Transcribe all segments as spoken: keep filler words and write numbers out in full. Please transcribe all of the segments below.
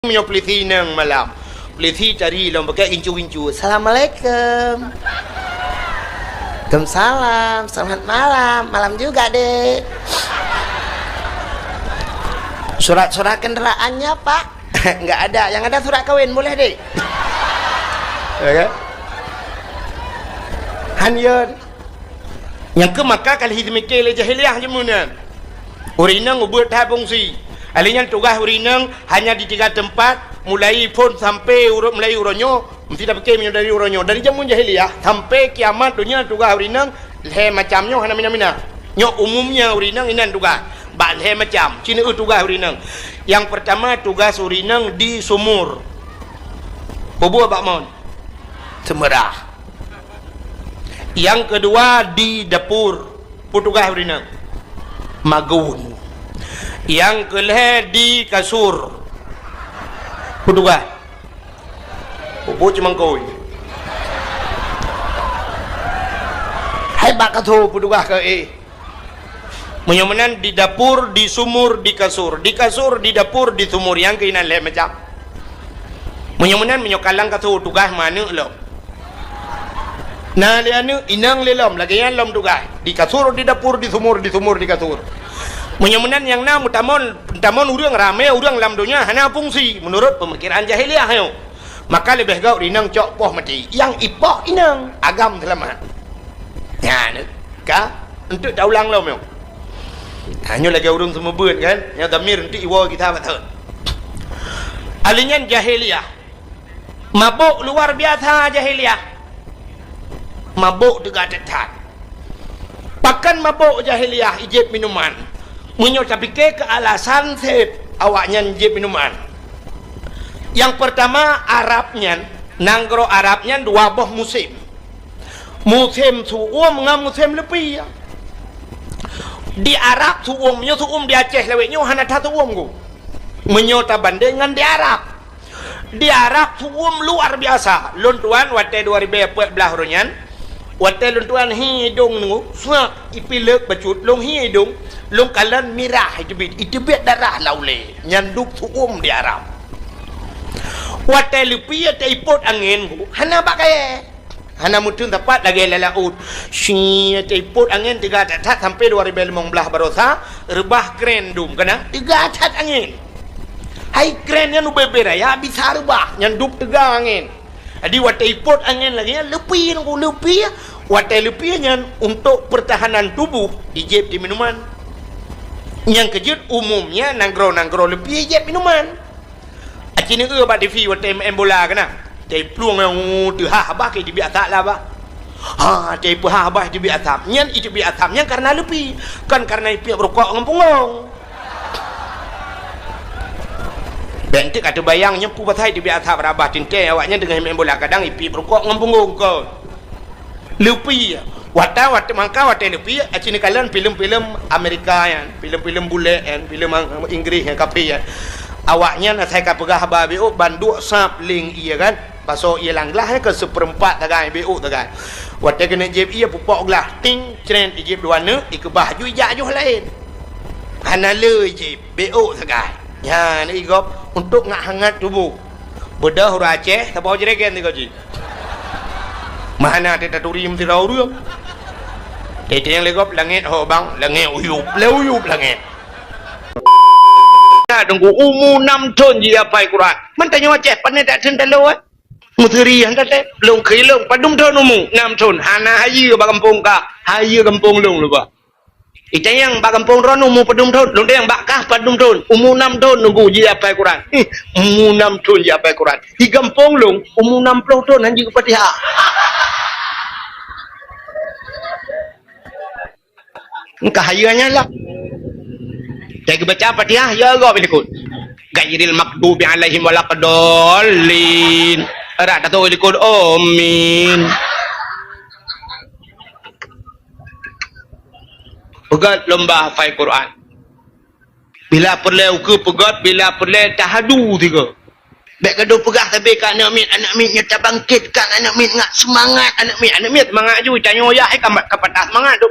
Meunyoe polisi inong malam, polisi cari lom pakai gincu-gincu. "Assalamualaikum." "Waalaikumsalam. Selamat malam." "Malam juga, Dek." "Surat-surat kendaraannya, Pak?" "Enggak ada. Yang ada surat kawin. Boleh, Dek?" Ya kan? Han yo. Nyang keu maka ka lheueh teumike lé jahiliyah jameun nyan. Ureueng inong ubeuet that fungsi. Alèh nyan tugaih ureueng inong hanya di tiga teumpat, mulai phôn sampai uroe, mulai uroe nyoe, meusti tapike meunyoe dari uroe nyoe. Dari jameun jahiliyah sampai kiamat donya tugaih ureueng inong lhèe macam nyoe hana mina-mina. Nyoe umumnya ureueng inong inan tugaih. Bak lhèe macam. Ci neueu tugaih ureueng inong. Nyang peurtama tugaih ureueng inong di sumur. Peue buet bak mon? Seumeurah. Nyang keudua di dapur, peue tugaih ureueng inong? Magun. Nyang keulhèe di kasur, peue tugaih? Bubuk cumangkôi. Hai bak kasur, peue tugaih keu éh? Meunyoe meunan di dapur, di sumur, di kasur. Di kasur, di dapur, di sumur. Nyang keuh inan lhèe macam. Meunyoe meunan, meunyoe ka lam kasur tugaih meuaneuk lom. Na lé aneuk, inong lé lom, lagèe nyan lom tugaih. Di kasur, di dapur, di sumur, di sumur, di kasur. Meunyoe meunan nyang na meutamon, meutamon ureueng ramè, ureueng lam donya hana fungsi meunurot peumikiran jahiliyah nyoe. Maka leubeh gèt inong cok poh maté. Nyang ipoh inong, agam seulamat. Nyan ka, eunteuk taulang lom nyoe. Ha, nyoe lagèe ureueng seumeubeuet kan, nyang dhamir eunteuk iwoe gita bak thon. Alèh nyan jahiliyah. Mabök luar biasa jahiliyah. Mabök teuga that-that. Pakon mabök jahiliyah ijép minuman? Meunyoe tapike keu alasan sép awaknyan jép minuman. Nyang peurtama, Arab nyan, nanggroe Arab nyan dua boh musém. Musém su'uem ngon musém leupie. Di Arab su'uem, meunyoe su'uem di Aceh lawét nyoe hana that su'uem ku. Meunyoe tabandeng ngon di Arab. Di Arab su'uem luar biasa. Lôn tuan watèe dua ribèe peuet blah uroe nyan, watèe lôn tuan hi idông nyoe, suak ipileuk bacut, lôn hi idông, lôn kalon mirah iteubiet, iteubiet darah lam ulèe. Nyan dub su'uem di Arab. Watèe leupie taipot angén, hana bak kayèe. Hana meuteun sapat lagèe lam laôt. Shi, taipot angén teuga that-that sampai dua ribèe limong blah barosa, reubah kren dum, kana teuga that angén. Hai kren nyan ubé-bé raya bisa reubah, nyan dub teuga angén. Jadi watèe ipot angén lagèe nyan, leupie ngon leupie. Watèe leupie nyan untuk pertahanan tubuh, ijép di minuman. Nyang keujeuet umumnya nanggroe-nanggroe leupie ijép minuman. Aci neueu bak T V watèe maén bola keunan. Watèe plueng nyang teuhah bah, ka iteubiet asap lah bah. Ha, watèe peuhah bah iteubiet asap. Nyan iteubiet asap nyan kareuna leupie, kon kareuna ipiep rukok ngon punggong. Bèk enteuk ka teubayang nyoe peue pasai iteubiet asap, rabah teuntèe awaknyan teungoh maén bola, kadang ipiep rukok ngon punggong kon. Leupie. Watèe, watèe mangka watèe leupie, aci neukalon filem-filem Amerika nyan, filem-filem bulèk nyan, filem Ang-, Inggris nyan, kafé nyan. Awaknyan asai ka peugah haba beuôt, ban duek sab leng ié kan. Pasoe ié lam glah nyan keu seupeurempat sagai, beuôt sagai. Watèe keuneuk jieb ié, pupok glah, ting, cret, ijieb dua neuk, ikeubah ju ijak joh laén. Hana le ijieb, beuôt sagai. Nyan igop untuk ngat hangat tuboh. Beudôh ureueng Aceh, saboh jregen sigoe jih. Meuhana teutaturi meusidroe ureueng. Teuntèe nyang lé gob langèt ho bang, langèt uyup, lé uyup langèt. Na teungku umu nam thon jihafai Quran. Mantong nyoe Aceh pané that thon taloe, eh? Meuseri han that, eh? Lôn keu lôn padum thon umu, nam thon. Hana hayeue bak gampông kah, hayeue gampông lôn lupa. Itanyong bak gampông droeneuh umu padum thon, lôn tanyong bak kah padum thon, umu nam thon teungku jihafai Quran. Ih, umu nam thon jihafai Quran. Di gampông lôn, umu nam ploh thon han jeuet Fatihah. Engkah hayeue nyan lah. Watèe geubaca Fatihah, ya gob likot. Ghairil maghdubi alaihim waladdallin. Rab tato likot, amin. Peugöt lomba hafai Quran. Bila peureulèe ukeue peugöt, bila peureulèe tahadu sigoe. Bèk gadôh peugah sabe keu aneuk miet, aneuk miet nyoe tabangkitkan aneuk miet ngat seumangat aneuk miet. Aneuk miet seumangat ju, tanyoe yah ka, ka patah seumangat tu.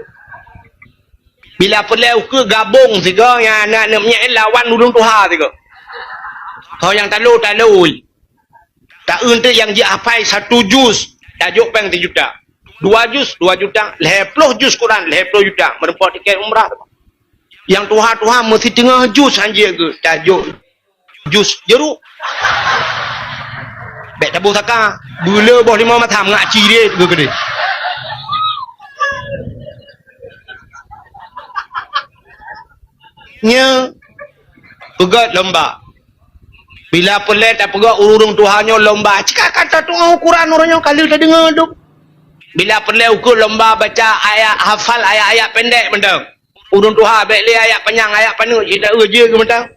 Bila peureulèe ukeue gabông sigoe, nyan aneuk miet lawan ulôn tuha sigoe. Ho nyang talo, talo. Taeu teuk nyang jeuet hafai satu juz, tajok péng sijuta. Dua juz, dua juta. Lhèe ploh juz Quran, lhèe ploh juta. Meureumpok tiket umrah. Nyang tuha-tuha meusiteungoh juz hanjeuet geuh, tajok juz jeruk. Bèk taboh saka, beuleu boh limong masam ngak cirét geuh keudeh. Nyoe peugöt lomba. Bila peureulèe tapeugöt ureueng tuha nyoe lomba, cit ka, ka tatu'oh ukuran ureueng nyoe ka lheueh tadeungö dum. Bila peureulèe ukeue lomba baca ayat, hafal ayat-ayat pendek mantong. Ureueng tuha bèk lé ayat panyang, ayat paneuk cit taeu jeuet keu mantong.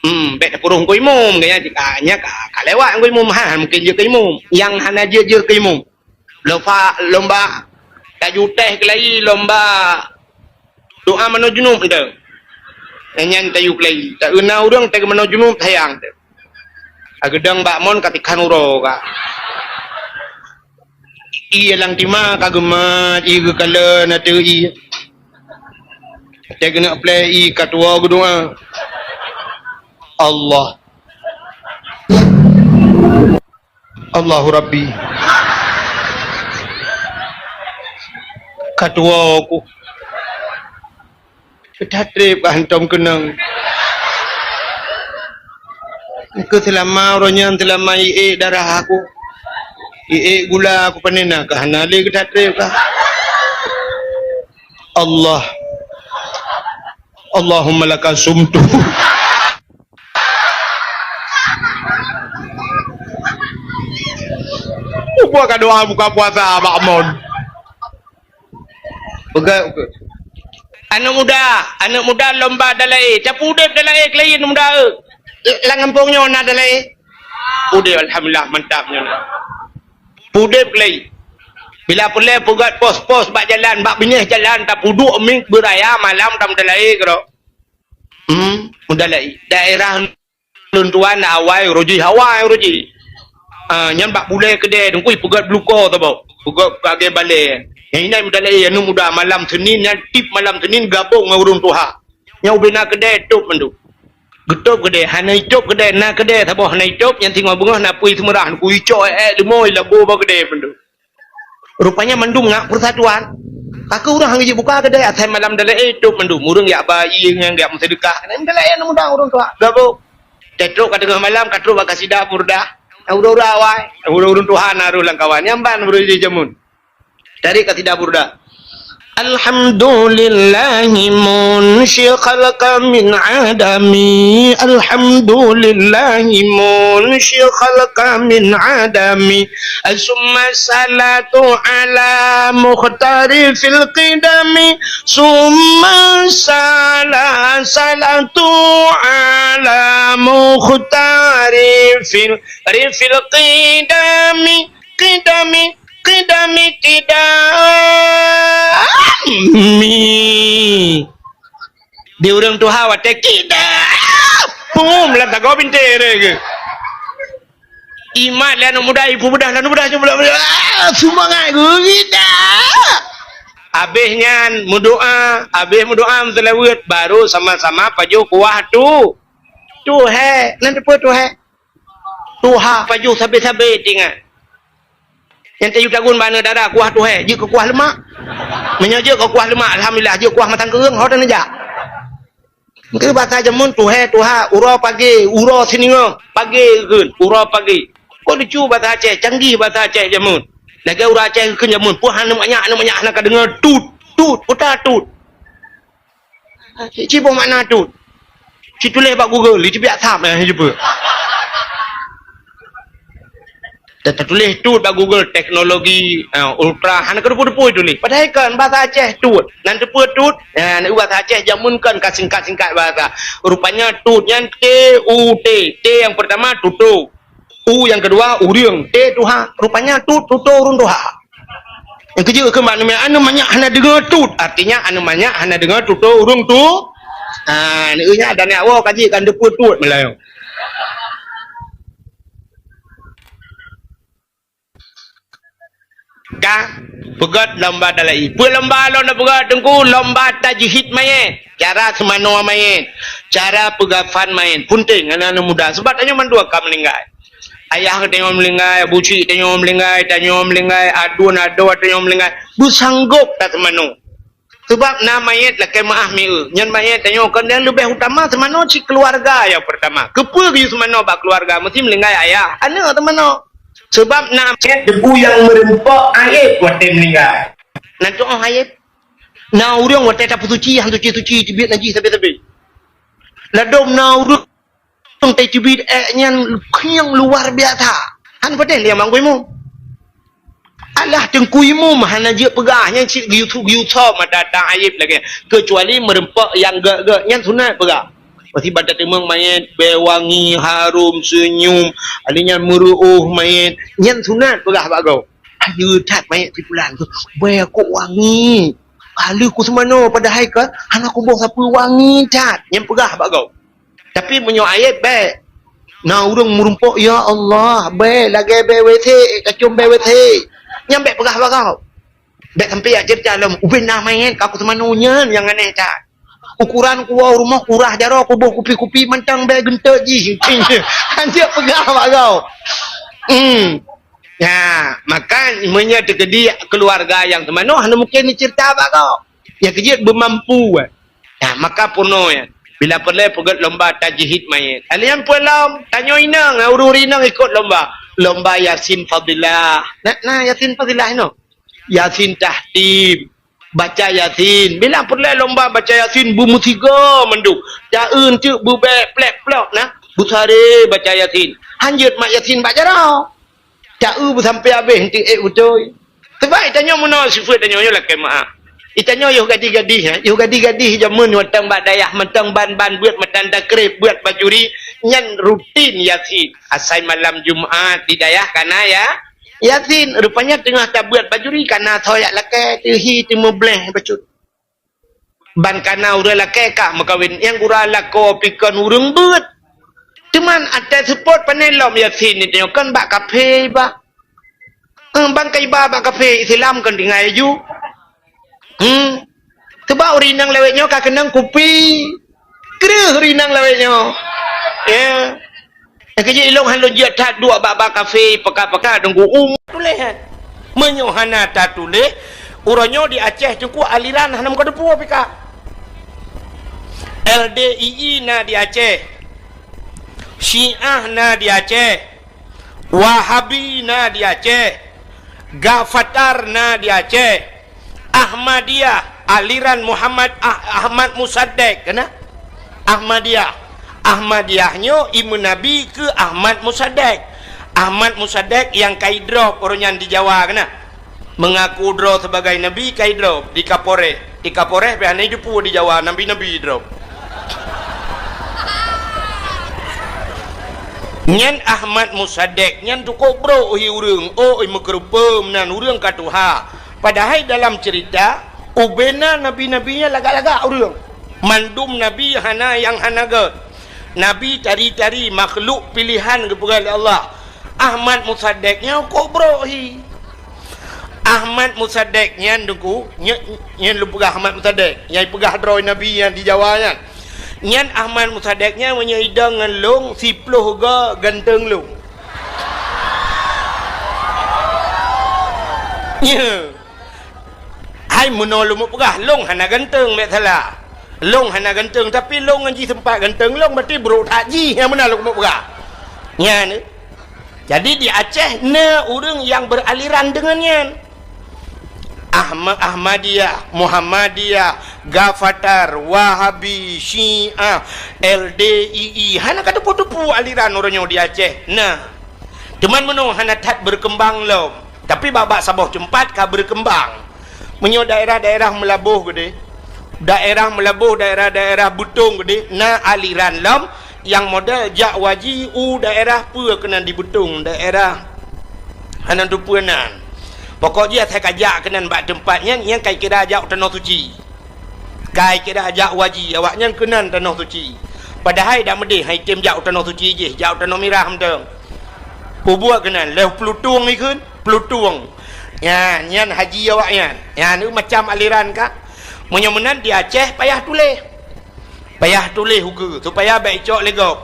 Hmm, bèk tapeureuh keu imum, gaya jih ka, nyan ka, ka lewat keu imum, ha, mungken jeuet keu imum. Nyang hana jeuet, jeuet keu imum. Lomba, lomba tajutèe keulayi, lomba doa manoe junub mantong. Nyan tayue keulayi. Taeu na ureueng teuh manoe junub sayang teuh. Ageudong bak mon ka tikhan uroe ka. Ie lam tima ka geumat, ie geukalon ateueh ie. Watèe geuneuk plè ie ka tuwoe geudoa. Allah. Allahu Rabbi. Ka tuwoe ku. Ka that trép ka hantom keunong. Keu seulama uroe nyan seulama iék darah aku. Iék gula aku pané na ka hana lé ka that trép ka. Allah. Allahumma laka sumtu. Buka doa buka puasa bak mon. Peugah, peugah. Aneuk muda, aneuk muda lomba dalai. Tapeu udép dalai keulayi aneuk muda, eh. Lam gampông nyoe na dalai. Udép, alhamdulillah, mantap nyoe na. Udép keulayi. Bila peureulèe peugöt pos-pos bak jalan, bak binéh jalan, tapeuduek miet beuraya malam tam dalai keudroe. Hmm, mudalai. Daerah lôn tuan awai uroe jih, awai uroe jih. Ah, nyan bak bulèe keudè, teungku peugöt bluko saboh. Peugöt lagèe balèe. Nyang inai mudalai aneuk muda malam Senin nyan tip malam Senin gabong ngon ureueng tuha. Nyang ubé na keudè tôp mandum. Geutôp keudè, hana itôp keudè, na keudè saboh hana itôp, nyan singoh beungoh na pui seumeurah, ku icok èk-èk leumo ilabu bak keudè mandum. Rupanya mandum ngak persatuan. Ka keuh ureueng han geujeuet buka keudè, asai malam dalai, eh, tôp mandum. Ureueng jak ba ie ngon jak meuseudeukah. Nyan dalai aneuk muda ureueng tuha. Gabong. Teutrok ka teungoh malam, ka trok bak kasidah burdah. Ureueng-ureueng awai, ureueng-ureueng tuha na rôh lam kawan. Nyan ban ureueng jih jameun. Dari kasidah burdah. Alhamdulillahi munshi khalaqa min adami. Alhamdulillahi munshi khalaqa min adami. Summa salatu ala mukhtari fil qidami. Summa sala-, salatu ala mukhtari fil, fil qidami. Qidami, qidami, qidami. Di ureueng tuha watèe qida. Pum, lam sagoe bintéh deh ke. Imat lé aneuk muda, ipeubeudah lé aneuk muda, cuba, ah, seumangat qida. Abéh nyan meudoa, abéh meudoa meuseulaweuet, baru sama-sama pajoh kuah tu. Tuhé, nan teupeue tuhé? Tuha pajoh sabé-sabé tingat. Nyang tayue tagun bak aneuk dara kuah tuhé, jeuet keu kuah leumak. Meunyoe jeuet keu kuah leumak, alhamdulillah, jeuet kuah matang keureung, ho dan neujak. Keu basa jameun tuhé, tuha, uroe pagé, uroe siningoh, pagé kheun, uroe pagé. Kon lucu basa Aceh, canggih basa Aceh jameun. Lagèe ureueng Aceh kheun jameun, peue aneuk manyak, aneuk manyak hana ka deungö tut, tut, peue tut. Ci, ci boh makna tut. Ci tuléh bak Google, ci biak tham, eh, ci peue. Tatuléh tut bak Google, teknologi, eh, ultra, hana keudeuh peue-peue tuléh. Padahai kan bahasa Aceh tut. Nan teupeue tut? Eh, nan basa Aceh jameun kan ka singkat-singkat bahasa. Rupanya tut nyan T U T. T yang pertama tuto. U yang kedua, ureueng. T tuha. Rupanya tut, tuto ureueng tuha. Nyang keujeuet keu aneuk manyak, aneuk manyak hana deungö tut. Artinya, aneuk manyak hana deungö tuto ureueng tu. Ha, aneuk nyan dan nyak woe kaji kan teupeue tut meulayeue. Ka peugöt lomba dalai. Peue lomba lôn peugöt teungku? Lomba tajhid mayét. Cara seumanoe mayét. Cara peugafan manyét, punteng, aneuk-aneuk muda. Sabab tanyoe mandua ka meuninggai. Ayah tanyoe meuninggai, abu chik tanyoe meuninggai, tanyoe meuninggai, aduen adoe tanyoe meuninggai. Beusanggop taseumanoe. Sabab na manyét lakée meuáh mié. Nyan manyét tanyoe kon nyang leubeh utama seumanoe cit keuluwarga nyang peurtama. Keupeue geuyue seumanoe bak keuluwarga? Meusti meuninggai ayah, aneuk seumanoe. Sabab na manyét debu nyang meurumpok aéb watée meuninggai. Na tu'oh aéb. Na ureuëng watée tapeusuci, han suci-suci, teubiet najih sabe-sabe. Ladôm na ureuëng teubiet ék nyan khieng luar biasa. Han patéh lé mak teungku imum. Alah teungku imum hana jeuet peugah nyan cit geuyue-geuyue soe mata ta aéb lagée. Keucuali meurumpok nyang gét-gét nyan sunat peugah. Pasti bak tateumeung manyét, bée wangi, harum, seunyum, ali nyan meureuôh manyét, nyan sunat peugah bak gob. Ayeue that manyét si pulan tu, bée kok wangi. Ka lheueh kuseumanoe padahai ka hana kuboh sapeue, wangi that. Nyan peugah bak gob. Tapi meunyoe aéb bék. Na ureuëng meurumpok, "Ya Allah, bék lagée bée WC, kacom bée WC." Nyan bék peugah bak gob. Bék sampai jak ceurita lom, ubé na manyét ka kuseumanoe nyan nyang aneh that. Ukuran kuwoe rumoh kurah jaroe kuboh kupi-kupi mantong bék geunteuk jih. Hanjeuet peugah bak gob. Hmm. Ya, maka meunyoe teukeudi keuluwarga nyang seumanoe hana mungken jiceurita bak gob. Nyang keujeuet beumampu, eh. Ya, maka peunoh, eh. Bila peureulée peugét lomba tajhid manyét. Alian peue lom, tanyoe inong, ureuëng inong ikot lomba. Lomba Yasin Fadilah. Na, na Yasin Fadilah inoe. Yasin tahtim. Baca Yasin. Bila peureulée lomba baca Yasin, beumeusigoe mandum. Taeun teuk beubék plek-plok na. Beusaré baca Yasin. Hanjeuet mat Yasin bak jaroe. Taeu beusampoe habéh, eunteuk ék beutôi. Sabab tanyoe meunoe sifeuet tanyoe nyoe lakée meuáh. Tanyoe yoh gadih-gadih, eh. Yoh gadih-gadih jameun watée bak dayah mantong ban-ban beuet matan takrib beuet bajuri, nyan rutin Yasin. Asai malam Jumat di dayah kana ya, Yasin. Rupanya teungoh tabeuet bajuri kana soe jak lakée teuhi teumeubleh bacut. Ban kana ureuëng lakée ka meukawen nyang gura lakoe pih kon ureuëng beuet. Teuma watée seupôt pané lom Yasin nyoe kon bak kafé iba. Eh, ban ka iba bak kafé Islam kon tinggai aju. Hmm. Sabab ureuëng inong lawét nyoe ka keunong kupi. Kreueh ureuëng inong lawét nyoe. Ya. Nyang keujeuet ilong han lôn jeuet that duek bak-bak kafé peka-peka deungon um tuléh. Meunyoe hana tatuléh, uroe nyoe di Aceh teungku aliran hana meukateupue pih ka. L D I I na di Aceh. Syiah na di Aceh. Wahabi na di Aceh. Gafatar na di Aceh. Ahmadiyah, aliran Muhammad Ah-, Ahmad Musaddek, kena? Ahmadiyah. Ahmadiyah nyoe imeunabi keu Ahmad Musaddek. Ahmad Musaddek nyang ka idrop uroe nyan di Jawa, kena? Mengaku droe sebagai nabi ka idrop di Kapolres. Di Kapolres pih hana ideupu di Jawa, nabi-nabi idrop. Nyan Ahmad Musaddek nyan tukok brok hi ureuëng, oh, meukeureupeue meunan ureuëng ka tuha. Padahai dalam ceurita, ubena nabi-nabi nyan lagak-lagak ureuëng. Mandum nabi hana nyang hana gét. Nabi tari-tari makhluk pilihan geupeugah lé Allah. Ahmad Musaddek nyan kok brok hi. Ahmad Musaddek nyan deungku, nyan, nyan lôn peugah Ahmad Musaddek, nyang peugah droe nabi nyan di Jawa nyan. Nyan Ahmad Musaddek nyan meunyoe idong ngon lôn, siploh go ganteng lôn. Nyan. Hai meunoe lôn peugah, lôn hana ganteng, bék salah. Lôn hana ganteng, tapi lôn ngon jih seumpat ganteng lôn, berarti brok that jih nyang meunan lôn peugah. Nyan. Jadi di Aceh na ureuëng nyang beraliran deungon nyan. Ahma-, Ahmadiyah, Muhammadiyah, Gafatar, Wahabi, Syiah, L D I I. Hana ka teupeu-teupeu aliran uroe nyoe di Aceh. Nah. Teuma meunoe hana that berkembang lom. Tapi bak-bak saboh teumpat ka berkembang. Meunyoe daerah-daerah Meulaboh keudeh, daerah Meulaboh, daerah-daerah Beutong keudeh, na aliran lom nyang model jak waji u daerah peue keunan di Beutong, daerah hana teupeu nan. Pokok jih asai ka jak keunan bak teumpat nyan, nyan ka kira jak u Tanoh Suci. Kai kira jak waji awaknyan keunan Tanoh Suci. Padahai dak meudeh hai tem jak u Tanoh Suci jih, jak u Tanoh Mirah mantong. Peubuet keunan lheueh Peulutong ikheun, Peulutong. Nyan, nyan haji awaknyan. Nyan macam aliran ka. Meunyoe meunan di Aceh payah tuléh. Payah tuléh ukeue, supaya bèk icok lé gob.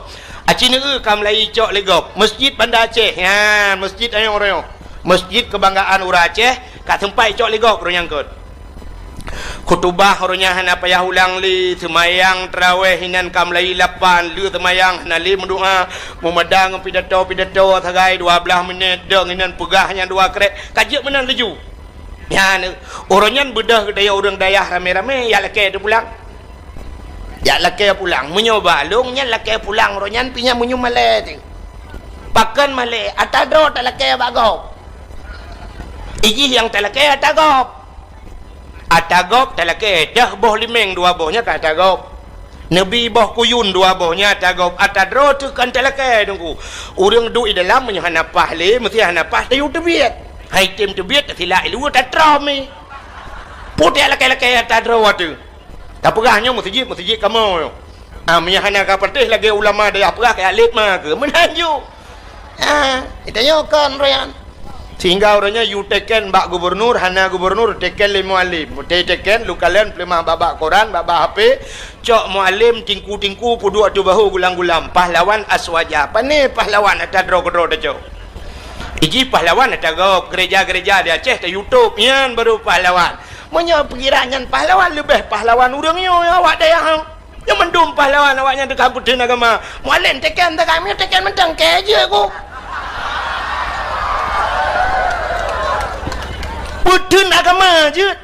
Aci neueu ka mulai icok lé gob. Masjid Banda Aceh, nyan, masjid ayong royong. Masjid keubanggaan ureueng Aceh, ka seumpat icok lé gob roh nyan kon. Khutubah roh nyan hana payah ulang lé, seumayang tarawèh inan ka mulai lapan, lheueh seumayang hana lé meudoa, meumada ngon pidato-pidato sagai dua blaih minèt, dong inan peugah nyang dua krek, ka jeuet meunan laju. Nyan, uroe nyan beudôh geutanyoe ureueng dayah ramé-ramé, jak lakèe teupulang. Jak lakèe pulang. Meunyoe bak lôn nyan lakèe pulang uroe nyan pih nyan meunyoe malèe teuh. Pakon malèe? Ata droe talakèe bak gob. Ijih nyang talakèe ata gob. Ata gob talakèe, deuh boh limeng dua boh nyan ka ata gob. Neubi boh kuyun dua boh nyan ata gob, ata droe teuh kon talakèe Teungku. Ureueng duek di dalam meunyoe hana paih lé, meusti hana paih tayue teubiet. Hai tem teubiet, tasilak i luwa tatrom i. Putéh lakèe-lakèe ata droe teuh. Tapeugah nyoe meuseujid, meuseujid kamoe nyoe. Ah, meunyoe hana ka patéh lagèe ulama dayah peugah, kajak lét ma keuh. Meunan ju. Ah, tanyoe kon roh nyan. Sehingga uroe nyoe yue teken bak gubernur, hana gubernur, teken lé mualem. Teken lôn kalon peuleumah bak-bak koran, bak-bak H P, cok mualem tingku-tingku peuduek ateueh bahô gulam-gulam. Pahlawan aswaja. Pané pahlawan ata droe keudroe tacok. Ijih pahlawan ata gob, gereja-gereja di Aceh ta YouTube, nyan baru pahlawan. Meunyoe pikiran nyan pahlawan, leubeh pahlawan ureueng nyoe awak dayah. Nyoe mandum pahlawan awaknyan teuka peutheun agama. Mualem teken teuka, meunyoe teken mantong kèe jeuet ku. Peutheun agama jeuet.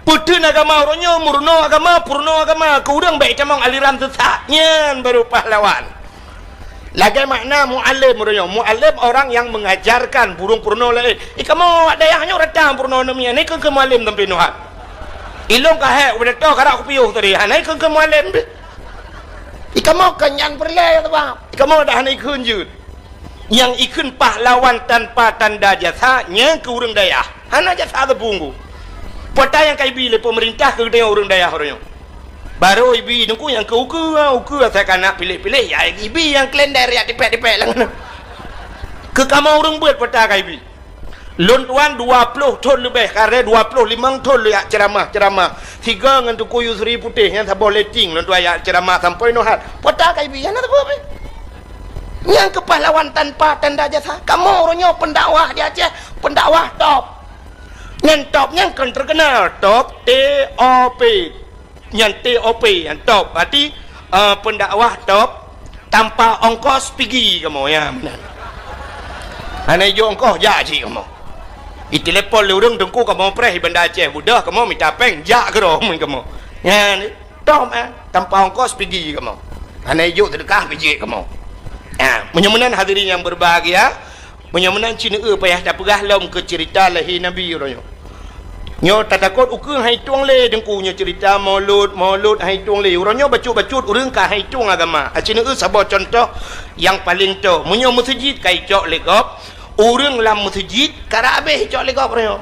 Peutheun agama uroe nyoe, meurunoe agama, peurunoe agama, keu ureueng bèk itamong aliran sesat. Nyan baru pahlawan. Lagèe makna mualem uroe nyoe. Mualem orang yang mengajarkan, burung peurunoe laén. I kamoe awak dayah nyoe rata peurunoe namiet, hana ikheun-kheun mualem sampoe nyoe. Ilôn ka hék u Beudatô karap kupiôh tadi, hana ikheun-kheun mualem deh. I kamoe kon nyan peureulèe sabab. I kamoe dak hana ikheun jeuet. Nyang ikheun pahlawan tanpa tanda jasa, nyan keu ureueng dayah. Hana jasa sapeue Teungku. Peue ata nyang ka ibi lé peumeurintah keu geutanyoe ureueng dayah uroe nyoe. Barô ibi Teungku nyang keu ukeue, ha, ukeue asai ka na piléh-piléh, ya ibi nyang kalender, ya tipèk-tipèk lam. Keu kamoe ureueng beuet peue ata ka ibi. Lôn tuan dua ploh thôn leubeh, karè dua ploh limong thôn lôn jak ceuramah-ceuramah. Sigoe ngon Teungku Yusri Putéh nyang saboh letting lôn tuan jak ceuramah sampoe nyoe hat. Peue ata ka ibi, hana sapeue pih. Nyang keu pahlawan tanpa tanda jasa. Kamoe uroe nyoe pendakwah di Aceh, pendakwah top. Nyan top nyan kon terkenal, top, T O P. Nyan T O P, nyan top. Berarti, eh, pendakwah top, tanpa ongkos pigi kamoe, ya, meunan. Hana ijok ongkos, jak cit kamoe. Itelepon lé ureueng Teungku kamoe preh i Banda Aceh, beudôh kamoe mita péng, jak keudroe kamoe. Nyan, Tom, eh, tanpa ongkos pigi kamoe. Hana ijok seudeukah bijéh kamoe. Ah, meunyoe meunan hadirin yang berbahagia, meunyoe meunan ci neueu payah tapeugah lom keu ceurita lahé Nabi uroe nyoe. Nyoe tatakot ukeue han itueng lé Teungku nyoe ceurita Maulud, Maulud han itueng lé. Uroe nyoe bacut-bacut ureueng ka han itueng agama. Aci neueu saboh cuntoh nyang paleng toe. Meunyoe meuseujid ka icok lé gob, ureueng lam meuseujid karap habéh icok lé gob uroe nyoe.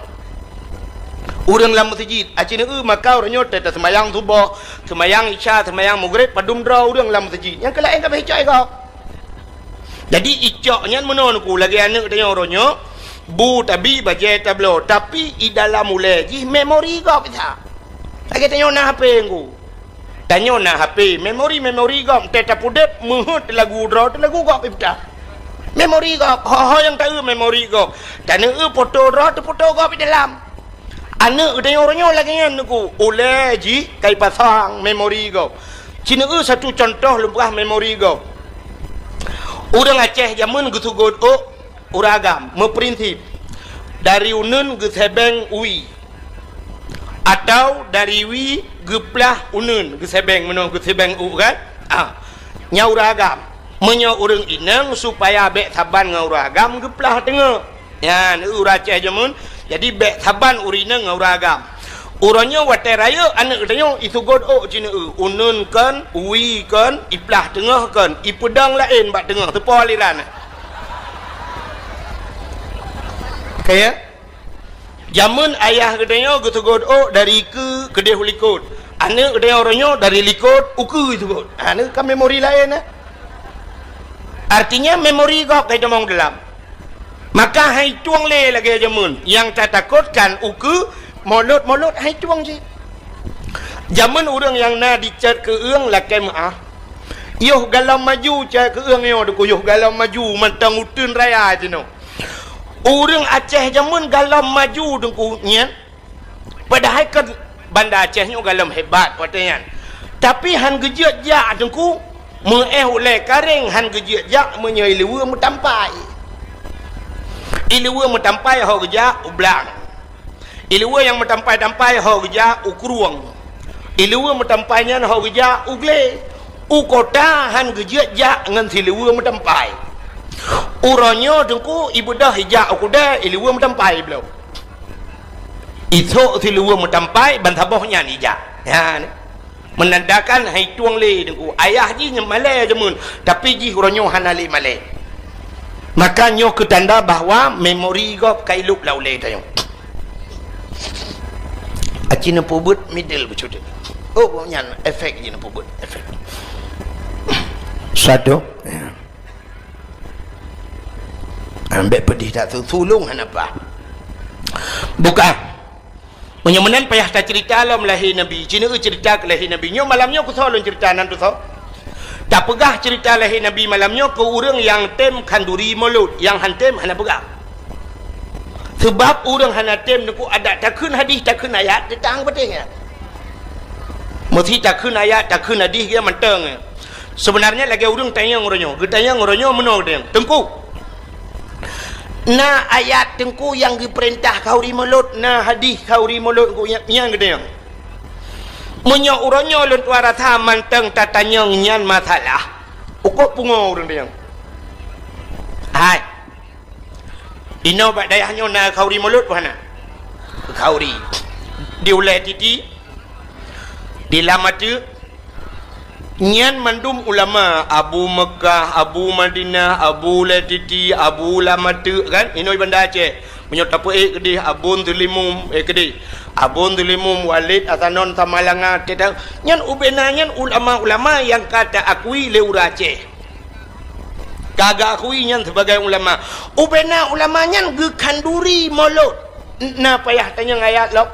Ureueng lam meuseujid, aci neueu maka uroe nyoe teuh taseumayang suboh, seumayang isya, seumayang maghrib, padum droe ureueng lam meuseujid. Nyang keu laén ka habéh icok lé gob. Jadi icok nyan meunoe Teungku, lagèe aneuk tanyoe uroe nyoe, bu tabi, bajèe tabloe, tapi i dalam ulèe jih memori gob that. Lagèe tanyoe na H P Teungku. Tanyoe na H P, memori-memori gob, teuh tapeudeuh meuheuet lagu droe, teuh lagu gob ipeutak. Memori gob, ho-ho nyang taeu memori gob. Taneueu foto droe, teuh foto gob i dalam. Aneuk geutanyoe uroe nyoe lagèe nyan Teungku, ulèe jih ka ipasang memori gob. Ci neueu satu cuntoh lôn peugah memori gob. Ureueng Aceh jameun geuseugot ôk ureueng agam, meuprinsip dari uneuen geusèbeng wie, atau dari wie geuplah uneuen, geusèbeng meunoe geusèbeng ôk kan? Ah, nyan ureueng agam. Meunyoe ureueng inong supaya bèk saban ngon ureueng agam geuplah teungoh. Nyan, ureueng Aceh jameun, jadi bèk saban ureueng inong ngon ureueng agam. Uroe nyoe watèe rayeuk aneuk geutanyoe iseugot ôk ci neueu, uneuen kon, wie kon, iplah teungoh kon, ipeudong laén bak teungoh, teupo aliran. Ka ya? Jameun ayah geutanyoe geuseugot ôk dari keue keudéh u likot. Aneuk geutanyoe uroe nyoe dari likot u keue iseugot. Ha, nyoe kan memori laén, eh? Artinya memori gob ka itamong dalam. Maka han itueng lé lagèe jameun. Nyang tatakotkan ukeue Maulud-maulud han itueng cit. Jameun ureuëng nyang na dicet keueung lakée meuáh. Yoh galom maju cét keueung nyoe, Teungku, yoh galom maju mantong uteuen raya jinoe. Ureuëng Aceh jameun galom maju, Teungku, nyan. Padahai kan Banda Aceh nyoe galom hebat watée nyan. Tapi hán geujeuet jak, Teungku, meuéh ulée karéng hán geujeuet jak meunyoe ileue meutampai. Ileue meutampai ho geujak u blang. Ileue nyang meutampai-tampai ho geujak u krueng. Ileue meutampai nyan ho geujak u glé. U kota hán geujeuet jak ngon sileue meutampai. Uroe nyoe Teungku ibeudôh ijak u keudée ileue meutampai bloe. Isok sileue meutampai ban saboh nyan ijak. Nyan. Meunandakan hai tueng lé Teungku. Ayah jih nyan malée jameun, tapi jih uroe nyoe hana lé malée. Maka nyoe keu tanda bahwa memori gob ka ilop lam ulée tanyoe. Aci neupeubuet middle beucut. Oh, nyan efek jih neupeubuet, efek. Satu. Ambek pedih tak su-, sulung hana paih. Buka. Meunyoe meunan payah taceurita lom lahé Nabi. Ci neueu ceurita keu lahé Nabi. Nyoe malam nyoe keusoe lôn ceurita nan tusoe. Tapeugah ceurita lahé Nabi malam nyoe keu ureuëng nyang tem khanduri mulod, nyang han tem hana peugah. Seubab ureuëng hana tem neuku adat takheun hadih, takheun ayat, teutang beuteh nyan. Meusi takheun ayat, takheun hadih geuh mantong. Seubeunarnya lagée ureuëng tanyong uroe nyoe. Geutanyong uroe nyoe meunoe geutanyong, "Teungku, na ayat Teungku nyang geupeurintah khanduri mulod, na hadih khanduri mulod Teungku nyang, nyang geutanyong?" Meunyoe uroe nyoe lôn tuan rasa mantong tatanyong nyan masalah, ukoe pungo ureuëng tanyong. Hai. Inoe bak dayah nyoe na khanduri mulod peu hana? Khanduri. Di ulée titi, di lam ateuk, nyan mandum ulama, Abu Meukah, Abu Madinah, Abu Ulée Titi, Abu Lam Ateuk, kan? Inoe Banda Aceh. Meunyoe tapeuék keudeh Abon Teulimum, eh, keudeh. Abon Teulimum, Walid Hasanon Samalanga, teuta-, nyan ubena nyan ulama-ulama nyang ka taakui lé ureuëng Aceh. Ka geuakui nyan sibagai ulama. Ubena ulama nyan geukhanduri mulod. Na payah tanyong ayat lom.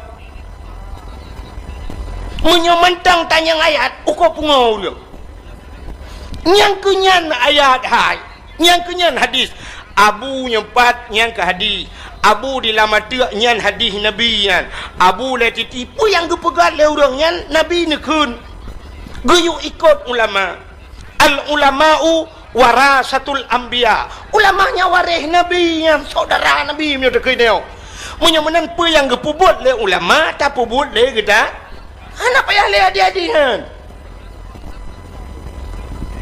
Meunyoe mantong tanyong ayat, ukoe pungo ureuëng. Nyang keu nyan ayat hai, nyang keu nyan hadis. Abu nyoe pat nyang keu hadis. Abu di Lam Ateuk nyan hadis Nabi nyan. Abu Ulée Titi peue nyang geupeugah lé ureuëng nyan Nabi neukheun. Geuyue ikot ulama. Al ulama'u warasatul anbiya. Ulama nyan waréh Nabi, nyan saudara Nabi meunyoe takheun nyoe. Meunyoe meunan peue nyang geupeubuet lé ulama, tapeubuet lé geuta. Hana payah lé adik-adik nyan.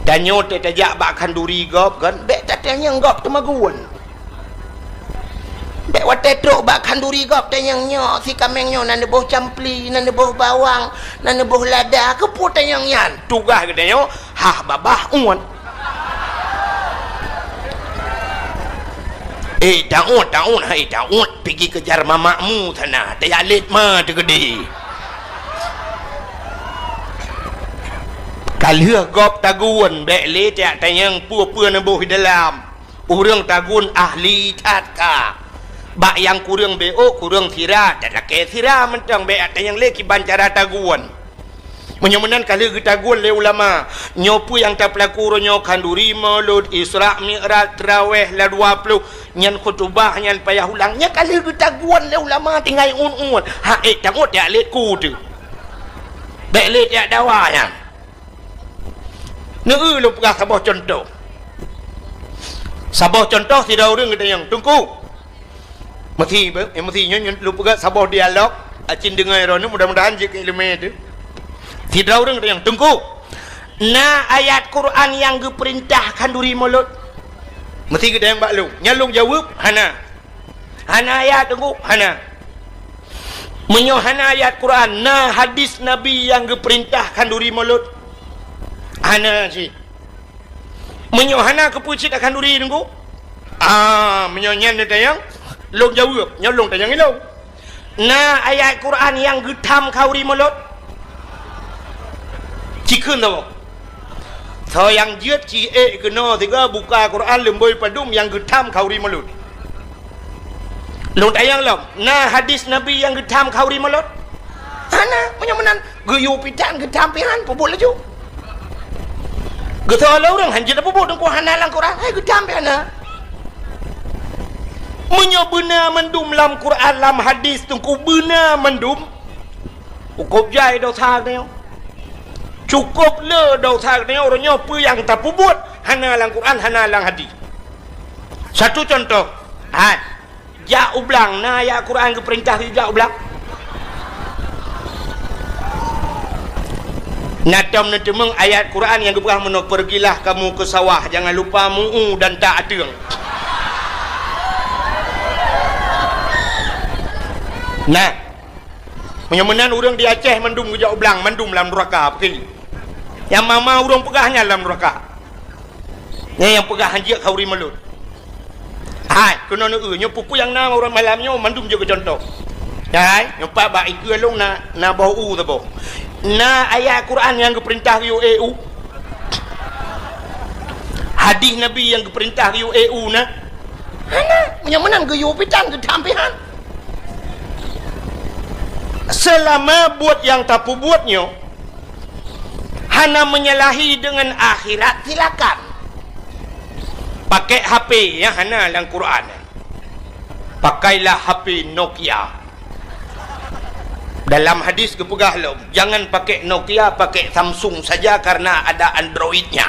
Tanyoe teuh tajak bak khanduri gob kan, bék tatanyong gob teumagun. Bék watée trok bak khanduri gob tanyong nyoe, si kaméng nyoe na neuboh campli, na neuboh bawang, na neuboh lada, keupeue tanyong nyan? Tugaih geutanyoe, hah babah uet. Eh, taut, taut, hai taut, pigi keujar mamakmu sana, tajak lét ma teukeudi. Ka lheueh gob tagun, bék lé tajak tanyong peue-peue neuboh di dalam. Ureuëng tagun ahli that ka. Bak nyang kureueng B O, kureueng sira, talakée sira mantong bék ateueh nyang lé kiban cara tagun. Meunyoe meunan ka lheueh geutagun lé ulama, nyoe peue nyang tapeulaku uroe nyoe khanduri, mulod, Isra, Mi'raj, Traweh, la dua ploh, nyan khutubah, nyan payah ulang, nyan ka lheueh geutagun lé ulama tinggai uet-uet. Ha ék tangot jak lét ku teuh. Bék lé jak dawa nyan. Neu-eu lôn peugah saboh cuntoh. Saboh cuntoh sidroe ureuëng geutanyong, "Teungku." Meusi, eh, meusi nyoe, nyoe lôn peugah saboh dialog, acin deungoe droeneuh, mudah-mudahan jeuet keu iéleumé teuh. Sidroe ureuëng geutanyong, "Teungku, na ayat Quran nyang geupeurintah khanduri mulod?" Meusi geutanyong bak lôn. Nyan lôn jaweueb, "Hana." Hana ayat, Teungku? Hana. Meunyoe hana ayat Quran, na hadis Nabi nyang geupeurintah khanduri mulod? Hana cit. Meunyoe hana, keupeue cit khanduri, Teungku? Ah, meunyoe nyan neutanyong, lôn jaweueb, nyoe lôn tanyong ilôn. Na ayat Quran nyang geutham khanduri mulod? Ci kheun saboh. Soe nyang jeuet ci ék keunoe sigoe buka Quran leumbôi padum nyang geutham khanduri mulod. Lôn tanyong lom, na hadis Nabi nyang geutham khanduri mulod? Hana, meunyoe meunan geuyue pitan geutam pih han, peubuet laju. Geusoe lé ureuëng han jeuet peubuet, teungku, hana lam Quran, hai geutam pih hana. Meunyoe beuna mandum lam Quran, lam hadis, teungku, beuna mandum, cukôp jai dosa geutanyoe. Cukôp le dosa geutanyoe, uroe nyoe peue nyang tapeubuet hana lam Quran, hana lam hadis. Satu contoh, hai, jak u blang, na ayat Quran geupeurintah jak u blang? Na tom neuteumeung ayat Quran nyang geupeugah meunoe, "Pergilah kamu ke sawah, jangan lupa mu'u dan tak ateueng." Nah, meunyoe meunan ureuëng di Aceh mandum geujak u blang, mandum lam nuraka, peukeuli. Nyang ma-ma ureuëng peugah nyan lam nuraka. Nyan nyang peugah han jeuet khauri mulod. Hai, keunoe neu-eu, nyoe peue-peue nyang na uroe malam nyoe mandum jeuet keu contoh. Hai, nyoe pat bak ikeue lôn na, na boh u saboh. Na ayat Quran nyang geupeurintah geuyue ék u? Hadis Nabi nyang geupeurintah geuyue ék u na? Hana, meunyoe meunan geuyue pitan geutam pih han. Seulama buet nyang tapeubuet nyoe hana menyalahi deungon akhirat, silakan. Pakai H P nyang hana lam Quran. Pakailah H P Nokia. Dalam hadis geupeugah lom, "Jangan pakai Nokia, pakai Samsung saja karena ada Android-nya."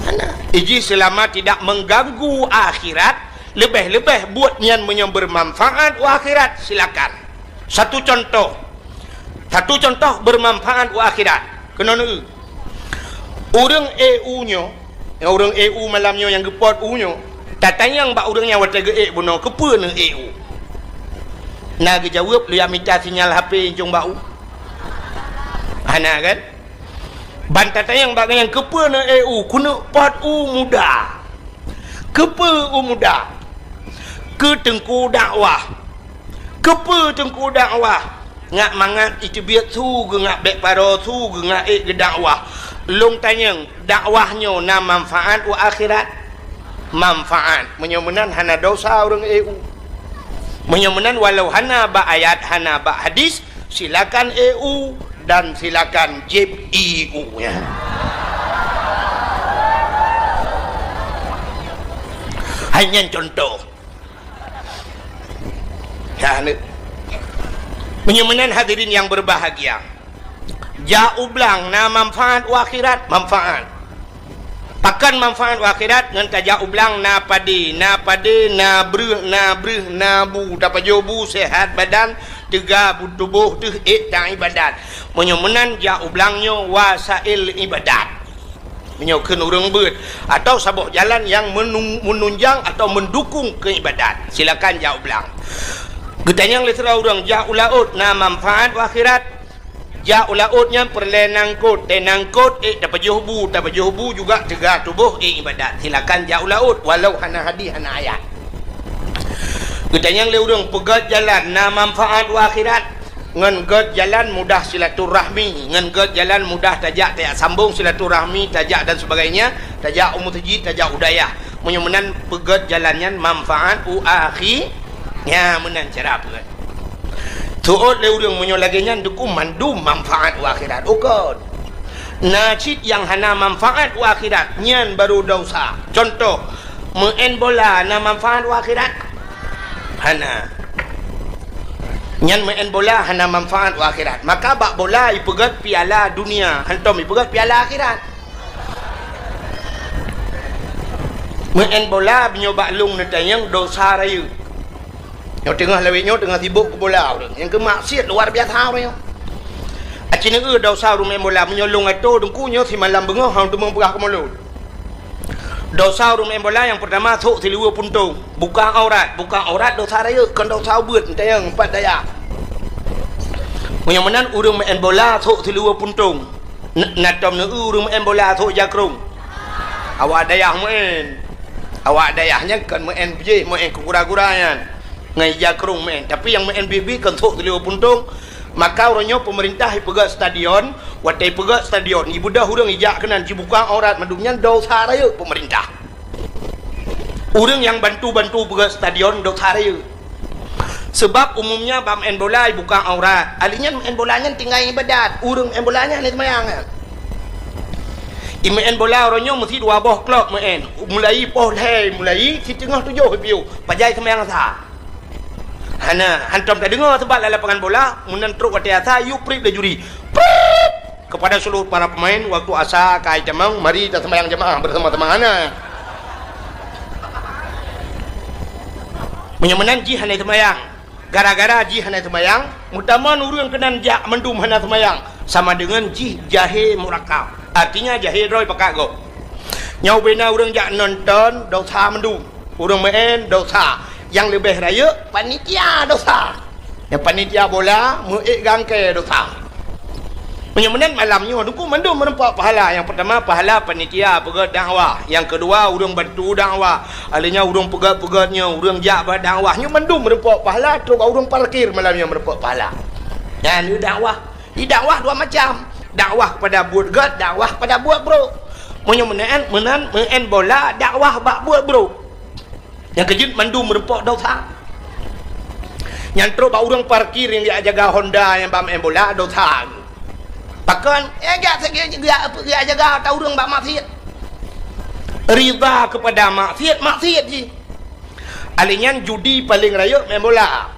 Hana. Iji selama tidak mengganggu akhirat, leubeh-leubeh buet nyan meunyoe bermanfaat u akhirat, silakan. Satu contoh. Satu contoh bermanfaat u akhirat. Keunoe neu-eu. Ureuëng ék u nyoe, nyang ureuëng ék u malam nyoe nyang geupot u nyoe, tatanyong bak ureuëng nyang watée geuék bunoe, "Keupeue neuék u?" Na geujaweueb, "Lôn jak mita sinyal H P incong bak u." Hana kan? Ban tatanyong bak geuh nyan, "Keupeue neuék u?" "Keuneuk pot u muda." Keupeue u muda? Keu teungku dakwah. Keupeue teungku dakwah? Ngat mangat iteubiet su geungat bék paro su geungat ék geudakwah. Lôn tanyong, dakwah nyoe na manfaat u akhirat? Manfaat. Meunyoe meunan hana dosa ureuëng ék u. Meunyoe meunan walau hana bak ayat, hana bak hadis, silakan ék u dan silakan jieb ie u nyan. Hai nyan contoh. Ya, ni. Meunyoe meunan hadirin yang berbahagia, jak u blang na manfaat u akhirat, manfaat. Pakon manfaat u akhirat? Ngon tajak u blang na padé, na padé, na breuh, na breuh, na bu, tapajoh bu, sehat badan, teuga bu tuboh teuh ék taibadat. Meunyoe meunan jak u blang nyoe wasail ibadat. Meunyoe kheun ureuëng beuet, atau saboh jalan nyang menung-, menunjang atau mendukung keu ibadat, silakan jak u blang. Geutanyong lé sidroe ureuëng, jak u laôt na manfaat u akhirat? Jak u laôt nyan peureulée nangkot, tée nangkot ék tapajoh bu, tapajoh bu juga teuga tuboh ék ibadat. Silakan jak u laôt, walau hana hadis, hana ayat. Geutanyong lé ureuëng, peugét jalan na manfaat u akhirat? Ngon gét jalan mudah silaturahmi, ngon gét jalan mudah tajak, tajak sambong silaturahmi, tajak dan sebagainya, tajak u meuseujid, tajak u dayah. Meunyoe meunan peugét jalan nyan manfaat u akhi-, nya meunan cara peugét. Teuôt lé ureuëng meunyoe lagée nyan deuku mandum manfaat u akhirat. Ukon. Na cit nyang hana manfaat u akhirat, nyan baru dosa. Contoh, meu'en bola na manfaat u akhirat? Hana. Nyan meu'en bola hana manfaat u akhirat. Maka bak bola ipeugét piala dunia, hantom ipeugét piala akhirat. Meu'en bola meunyoe bak lông neutanyong dosa rayeuk. Nyoe teungoh lawét nyoe teungoh sibok keu bola ureuëng. Nyang keu maksiat luar biasa ureuëng nyoe. Aci neu-eu dosa ureuëng main bola meunyoe lông atô dengku nyoe simalam beungoh hana teumeung peugah keu mulod. Dosa ureuëng main bola nyang peurtama sôk siluweue puntông, buka aurat. Buka aurat dosa rayeuk kon dosa ubeut, neutanyong pat dayah. Meunyoe meunan ureuëng main bola sôk siluweue puntông. N-, na tom neu-eu ureuëng main bola sôk jakrong. Awak dayah main. Awak dayah nyan kon main bijéh, main keu gura-gura nyan. Ngon jakrong main. Tapi nyang main bih-bih kon sôk siluweue puntông. Maka uroe nyoe peumeurintah ipeugét stadion, watée ipeugét stadion, ibeudôh ureuëng ijak keunan jibuka aurat mandum nyan dosa rayeuk peumeurintah. Ureuëng nyang bantu-bantu peugöt stadion dosa rayeuk. Seubab umumnya bak meu'en bola buka aurat. Ahli nyan meu'en bola nyan tinggai ibadat. Ureuëng meu'en bola nyan hana seumayang nyan. Imeu'en bola uroe nyoe meusti dua boh klok meu'en. Mulai poh lhèe, mulai siteungoh tujoh piôh. Pajan seumayang sa. Hana, hantom tadeungoe seubab lam lapangan bola, meunan trok watèe asa, yue prip lé juri. Prip! Kepada seluruh para pemain, waktu asa ka jitamong, mari taseumayang jamaah bersama-sama. Hana. Meunyoe meunan jih hana seumayang. Gara-gara jih hana seumayang, meutamong ureuëng keunan jak mandum hana seumayang, sama deungon jih jahé murakab. Artinya jahé droe pakat gob. Nyoe ubena ureuëng jak nonton, dosa mandum. Ureuëng meu'en dosa. Nyang leubeh rayeuk, panitia dosa. Nyang panitia bola, meu'ék gangkée dosa. Meunyoe meunan malam nyoe, Teungku mandum meureumpok pahala. Nyang peurtama, pahala panitia peugöt dakwah. Nyang keudua, ureuëng bantu dakwah. Ahli nyan ureuëng peugöt-peugöt nyoe, ureuëng jak bak dakwah. Nyoe mandum meureumpok pahala, trok bak ureuëng parkir malam nyoe meureumpok pahala. Nyan dakwah. Di dakwah dua macam. Dakwah kepada buet gét, dakwah kepada buet brok. Meunyoe meunan, meunan, meu'en bola, dakwah bak buet brok. Nyang keujeuet mandum meureumpok dosa. Nyang trok bak ureuëng parkir nyang jak jaga Honda nyang bak meu'en bola, dosa. Pakon? Eh, jak, jak, jak, jak jaga ata ureuëng bak maksiet. Ridha kepada maksiet, maksiet jih. Ahli nyan judi paleng rayeuk meu'en bola.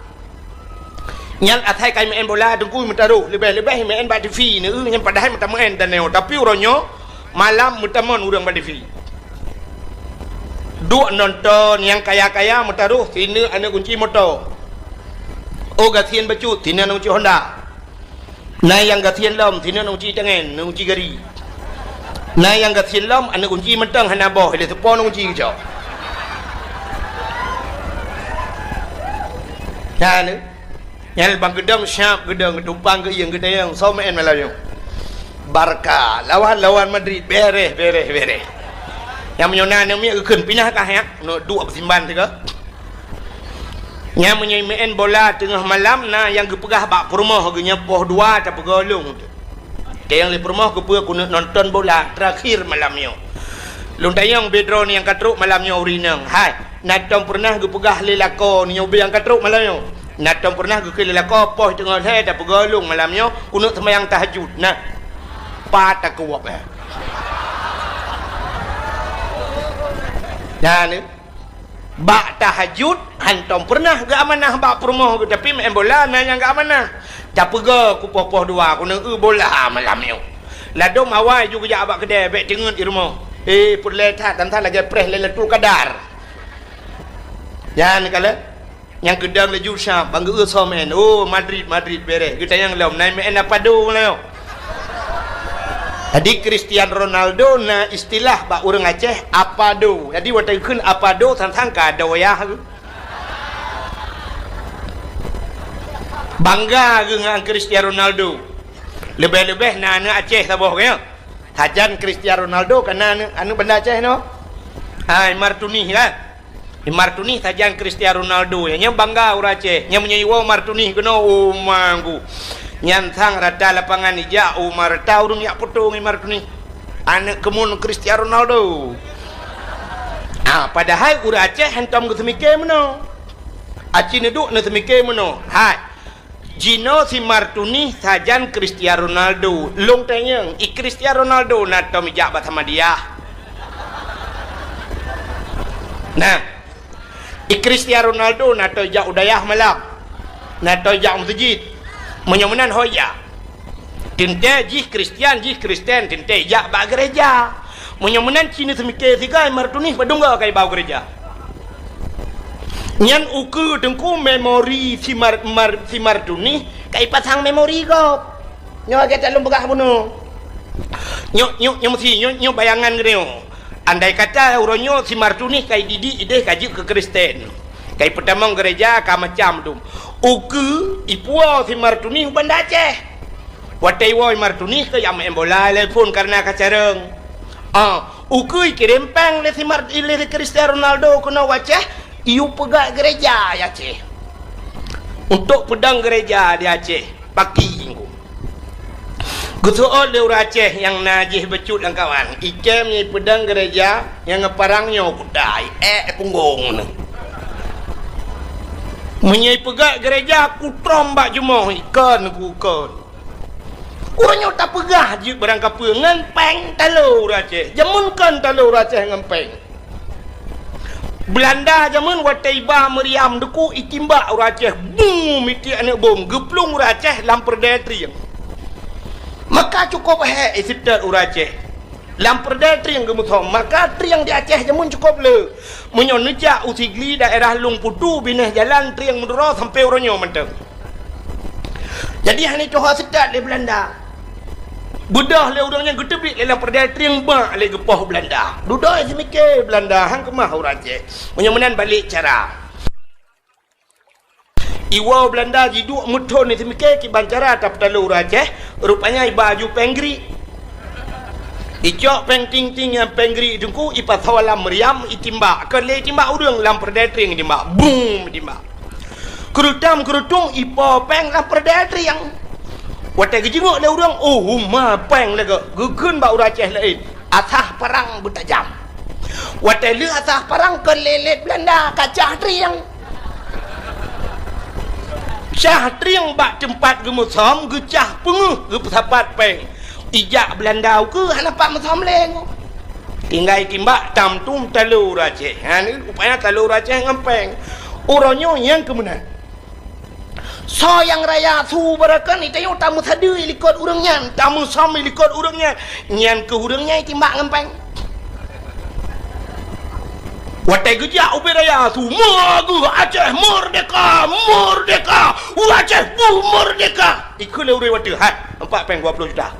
Nyan asai ka meu'en bola Teungku meutaroh, leubeh-leubeh meu'en bak TV neu, nyan padahai meutameu'en dan nyoe. Tapi uroe nyoe malam meutamong ureuëng bak TV. Duek nonton nyang kaya-kaya meutaroh sineuk aneuëk gunci moto. Oh gasien bacut sineuk aneuëk gunci Honda. Na nyang gasien lom sineuk aneuëk gunci tangen, aneuëk gunci gari. Na nyang gasien lom aneuëk gunci mantong hana boh, ilée seupôt aneuëk gunci geucok. Nyan, nyan bang geudong siap geudong geutumpang geuieng geutanyong soe meu'en malam nyoe. Barca lawan, lawan Madrid, bereh, bereh, bereh. Nyang meunyoe na aneuëk miet geukheun pinah kah nyak, nyoe duek beusimban sigoe. Nyan meunyoe meu'en bola teungoh malam na nyang geupeugah bak peurumoh geuh nyan poh dua tapeugah lôn. Teuh nyang lé peurumoh geupeue keuneuk nonton bola terakhir malam nyoe. Lôn tanyong bak droeneuh nyang ka trok malam nyoe ureuëng inong. Hai, na tom peureunah geupeugah lé lakoe nyoe ubé nyang ka trok malam nyoe. Na tom peureunah geukheun lé lakoe poh teungoh lhèe tapeugah lôn malam nyoe keuneuk seumayang tahajud. Nah, pat takuwab, eh. Nyan, eh. Bak tahajud, hantom peureunah geuamanah bak peurumoh geuh, tapi meu'en bola na nyang geuamanah. Tapeugah kupoh-poh dua, keuneuk eu bola malam nyoe. Ladôm awai ju geujak bak keudè, bèk teungeut di rumoh. Eh, peureulèe that, dan that lagèe preh Lailatul Qadar. Nyan kalon, nyang keudong laju sab, bang geu-eu soe meu'en. Oh, Madrid, Madrid, bereh. Geutanyong lom, na meu'en Apado nyoe. Jadi, Cristiano Ronaldo na istilah bak ureuëng Aceh, Apado. Jadi, watèe geukheun Apado, sang-sang ka doyah. Bangga geuh ngon Cristiano Ronaldo. Leubeh-leubeh na aneuëk Aceh saboh, kan? Sajan Cristiano Ronaldo ka na aneuëk, aneuëk Banda Aceh nyoe. Hai, Martunih, kan? Martunih sajan Cristiano Ronaldo, nyan bangga ureuëng Aceh. Nyan meunyoe iwoe Martunih keunoe, oh, manggu. Nyan sang rata lapangan ijak, oh, ma rata ureuëng jak foto ngon Martunih. Aneuëk keumun Cristiano Ronaldo. Ah, padahai ureuëng Aceh hantom geuseumiké meunoe. Aci neuduek neuseumiké meunoe. Hai. Jinoe si Martunih sajan Cristiano Ronaldo. Lôn tanyong, i Cristiano Ronaldo na tom ijak bak Samadiyah? Nah, i Cristiano Ronaldo na tom ijak u dayah malam? Na tom ijak u meuseujid? Meunyoe meunan ho ijak. Teuntèe jih Kristian, jih Kristen, teuntèe ijak bak geureja. Meunyoe meunan ci neuseumiké sigoe Martunih padum goe ka iba u geureja. Nyan ukeue Teungku memori si Mar-, Mar-, si Martunih ka ipasang memori gob. Nyoe lagèe that lôn peugah bunoe. Nyoe, nyoe, nyoe meusi, nyoe, nyoe bayangan geutanyoe. Andai kata uroe nyoe si Martunih ka ididik idéh ka jeuet keu Kristen. Ka ipeutamong geureja ka macam dum. Ukeue ipuwoe si Martunih u Banda Aceh. Watèe iwoe Martunih keu jak meu'en bola, telepon kareuna ka carông. Ah, ukeue ikirém péng lé si Mar-, lé Cristiano Ronaldo keunoe u Aceh, iyue peugöt geureja i Aceh. Untuk peudong geureja di Aceh, paki. Geuseuôt lé ureuëng Aceh nyang na jih bacut lam kawan, ikém nyang peudong gereja nyang ngon parang nyoe kuda, ék punggong nyoe. Meunyoe peugét gereja kutrom bak jumoh, ikon ku kon. Uroe nyoe tapeugah jeuet barang kapeue ngon péng talo ureuëng Aceh. Jameun kon talo ureuëng Aceh ngon péng. Beulanda jameun watée iba meuriam deuku itimbak ureuëng Aceh, bum, mitiek aneuëk bom, geuplueng ureuëng Aceh lam peureudée trieng. Maka cukôp hék iseutôt ureuëng Aceh. Lam peureudée trieng geumeusom, maka trieng di Aceh jameun cukôp le. Meunyoe neujak u Sigli daerah Lueng Putu binéh jalan trieng meuduro sampoe uroe nyoe mantong. Jadi hana tuha seutôt lé Beulanda. Beudôh lé ureuëng nyan geuteubiet lé lam peureudée trieng bak lé geupoh Beulanda. Dudoe seumiké Beulanda han keumah ureuëng Aceh. Meunyoe meunan balek cara. Iwoe Beulanda jiduek meuthon seumiké kiban cara tapeutalo ureuëng Aceh, rupanya iba aju péng grik. Icok péng ting-ting nyang péng grik teungku ipasoe lam meuriam itimbak. Kon lé itimbak ureuëng lam peureudée trieng itimbak. Bum itimbak. Keurutam-keurutung ipo péng lam peureudée trieng. Watée geujingok lé ureuëng, oh, uma péng lagée geukheun bak ureuëng Aceh laén, asah parang beutajam. Watée lheueh asah parang kon lé-lét Beulanda kacah trieng. Cah trieng bak teumpat geumeusom geucah peungeuh geupeusapat péng. Ijak Beulanda ukeue hana pat meusom lé nyoe. Tinggai timbak tam tum talo ureuëng Aceh. Ha, ni rupanya talo ureuëng Aceh ngon péng. Uroe nyoe nyang keumeunan. Soe nyang raya su beureukan itayue tameusadeue likot ureuëng nyan, tameusom likot ureuëng nyan. Nyan keuh ureuëng nyan itimbak ngon péng. Watée geujak ubé raya su, "Meuageuh Aceh merdeka, merdeka, Aceh pun merdeka." Ikheun lé ureuëng watée, "Hai, empat péng dua puluh juta."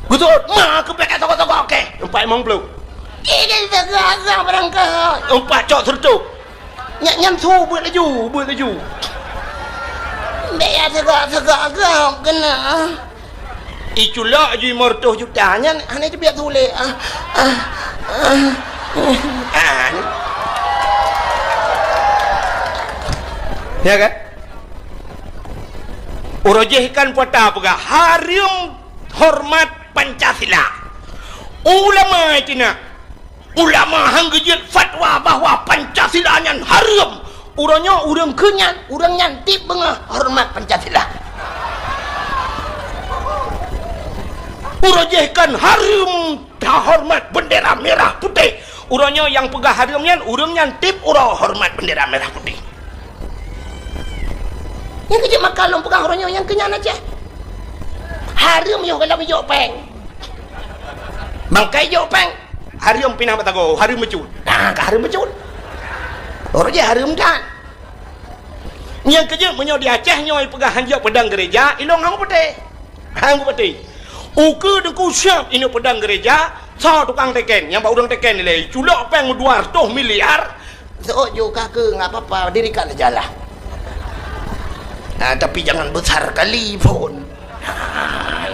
Beutôi, ma keubiet toko-toko, oke. Empat limong puluh. Ini segala barangkali. Empat cok seratus. Nyan, nyan su beuet laju, beuet laju. Bèk ya segak-segak agam kena. Iculok ju lima ratus juta nyan hana teubiet su lé. Ah, ah, ah. Ah, ni. Ya kan? Uroe jih kan puata peugah hareuem hormat Pancasila. Ulama itu nak Ulama han geujeuet fatwa bahwa Pancasila nyan hareuem. Uroe nyoe ureuëng kheun nyan, ureuëng nyan tieb beungoh horeumat Pancasila. Uroe jih kan hareuem tahoreumat bendera merah putih. Uroe nyoe nyang peugah hareuem nyan, ureuëng nyan tieb uroe horeumat bendera merah putih. Nyang keuh jeuet maka lôn peugah uroe nyoe nyang keu nyan Aceh. Hareuem yoh gohlom ijok péng. Bangkai jok péng, hareuem pinah batago, hareuem meucut. Nah, ka hareuem meucut. Baru jih hareuem that. Nyang keu jeuet meunyoe di Aceh nyoe peugah hanjeuet peudong gereja, ilong han kupatéh. Han kupatéh. Ukeue teungku siab inong peudong gereja, soe tukang teken, nyang bak ureuëng teken ilée, culok péng dua ratus miliar, Seuôt ju ka keu, nggak apa-apa, dirikan sajalah. Ah, tapi jangan besar kali pun. Ah.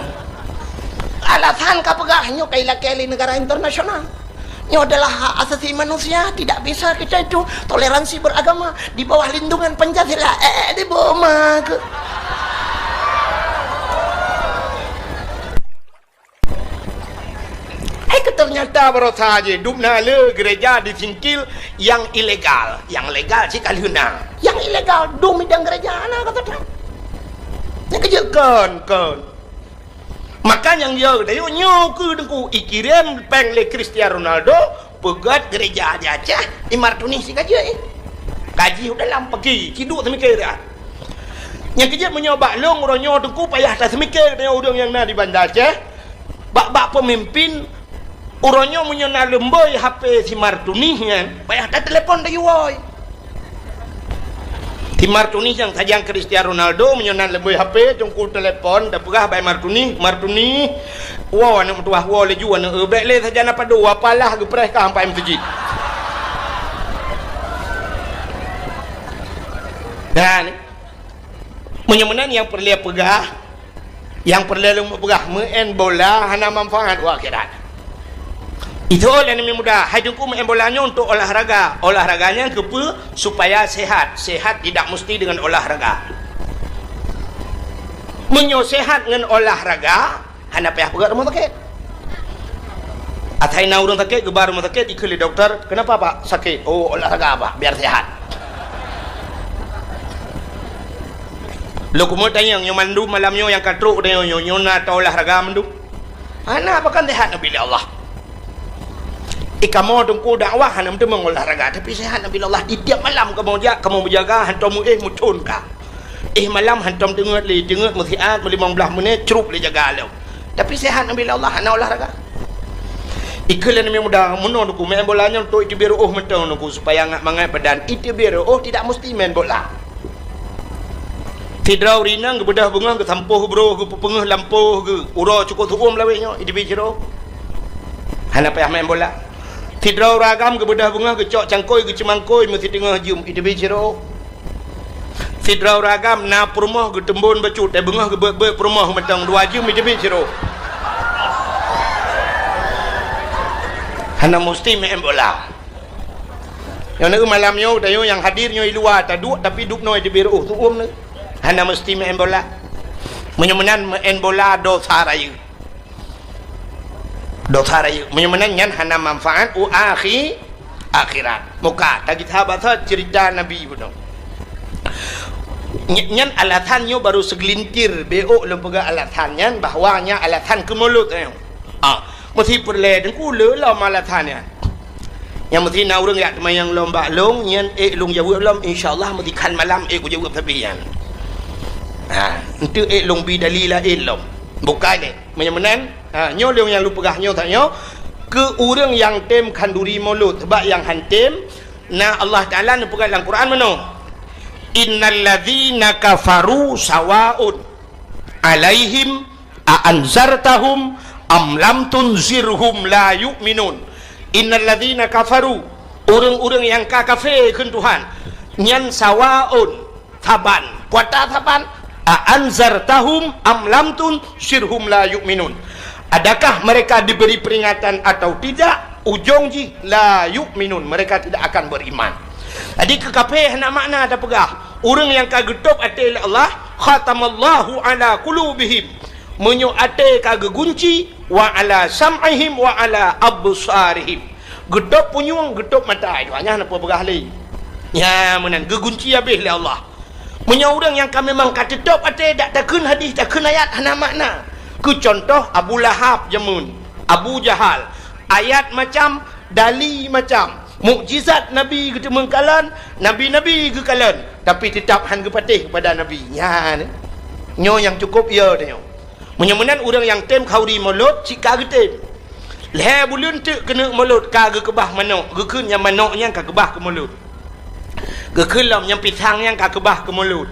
Alasan ka peugah nyoe ka ilakée lé negara internasional. Nyoe adalah hak asasi manusia, tidak bisa kita itu toleransi beragama di bawah lindungan Pancasila. Eh, di bawah mah ke? Hai, keu teunyata barosa jih dum na le gereja di Singkil nyang ilegal, nyang legal cit ka lheueh na. Nyang ilegal dum idang gereja na kata that. Nyang keu jeuet kon, kon. Maka nyang yo dayo nyoe keu teungku ikirém péng lé Cristiano Ronaldo peugét gereja di Aceh, i Martunih si ka jeuet. Gaji udah lam pagi, ciduk seumiké dah. Nyang keu jeuet meunyoe bak lôn uroe nyoe teungku payah taseumiké deungon ureuëng nyang na di Banda Aceh. Bak-bak peumimpin, uroe nyoe meunyoe na leumboi H P si Martunih nyan, payah tatelepon tayue woe. Si Martunih nyang sajan Cristiano Ronaldo, meunyoe na leumboi H P, teungku telepon, tapeugah bak Martunih, "Martunih, woe aneuëk meutuwah, woe laju aneuëk, eh, bék lé sajan apa doa, apalah geupreh ka sampai meuseujid." Nah, ni. Meunyoe meunan nyang peureulée peugah, nyang peureulée lôn peugah, meu'en bola hana manfaat u akhirat. Itu lé aneuk muda, hai teungku meu'en bola nyoe untuk olahraga. Olahraga nyan keupeue? Supaya sehat. Sehat tidak mesti dengan olahraga. Meunyoe sehat ngon olahraga, Hana payah peugah rumoh sakét. Asai na ureuëng sakét, geuba rumoh sakét, ikheun lé dokto, "Kenapa, Pak, sakit?" "Oh, olahraga, Pak, biar sehat." Lôn keumeung tanyong, nyoe mandum malam nyoe nyang ka trok tanyong nyoe, nyoe na taolahraga mandum? Hana, pakon sehat neubi lé Allah. Eh, kamoe teungku dakwah hana meuteumé olahraga, tapi sehat neubi lé Allah. Di tiap malam kamoe jak, kamoe meujaga, hantom meuéh, meucon ka. Eh, malam hantom teungeut lé, teungeut meusiat, meulimong blaih menit, crup lé jaga lom. Tapi sehat neubi lé Allah, hana olahraga. Ikheun lé aneuk muda, meunoe teungku, main bola nyoe untuk iteubiet reuôh mantong teungku, supaya ngat mangat badan. Iteubiet reuôh tidak mesti main bola. Sidroe ureuëng inong geubeudôh beungoh, geusampôh broh, geupeupeungeuh lampôh geuh, uroe cukôp seu-uem lawét nyoe, iteubiet sidroe. Hana payah main bola. Sidroe ureuëng agam geubeudôh beungoh, geucok cangkôi, geuceumangkôi, meusiteungoh jeuem, iteubiet sidroe. Sidroe ureuëng agam na peurumoh, geuteumbon bacut, eh, beungoh geubeuet-beuet peurumoh mantong dua jeuem, iteubiet sidroe. Hana mesti main bola. Nyoe na malam nyoe, tanyoe nyang hadir nyoe i luwa taduek, tapi dubnoe teubiet reuôh, seu-uem nyoe. Hana meusti main bola. Meunyoe meunan main bola dosa rayeuk. Dosa rayeuk. Meunyoe meunan nyan hana manfaat u akhi-, akhirat. Muka, tagita basa cerita Nabi bunoe. Ny-, nyan alasan nyoe baru segelintir, bék lôn peugah alasan nyan, bahwa nyan alasan keu mulod nyoe. Ah, meusti peureulée teungku le lom alasan nyan. Nyang meusti na ureuëng jak teumayang lom bak lôn, nyan ék lôn jaweueb lom, insya Allah meusti khan malam ék kujaweueb sabe nyan. Ha, enteuk ék lôn bi dali laén lom. Bukai deh. Meunyoe meunan, ha, nyoe lôn nyang lôn peugah nyoe that nyoe, keu ureuëng nyang tem khanduri mulod, sabab nyang han tem, na Allah Taala neupeugah lam Quran meunoe, "Innal ladzina kafaru sawaun alaihim a anzartahum am lam tunzirhum la yu'minun." Innal ladzina kafaru, ureuëng-ureuëng nyang ka kafé kheun Tuhan, nyan sawaun, saban, kuata saban, a anzartahum am lam tunzirhum la yu'minun. Adakah mereka diberi peringatan atau tidak, ujong jih la yu'minun, mereka tidak akan beriman. Jadi keu kafé hana makna tapeugah. Ureuëng nyang ka geutôb até lé Allah, khatamallahu ala qulubihim. Meunyoe até ka geugunci, wa ala sam'ihim wa ala absarihim. Geutôb punyueng, geutôb mata, itu hanya hana peugah lé. Nya meunan geugunci habéh lé Allah. Meunyoe ureuëng nyang ka memang ka teutôb até, dak takheun hadis, takheun ayat, hana makna. Keu contoh Abu Lahab jameun, Abu Jahal, ayat macam, dali macam, mukjizat Nabi geuteumeung kalon, nabi-nabi geukalon, tapi teutap han geupatéh keupada Nabi. Nyan, nyoe nyang cukôp yo tanyoe. Meunyoe meunan ureuëng nyang tem khanduri mulod cit ka geutem. Lhée buleuen teuk keuneuk mulod ka geukeubah manok, geukheun nyang manok nyan ka keubah keu mulod. Geukheun lom nyang pisang nyan ka keubah keu mulod.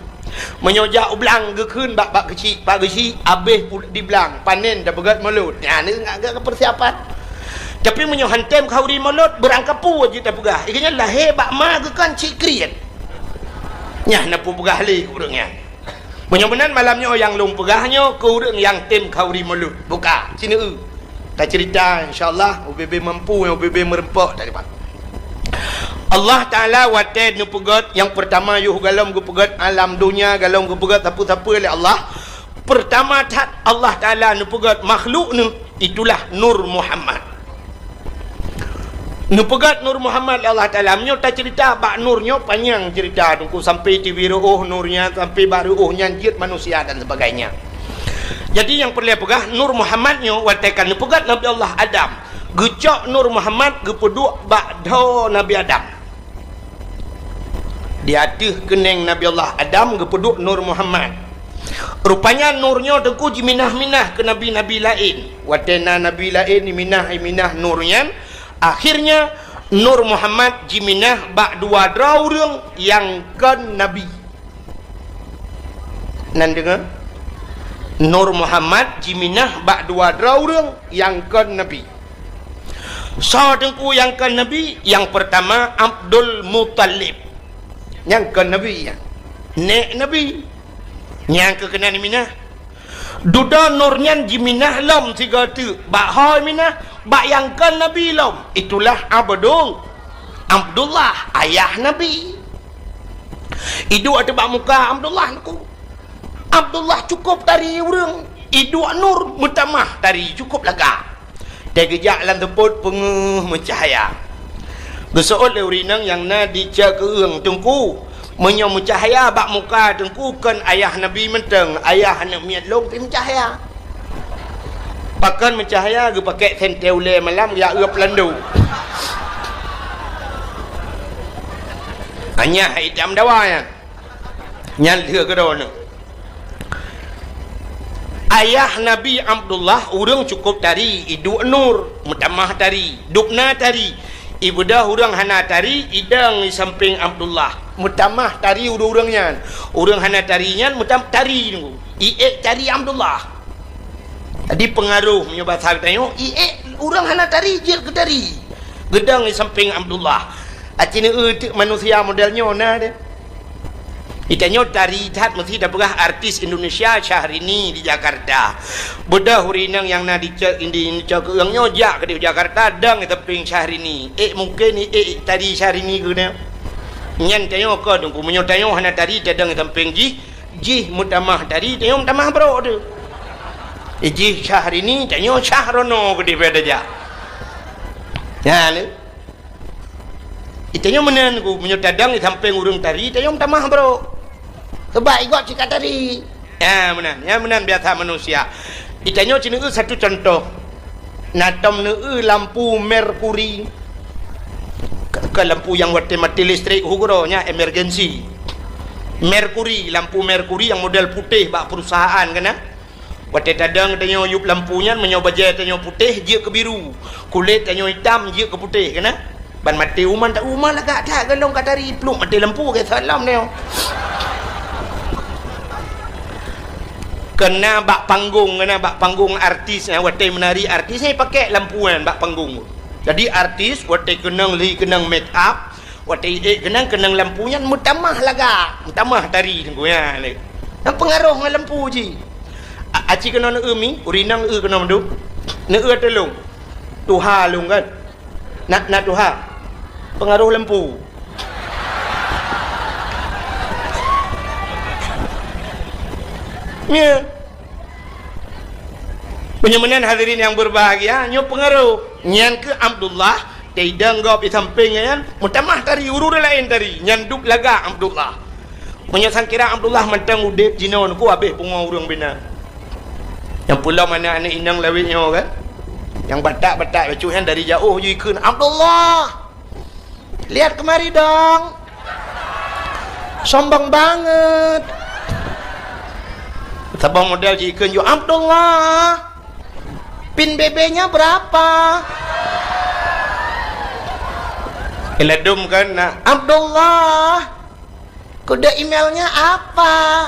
Meunyoe jak u blang geukheun bak, bak geuchik, bak geuchik habéh pu-, di blang, panen tapeugét mulod. Nyan ngat geuh keu persiapan. Tapi meunyoe han tem khanduri mulod, beurangkapeue jeuet tapeugah. Ikeu nyan lahé bak ma geukheun cit kriet. Nyan na peugah lé ureuëng nyan. Meunyoe meunan malam nyoe nyang lôn peugah nyoe keu ureuëng nyang tem khanduri mulod. Buka, sineue. Tacerita, insya Allah, ubé-bé mampu, ubé-bé meureumpok tadi, Pak. Allah Taala watée neupeugét nyang peurtama yoh galom geupeugét alam donya, galom geupeugét sapeue-sapeue lé Allah. Peurtama that Allah Taala neupeugét makhluk neuh, itulah Nur Muhammad. Neupeugét Nur Muhammad lé Allah Taala. Meunyoe tacerita bak Nur nyoe panyang cerita teungku, sampai tibi reuôh Nur nyan, sampai bak reuôh nyan jeuet manusia dan sebagainya. Jadi nyang peureulée peugah, Nur Muhammad nyoe watée ka neupeugét Nabi Allah Adam, geucok Nur Muhammad geupeuduek bak dhoe Nabi Adam. Di ateueh keunéng Nabi Allah Adam geupeuduek Nur Muhammad. Rupanya Nur nyoe teungku jiminah-minah keu nabi-nabi laén. Watée na nabi laén iminah-iminah Nur nyan, akhirnya Nur Muhammad jiminah bak dua droe ureuëng nyang kon nabi. Nan deungoe? Nur Muhammad jiminah bak dua droe ureuëng nyang kon nabi. Soe teungku nyang kon nabi? Nyang peurtama Abdul Muthalib. Nyang kon nabi nyan. Nék nabi. Nyang keu keunan iminah. Dudoe Nur nyan jiminah lom sigoe teuk. Bak ho iminah, bak nyang kon nabi lom. Itulah Abdul-, Abdullah, ayah nabi. Iduek ateueh bak muka Abdullah teungku. Abdullah cukôp tari ureuëng. Iduek nur meutamah tari cukup lagak. Teugeujak lam seupôt peungeuh meucahya. Geuseuôt lé ureueng inong nyang na di ceue keueung, "Teungku, meunyoe meucahya bak muka Teungku kon ayah Nabi mantong, ayah aneuk miet lôn pih meucahya." Pakon meucahya? Geupakèk sentée ulée malam geujak eu peulando. Anyah itam dawa nyan. Nyan lheueh keudroe nyoe. Ayah Nabi Abdullah ureueng cukup tari, iduek nur, meutamah tari, dubna tari. Ibeudôh ureueng hana tari, idong di sampéng Abdullah, meutamah tari ureueng-ureueng nyan. Ureueng hana tari nyan meutam-, tari nunggu. Iék tari Abdullah. Jadi peungaroh meunyoe basa geutanyoe, iék ureueng hana tari jeuet keu tari. Geudong di sampéng Abdullah. Aci neueu teuk manusia model nyoe na deh. Geutanyoe tari that meusti tapeugah artis Indonesia Syahrini di Jakarta. Beudôh ureueng inong nyang na di ce-, di, di ceue keueung nyoe jak keudéh u Jakarta dong di sampéng Syahrini. Ék mungken ék tari Syahrini keunoe. Nyan tanyoe kon Teungku, meunyoe tanyoe hana tari tadong di sampéng jih, jih meutamah tari, tanyoe meutamah brok teuh. Jih Syahrini, tanyoe Syahrono keudéh beda jak. Nyan lé. Itanyoe meunan ku, meunyoe tadong di sampéng ureueng tari, itanyoe meutamah brok. Sebab igob cit ka tari. Ya, meunan. Ya, meunan biasa manusia. Itanyoe ci neueu satu contoh. Na tom neueu lampu merkuri. Ke, ke lampu nyang watèe maté listrik, hu keudroe nyan emergency. Merkuri, lampu merkuri nyang model putéh bak perusahaan kan, ya? Watèe tadong tanyoe yup lampu nyan, meunyoe bajèe tanyoe putéh, jeuet keu biru. Kulét tanyoe itam, jeuet keu putéh, keunan? Ban maté uma, tak uma lagak that, golom ka tari pluek maté lampu, geuseulam tanyoe. Keunan bak panggong, keunan bak panggong artis nyan, watèe meunari artis nyan ipakèk lampu nyan bak panggong. Jadi artis watèe keunong lhi keunong make up, watèe iék keunong, keunong lampu nyan meutamah lagak, meutamah tari Teungku nyan lé. Nyan peungaroh ngon lampu jih. A-, aci keunoe neueu mi, ureueng inong eu keunoe mandum. Neueu tulông. Tuha lôn kan. Na, na tuha. Peungaroh lampu. Nyan. Meunyoe meunan hadirin nyang berbahagia, nyoe peungaroh. Nyan keuh Abdullah, teuidong gob di sampéng nyan, meutamah tari, ureueng laén tari, nyan duek lagak Abdullah. Meunyoe sangkira Abdullah mantong udép jinoe, neuku habéh pungo ureueng bina. Nyang peulom aneuk-aneuk inong lawét nyoe kan? Nyang batak-batak bacut nyan dari jaoh jikheun, "Abdullah! Lihat kemari dong! Sombong banget!" Saboh model jikheun ju, "Abdullah! Pin B B-nya berapa?" Iladum kan, nah, "Abdullah! Kode emailnya apa?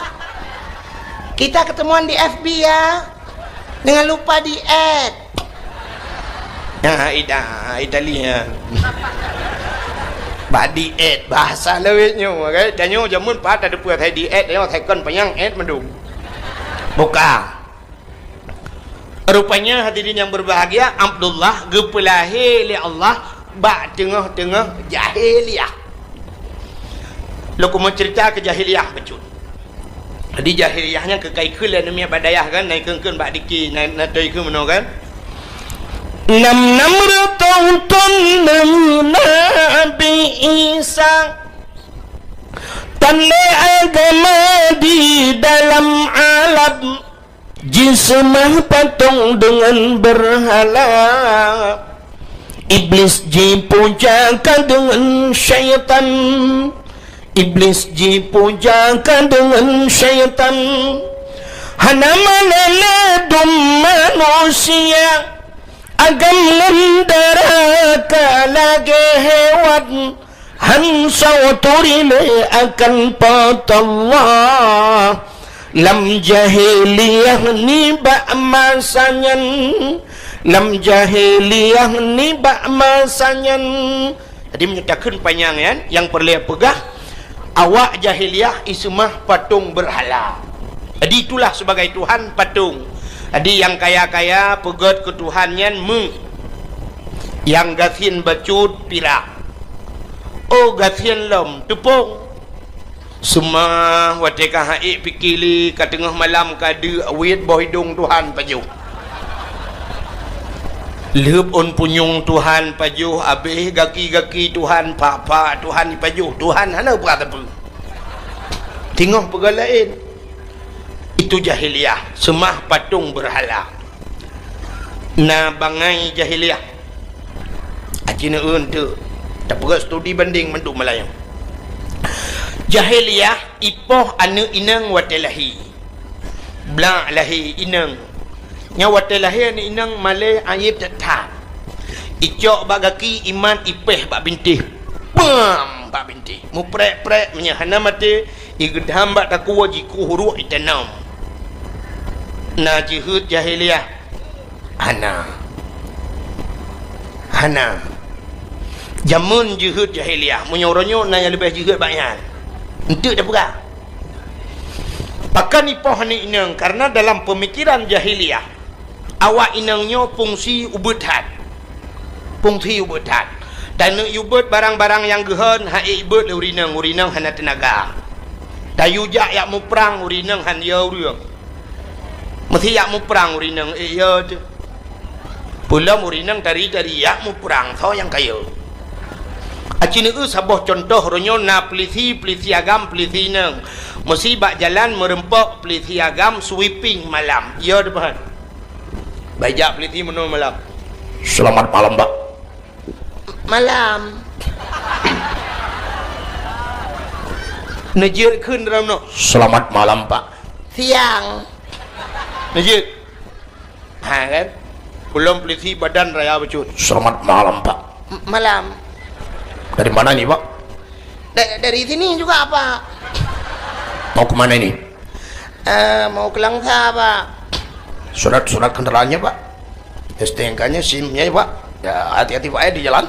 Kita ketemuan di F B ya. Jangan lupa di-add." Nah, ida, Italia. Bak di-add, bahasa lawét nyoe, kan? Tanyoe jameun pat ada peue, saya di-add, tanyoe saya kon panyang add mandum. Buka. Rupanya, hadirin yang berbahagia, Abdullah geupeulahé lé Allah bak teungoh-teungoh jahiliyah. Lôn keumeung ceurita keu jahiliyah bacut. Jadi, jahiliyah nyan keukai kheun lé aneuk miet bak dayah kan, na ikheun-kheun bak diki, na, na toi kheun meunoe kan. Nam-nam reutôh thon deungon Nabi Isa, tandai agama di dalam alam. Jiseumah patong deungon beurhala, Iblis jipuja ka deungon syaitan, Iblis jipuja ka deungon syaitan. Hana meunan ladôm manusia, agam ngon dara ka lagèe hewan. Han soe turi lé akan Po teu Allah. Lam jahiliyah nibak masa nyan, lam jahiliyah nibak masa nyan. Jadi, meunyoe takheun panyang nyan, nyang peureulèe peugah, awak jahiliyah iseumah patong beurhala. Jadi, itulah sebagai tuhan patong. Jadi, nyang kaya-kaya peugöt keu tuhan nyan meu. Nyang gasien bacut pirak. Oh, gasien lom teupông. Seumah watée ka ha'ék pike lé, ka teungoh malam ka deuk, weuet boh idong Tuhan pajoh. Lheueb ôn punyueng Tuhan pajoh, abéh gaki-gaki Tuhan, pak-pak Tuhan ipajoh, Tuhan hana peugah sapeue. Teungoh peugah laén. Itu jahiliyah, seumah patong beurhala. Na bangai jahiliyah. Aci neueu teuk. Tapeugah studi bandeng mandum Meulayu. Jahiliyah ipoh aneuëk inong watée lahé. Blak lahé inong. Nyan watée lahé aneuëk inong malée ayeb that-that. Icok bak gaki, imat, ipéh bak bintéh. Pam! Bak bintéh. Muprek-prek meunyoe hana maté, igeudam bak takue, jikueh uruek itanom. Na jeuhet jahiliyah? Hana. Hana. Jameun jeuhet jahiliyah, meunyoe uroe nyoe na nyang leubeh jeuhet bak nyan. Enteuk tapeugah. Pakon ipoh aneuëk inong, kareuna dalam peumikiran jahiliyah, awak inong nyoe fungsi ubeut that. Fungsi ubeut that. Taneuk yue beuet barang-barang nyang geuhon, ha'ék beuet lé ureuëng inong, ureuëng inong hana teunaga. Tayue jak yak muprang, ureuëng inong han yo ureuëng. Meusi yak muprang ureuëng inong, ék yo teuh. Peulom ureuëng inong tari-tari yak muprang, soe nyang ka yo. Aci neueu saboh cuntoh, uroe nyoe na peulisi, peulisi agam, peulisi inong. Meusi bak jalan meureumpok peulisi agam sweeping malam. Yo teuh. Bak jak peulisi meunoe malam. "Selamat malam, Pak." "Malam." Neujeuet kheun dalam noe. "Selamat malam, Pak." "Siang." Neujeuet. Ha kan? Peulom peulisi badan raya bacut. "Selamat malam, Pak." "M-, malam." "Dari mana ini, Pak?" "Da-, dari sini juga, Pak." "Mau ke mana ini?" "Eh, mau ke Langsa, Pak." "Surat-surat kendaraannya, Pak? S T N K-nya, SIM-nya, ya, Pak? Ya, hati-hati, Pak, ya, di jalan."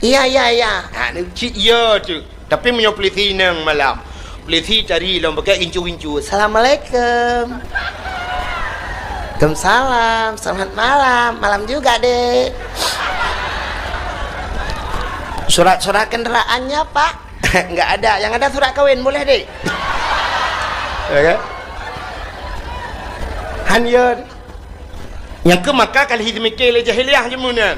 "Iya, iya, iya." Ha, ni cit iya tu. Tapi meunyoe peulisi inong malam, peulisi tari lom pakai gincu-gincu. "Assalamualaikum." "Waalaikumsalam. Selamat malam. Malam juga, Dek." "Surat-surat kendaraannya, Pak?" "Enggak ada. Yang ada surat kawin. Boleh, Dek?" Ya kan? Han yo. Nyang keu maka ka lheueh teumike lé jahiliyah jameun nyan.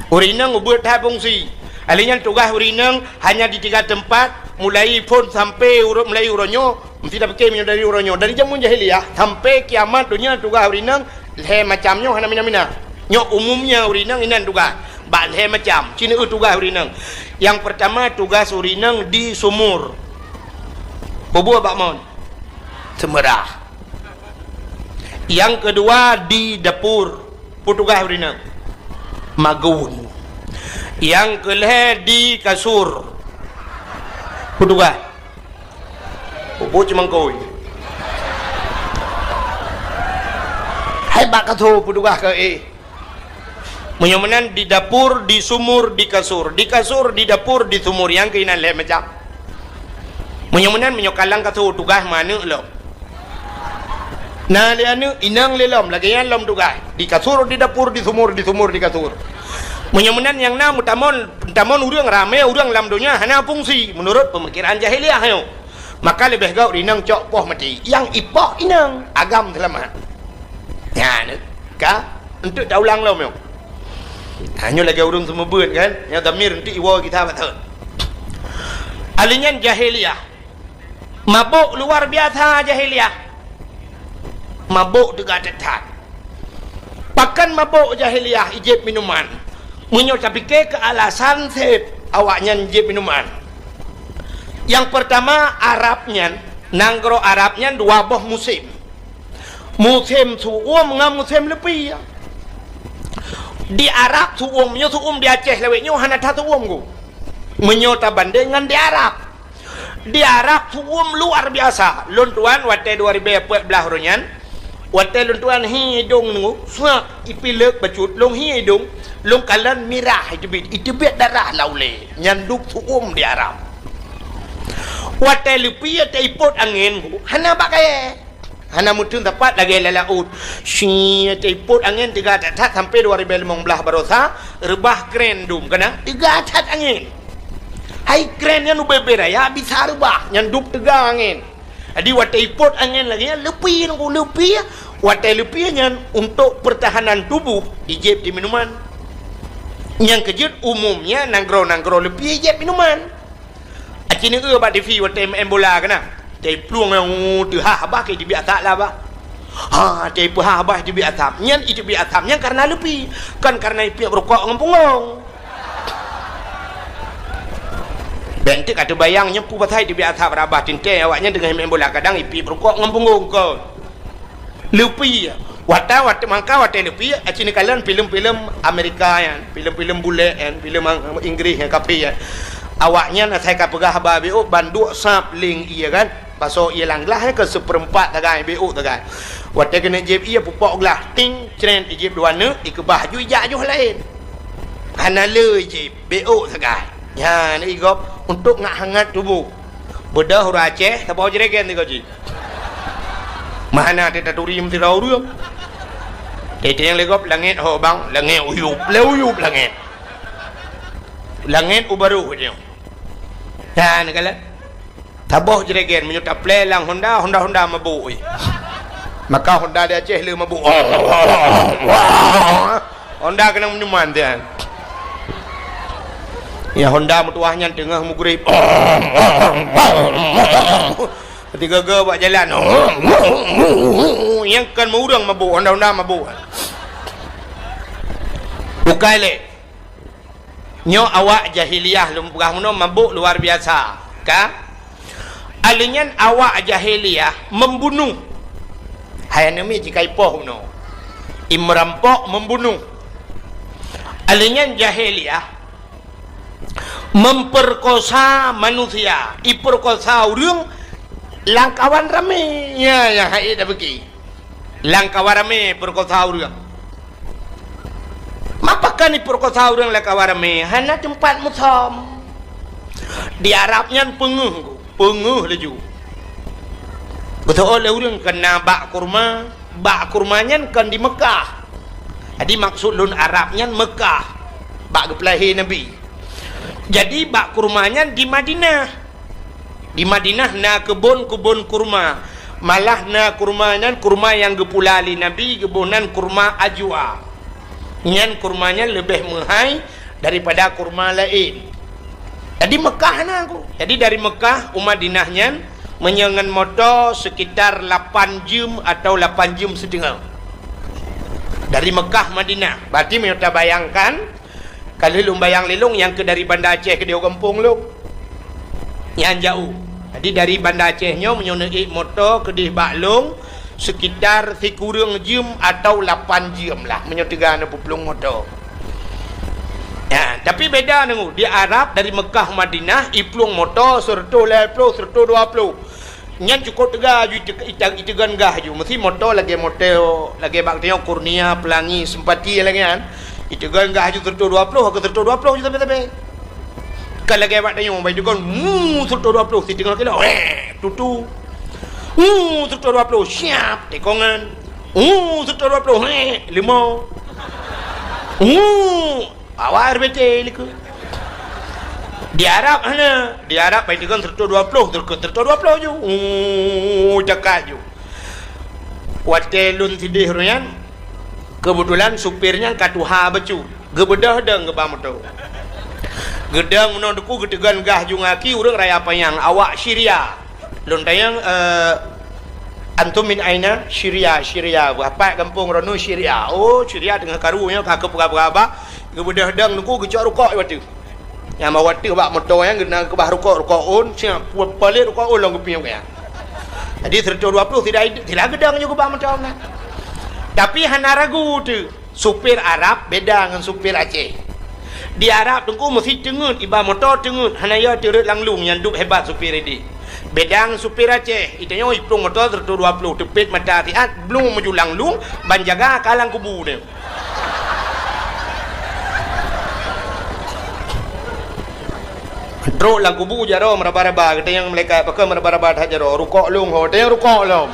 Ureuëng inong ubeut that fungsi. Ahli nyan tugaih ureuëng inong hanya di tiga teumpat, mulai phon sampai ureuëng, mulai uroe nyoe, meusti tapike meunyoe dari uroe nyoe. Dari jameun jahiliyah sampai kiamat donya tugaih ureuëng inong lhée macam nyoe hana mina-mina. Nyoe umumnya ureuëng inong inan tugaih. Bak lhée macam, ci neueu tugaih ureuëng inong. Nyang peurtama, tugaih ureuëng inong di sumur. Peue buet bak mon? Seumeurah. Nyang keudua di dapur, peue tugaih ureuëng inong? Magun. Nyang keulhée di kasur, peue tugaih? Peue buet cumangkôi? Hai bak kasur, peue tugaih keu éh? Meunyoe meunan di dapur, di sumur, di kasur. Di kasur, di dapur, di sumur. Nyang keuh inan lhée macam. Meunyoe meunan, meunyoe ka lam kasur, tugaih meuaneuëk lom. Na lé aneuëk, inong lé lom, lagée nyan lom tugaih. Di kasur, di dapur, di sumur, di sumur, di kasur. Meunyoe meunan nyang na meutamon, meutamon ureuëng ramé, ureuëng lam donya hana fungsi, meunurot peumikiran jahiliyah nyoe. Maka leubeh gét ureuëng inong cok poh maté. Nyang ipoh inong, agam seulamat. Nyan ka, enteuk taulang lom nyoe. Ha, nyoe lagée ureuëng seumeubeuet kan, nyang damir enteuk iwoe gita bateue. Ahli nyan jahiliyah. Mabök luar biasa jahiliyah. Mabök teuga that-that. Pakon mabök jahiliyah ijép minuman? Meunyoe tapike keu alasan seb awaknyan jép minuman. Nyang peurtama, Arab nyan, nanggroe Arab nyan dua boh musém. Musém su'um ngon musém leupie. Di Arab su'um, nyoe su'um di Aceh lawét nyoe hana that su'um ku. Meunyoe tabandeng ngon di Arab. Di Arab su'um luar biasa. Lôn tuan watée dua ribée peuet blaih uroe nyan, watée lôn tuan hi idong nyoe, suak ipilek bacut, lôn hi idong, lôn kalon mirah iteubiet, iteubiet darah lam ulée. Nyan dub su'um di Arab. Watée leupie taipot angén, hana bak kayée. Hana meuteun sapat lagée lam laôt. Shi, taipot angén teuga that-that sampai dua ribée limong blaih baroesa, reubah kren dum, kana teuga that angén. Hai kren nyan ubé-bé raya bisa reubah, nyan dub teuga angén. Jadi watée ipot angén lagée nyan, leupie nyan, leupie. Watée leupie nyan untuk pertahanan tuboh, ijép di minuman. Nyang keujeuet umumnya nanggroe-nanggroe leupie ijép minuman. Aci neueu bak T V watée meu'en bola keunan. Teuiplueng nyang teuhah bah keu teubiet asap lah bah. Ha, teupeue hah bah teubiet asap. Nyan iteubiet asap nyan karena leupie, kon karena ipiep rukok ngon punggong. Bék teuk ka teubayang nyoe peue pasai teubiet asap rabah teuntée awaknyan teungoh meu'en bola kadang ipiep rukok ngon punggong kon. Leupie. Watée, watée mangka watée leupie, aci neukalon filem-filem Amerika nyan, filem-filem bulek nyan, filem Inggris nyan kafé nyan. Awaknyan asai ka peugah haba béuk ban duek sab ling ié kan. Basoe ié lam glah nyan keu seupeurempat sagai, béuk sagai. Watée keuneuk jieb ié pupok glah, ting, cret, ijieb dua neuk, ikeubah ju ijak joh laén. Hana le ijieb, béuk sagai. Nyan igop untuk ngat hangat tuboh. Beudôh ureuëng Aceh saboh jregen sigoe jih. Mahana teutaturi meusidroe ureuëng. Teuntée nyang lé gob langét ho bang, langét uyueb, lé uyueb langét. Langét u barôh nyoe. Nyan kalon. Saboh jregen meunyoe taplé lam Honda, Honda-Honda mabôk, eh. Maka Honda di Aceh le mabôk. Honda keunong minuman tian. Ya Honda meutuah nyan teungoh mugrib. Tiga-ga bak jalan. Nyang kon meu ureuëng mabôk, Honda-Honda mabôk. Bukai lé. Nyoe awak jahiliyah lôn peugah meunoe mabôk luar biasa, ka? Aleuh nyan awak jahiliyah membunuh. Hai aneuk miet jikaipoh meunoe. Imerampok membunuh. Aleuh nyan jahiliyah memperkosa manusia, iperkosa ureuëng lam kawan ramé. Ya, ya, hai dak beuki. Lam kawan ramé perkosa ureuëng. Mapa kan iperkosa ureuëng lam kawan ramé? Hana teumpat musöm. Di Arab nyan peungeuh, peungeuh laju. Beutôi lé ureuëng keu na bak kurma, bak kurma nyan kon di Mekah. Jadi maksud lôn Arab nyan Mekah, bak geupeulahé Nabi. Jadi bak kurma nyan di Madinah. Di Madinah na keubon-keubon kurma. Malah na kurma nyan kurma nyang geupula lé Nabi, geuboh nan kurma ajwa. Nyan kurma nyan leubeh meuhai daripada kurma laén. Jadi Mekah na ku. Jadi dari Mekah u Madinah nyan meunyoe ngon moto sekitar lapan jeuem atau lapan jeuem siteungoh. Dari Mekah Madinah. Berarti meunyoe tabayangkan, ka lheueh lôn bayang lé lôn nyang keu dari Banda Aceh keudéh u gampông lôn. Nyan jaoh. Jadi dari Banda Aceh nyoe meunyoe neuék moto keudéh bak lôn sekitar sikureueng jeuem atau lapan jeuem lah meunyoe teuga neuplueng moto. Ya, tapi beda deungoe di Arab dari Mekah Madinah iplueng moto seureutôh lhée ploh, seureutôh dua ploh. Nyan cukôp teuga aju ite-, ite-, iteugon gah aju. Meusi moto lagée moto, lagée bak tanyoe Kurnia, Pelangi, Sempati lagée nyan. Iteugon gah aju seureutôh dua ploh, ke seureutôh dua ploh aju sabe-sabe. Kan lagée bak tanyoe, bak iteugon, mu, seureutôh dua ploh, siteungoh kilo, weh, tutu. Mu, seureutôh dua ploh, siap, tekongan. Mu, seureutôh dua ploh, heh, leumo. Mu, Awak R B T likot. Di Arab hana. Di Arab bai teukon seratus dua puluh, teukon seratus dua puluh ju. Uh, cakak ju. Watée lôn sideh ureuëng nyan, keubeutulan supir nyan ka tuha bacut. Geubeudôh dong geuba moto. Geudong meunoe duku geuteugon gah ju ngaki ureuëng raya panyang awak Syria. Lôn tanyong, eh, "Antum min aina?" "Syria, Syria." "Buah pat gampông droeneuh?" "Syria." "Oh, Syria teungoh karu nyoe ka keupeugah-peugah bah. Geubeudôh dong nuku geucok rukok di wateuh. Nyang bak wateuh bak moto nyan geukeubah rukok, rukok ôn, siap pu-, palet rukok ôn lom geupiôh nyan. Jadi seratus dua puluh sira, sira geudong nyoe geuba moto nyan. Tapi hana ragu teuh. Supir Arab beda ngon supir Aceh. Di Arab teungku meusi teungeut, iba moto teungeut, hana yo teureuet lam lueng nyan duek hebat supir idi. Beda ngon supir Aceh, itanyoe iplueng moto seratus dua puluh, teupet mata siat, blueng meuju lam lueng, ban jaga ka lam kubu nyoe. Trok lam kubu jaroe meuraba-raba, geutanyong malaikat, "Pakon meuraba-raba that jaroe?" "Rukok lôn ho," tanyong rukok lom.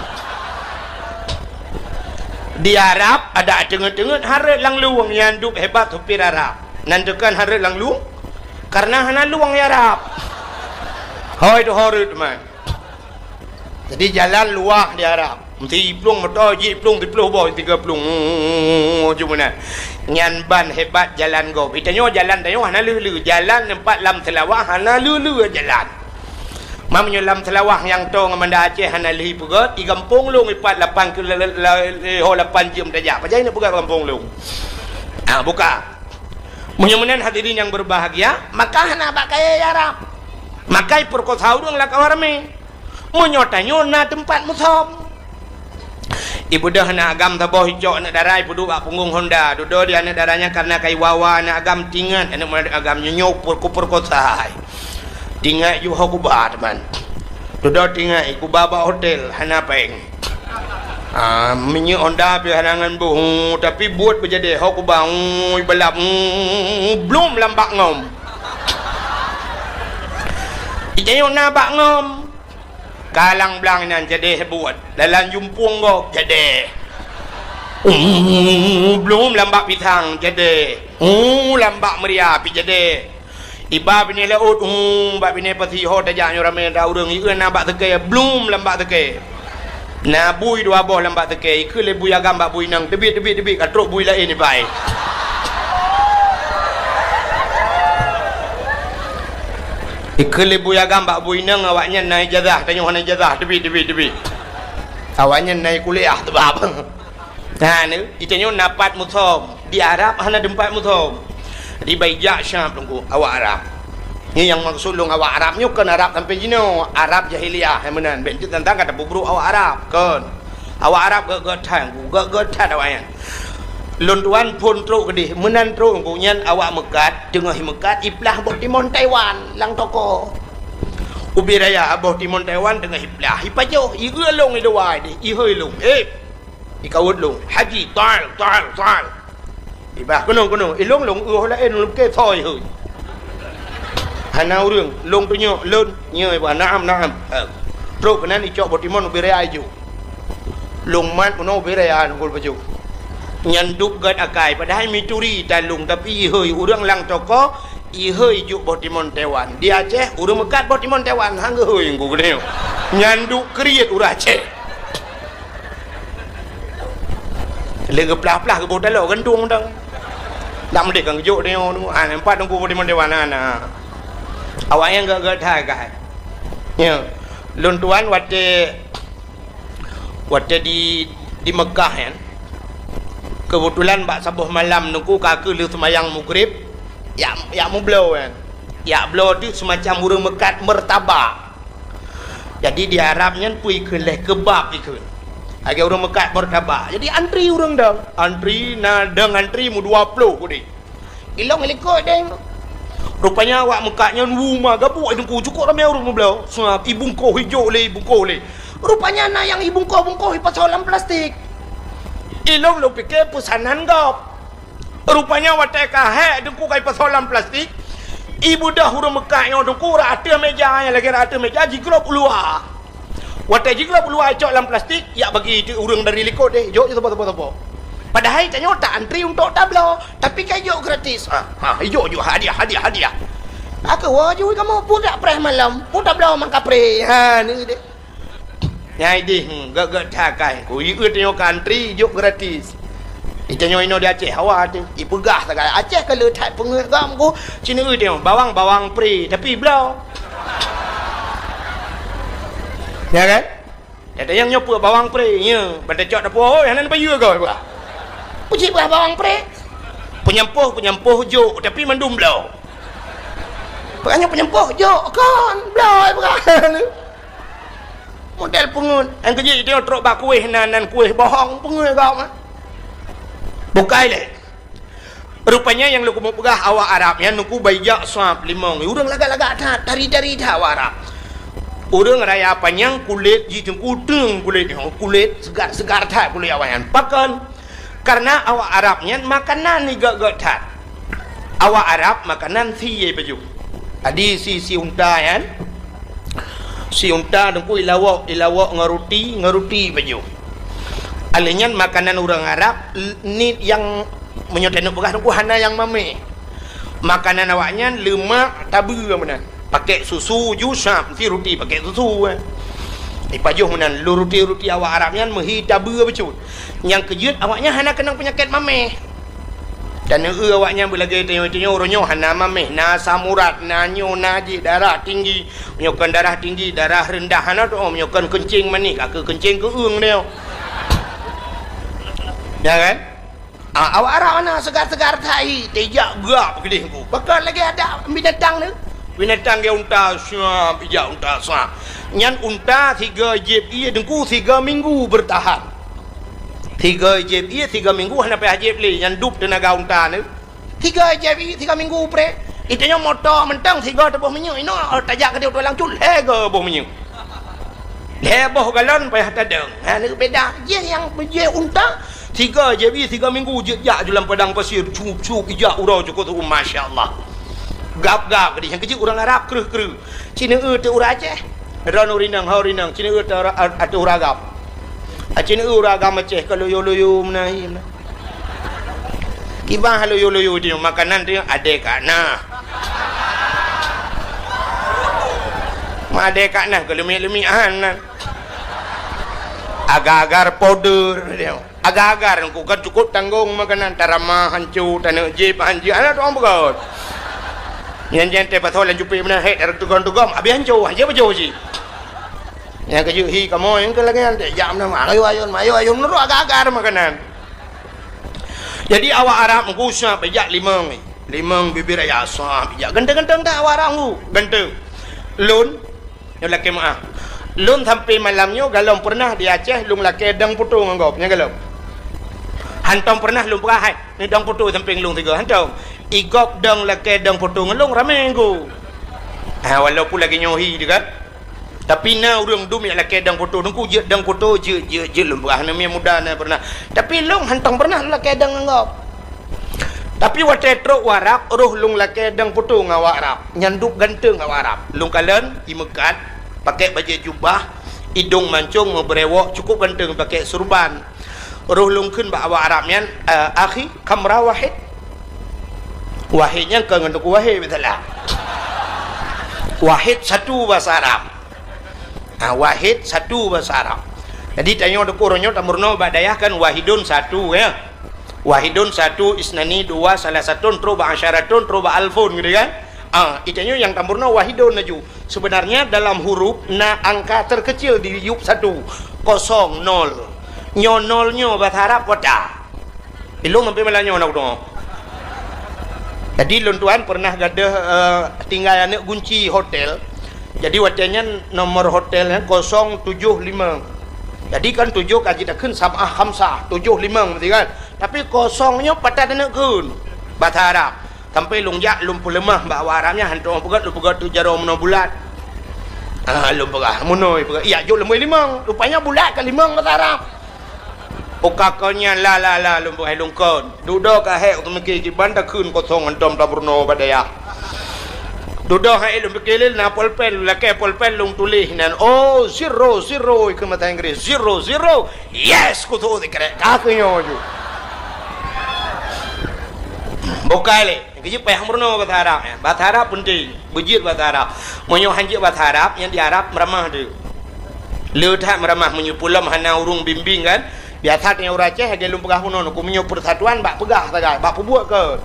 Di Arab, adak teungeut-teungeut hareuet lam lueng nyan duek hebat supir Arab. Nan teukon hareuet lam lueng, karena hana lueng di Arab. Oi, tu horeuet, man. Jadi, jalan luwah di Arab. Meusti plueng moto, jih plueng, siplôh boh, tiga plueng. Cuma na. Nyan ban hebat jalan gob. Di tanyoe jalan tanyoe hana lheueh-lheueh. Jalan teumpat lam Seulawah hana lheueh-lheueh jalan. Meunyoe lam Seulawah nyang toe ngon Banda Aceh hana lheueh peugöt, di gampông lôn ipat lapan kilo, la-, la-, ho lapan jeuem tajak. Pajan na peugöt gampông lôn. Ah, buka. Meunyoe meunan hadirin yang berbahagia, maka hana bak kayèe Arab. Maka ipeurkosa ureueng lam kawan ramé. Meunyoe tanyoe na teumpat musöm. Ibeudôh aneuk agam saboh icok aneuk dara ipeuduek bak punggong honda. Dudoe di aneuk dara nyan kareuna kai wawa aneuk agam tingat aneuk agam nyoe nyoe per-, kupeurkosa. Tingat ju ho kuba teuma. Dudoe tingat kuba bak hotel hana péng. Ah, minyeuk honda pih hana ngon boh, tapi buet beujadeh ho kuba, ui, balap, blum lam bak ngom. Ijayong na bak ngom. Kalang blang inan jadeh buet. Dalam jumpung gob jadeh. Uh, blum lam bak pisang jadeh. Uh, lam bak meuria pih jadeh. Iba binéh laôt, uh, bak binéh pasi ho tajak nyoe ramé atra ureueng. Ieu na bak seukée, blum lam bak seukée. Na bui dua boh lam bak seukée. Ikheun lé bui agam bak bui inong, teubiet, teubiet, teubiet, ka trok bui laén iba. Ikheun lé bui agam bak bui inong, awaknyan na ijazah, tanyoe hana ijazah, teubiet, teubiet, teubiet. Awaknyan na kuliah teubab. Nah, ni, itanyoe na pat musöm. Di Arab hana teumpat musöm. Jadi, bai jak Syam teungku, awak Arab. Ni nyang maksud lôn awak Arab nyoe kon Arab sampai jinoe, Arab jahiliyah, hai meunan. Bèk teuntang ka tapeubrôk awak Arab, kon. Awak Arab gèt-gèt that, gèt-gèt that awaknyan. Lôn tuan phôn trok keudeh, meunan trok ngon nyan awak meukat, teungoh meukat iplah boh timon Taiwan lam toko. Ubé raya boh timon Taiwan teungoh iplah, ipajoh, ieu lôn i luwa deh, ihôi lôn. Eh, ikawot lôn, "Haji, tal, tal, tal." Ibah, "Keunoe, keunoe." Ilôn lôn ueh laén lôn ke soi hôi. Hana ureueng, lôn tunyok, lôn, nyoe ibah, "Naam, naam." Eh, trok keunan icok boh timon ubé raya ijok. Lôn mat meunoe ubé raya ngon baju. Nyan duek gèt akai, padahai mituri talông, tapi ihôi ureueng lam toko, ihôi jok boh timon Taiwan. Di Aceh, ureueng meukat boh timon Taiwan, han geuhôi ngon geuh nyoe. Nyan duek kriet ureueng Aceh. Lé geuplah-plah geuboh taloe gantung dong. Dak meudeh kan geujok nyoe, ah, nampak ngon geuboh timon Taiwan, nah, nah. Awaknyan gèt-gèt that, guys. Ya. Lôn tuan watèe Watèe di, di Meukah nyan, keubeutulan bak saboh malam teungku ka keuh lheueh seumayang Maghrib, jak, jak meubloe nyan. Jak bloe teuk seumacam ureueng meukat meurtabak. Jadi di Arab nyan peue ikheun lé, keubab ikheun. Lagèe ureueng meukat meurtabak. Jadi antri ureueng dong. Antri, na dong antri meudua ploh udeh. Ilong ilikot deh. Rupanya awak meukat nyan wu ma gabuk i teungku, cukôp ramé ureueng meubloe. Seuab ibungkoh ijok lé, ibungkoh lé. Rupanya na nyang ibungkoh-bungkoh ipasoe lam plastik. Ilong lôn pike peusanan gob. Rupanya watèe ka hék teungku ka ipasoe lam plastik, ibeudôh ureueng meukat nyoe teungku rot ateueh méja, nyang lagèe rot ateueh méja jiglôb u luwa. Watèe jiglôb u luwa icok lam plastik, jak bagi teuk ureueng dari likot deh, jok saboh-saboh-saboh. Padahai tanyoe ta antri untuk tabloe, tapi ka ijok gratis. Ha, ha, ijok-jok hadiah, hadiah, hadiah. Ka keuh woe ju kamoe, peue dak preh malom, peue tabloe mang kapreh. Ha, ni deh. Nyang ideh, hmm, gèt-gèt that kai. Ku ieu tanyoe ka antri, ijok gratis. Itanyoe inoe di Aceh, hawa teuh. Ipeugah sagai Aceh ka le that peungeuet gam ku. Cina ieu tanyoe, bawang, bawang pre, tapi bloe. Ya kan? Kata nyang nyoe peue bawang pre, ya. Ban tacok dapur, oi, hana bayeue goe, bah. Uji bah bawang pre. Peunyampôh, peunyampôh jok, tapi mandum bloe. Peunyampôh, peunyampôh jok, kon, bloe, bukan. Model peungeuet. Nyang keujeuet, itoe trok bak kueh nan, nan kueh bohong, peungeuet gob, ha? Bukai lé. Rupanya nyang lôn keumeung peugah awak Arab nyan teungku bai jak sab limong. Ureueng lagak-lagak that, tari-tari that awak Arab. Ureueng raya panyang kulét jih teungku teung kulét nyoe, kulét seugar-seugar that kulét awak nyan. Pakon? Karena awak Arab nyan makanan jih gèt-gèt that. Awak Arab makanan sie pajoh. Jadi si, si unta nyan, si unta teungku ilawok, ilawok ngon ruti, ngon ruti pajoh. Alèh nyan makanan ureueng Arab, l-, ni nyang meunyoe taneuk peugah teungku hana nyang mamèh. Makanan awak nyan leumak tabeue meunan. Pakèk susu ju sab, meusti ruti pakèk susu, eh. Ipajoh meunan, lôn ruti-ruti awak Arab nyan meuhi tabeue bacut. Nyang keujeuet awak nyan hana keunong peunyakét mamèh. Dan eu awak nyan beulagèe tanyoe-tanyoe, uroe nyoe hana mamèh, na asam urat, na nyoe, na jih, darah tinggi. Meunyoe kon darah tinggi, darah reundah hana tu'oh, meunyoe kon keuncing manéh, ka keuh keuncing keueung nyoe. Ya kan? Ah, awak Arab hana seugar-seugar that, teujak gap keudeh ku. Pakon lagèe adak binatang tu. Binatang geuh unta, siap, ijak unta, siap. Nyan unta sigoe jieb ié Teungku, tiga minggu bertahan. Sigoe jieb ié tiga minggu hana payah jieb lé, nyan dub teunaga unta tu. Tiga J V, tiga minggu pré. Itu nyoe moto mantong tiga teuboh minyeuk. Inoe, oh, tajak keudeh u tulang cut, lhèe go boh minyeuk. Lhèe boh galon payah tadong. Ha, ni beda. Jih nyang jih unta, tiga J V, tiga minggu jeuet jak ju lam padang pasir, cup-cup ijak uroe cukôp tu, masya Allah. Gap-gap keudeh, nyang keujeuet ureueng Arab kreueh-kreueh. Cina eu teu ureueng Aceh. Droeneuh rinang, ho rinang. Cina eu teu ura-, ateueh ureueng agam. Ah, cina eu ureueng agam Aceh ka loyo-loyo meunan, meunan. Kiban loyo-loyo di makanan tu, adèe ka na. Ma adèe ka na, keu leumik-leumik han nan. Agar-agar powder dia. Agar-agar ku kan cukup tanggong makanan, tarama hanco, taneuk jép hanco, hana tu'oh peugöt. Nyan-nyan teuh pasoe lam cupék meunan, hék, tareuteugom-teugom, abéh hanco, hanco pajoh cit. Nyang keujeuet hi kamoe, nyang keu lagèe nyan, jak meunan, ayo, ayo, ayo, ayo, meunurot agar-agar makanan. Jadi awak Arab meukusah pijak limong, limong bibir ayah sah pijak. Ganteng-ganteng that awak Arab meuku, ganteng. Lôn, nyoe lakèe meu'ah. Lôn sampai malam nyoe galom peureunah di Aceh lôn lakèe dong poto ngon gob, nyan galom. Hantom peureunah lôn peugah hai, ni dong poto sampéng lôn sigoe, hantom. I gob dong lakèe dong poto ngon lôn ramé ngon gob. Ha, walaupun lagèe nyoe hi teuh kan. Tapi na ureueng dum nyang lakèe dong poto, Teungku jeuet dong poto, jeuet, jeuet, jeuet lôn peugah, aneuk miet muda na peureunah. Tapi lôn hantom peureunah lôn lakèe dong ngon gob. Tapi watèe trok u Arab, roh lôn lakèe dong poto ngon awak Arab. Nyan dub ganteng awak Arab. Lôn kalon, i meukat, pakèk bajèe jubah, idong mancong, meubeurèwok, cukup ganteng, pakèk surban. Roh lôn kheun bak awak Arab nyan, eh, "Akhi, kam ra wahid?" Wahid nyan kon ngon Teungku Wahid, biasalah. Wahid satu bahasa Arab. Ha, wahid satu bahasa Arab. Jadi, tanyoe Teungku uroe nyoe tameurunoe bak dayah kan wahidun satu, ya. Wahidun satu, isnani dua, salasatun, trok bak asyaratun, trok bak alfun, gitu kan. Ah, itanyoe nyang tameurunoe wahidun laju. Sebenarnya dalam huruf na angka terkecil di yup satu. Kosong, nol. Nyoe nol nyoe bahasa Arab kota. Ilôn sampai malam nyoe na kudoe. Jadi lôn tuan pernah gadoh, eh, tinggai aneuk gunci hotel. Jadi watèe nyan nomor hotel nyan kosong tujoh limong. Jadi kan tujoh ka jitakheun sab'ah khamsah, tujoh limong berarti kan. Tapi kosong nyoe patat aneuk kheun. Bahasa Arab. Sampai lôn jak, lôn peuleumah bak awak Arab nyan, hantom peugah, lôn peugah tu jaroe meunoe bulat. Ah, lôn peugah, meunoe peugah. Iya, jok lôn bri limong. Rupanya bulat ka limong bahasa Arab. Uka kon nyan la, la, la, lôn peugah lôn kon. Dudoe ka hék, teumiki kiban takheun kosong hantom tameurunoe bak dayah. Dudoe hai lôn pike lé na polpen, lakèe polpen lôn tuléh nan. Oh, zero, zero, ikheun bahasa Inggris. Zero, zero. Yes, kutu sikrek. Ka keu nyoe ju. Bukai lé. Keujeuet payah meurunoe bahasa Arab, ya. Bahasa Arab penting. Beujeuet bahasa Arab. Meunyoe han jeuet bahasa Arab, nyang di Arab meuramah tu. Le that meuramah meunyoe pulom hana ureueng bimbing kan. Biasa teuh ureueng Aceh lagèe lôn peugah bunoe, ku meunyoe persatuan bak peugah sagai, bak peubuet kon.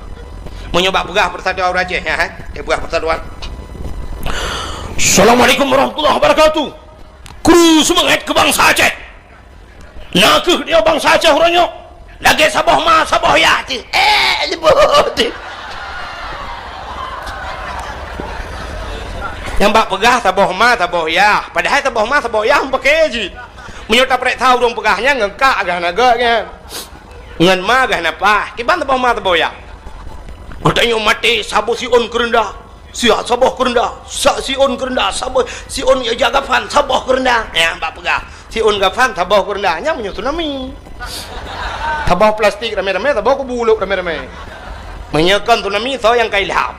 Meunyoe bak peugah persatuan ureueng Aceh, ya, hai. Dia peugah persatuan. Assalamualaikum warahmatullahi wabarakatuh. Kru seumangat keu bansa Aceh. Na kheueh dia bansa Aceh uroe nyoe lagèe saboh ma, saboh yah cit. Eh, nyebut cit. Nyang bak peugah saboh ma, saboh yah. Padahai saboh ma, saboh yah meupaké cit. Meunyoe tapareksa ureueng peugah nyan ngon kak gah na gèt nyan. Ngon ma gah na pah. Kiban saboh ma, saboh yah. Geutanyoe maté saboh siôn keureundah. Siat saboh keureundah, sa-, siôn keureundah, saboh siôn ija gafan, saboh keureundah. Nyan bak peugah, siôn gafan, saboh keureundah. Nyan meunyoe tsunami. Saboh plastik ramé-ramé, saboh kubu lôk ramé-ramé. Meunyoe kon tsunami, soe nyang ka ilham?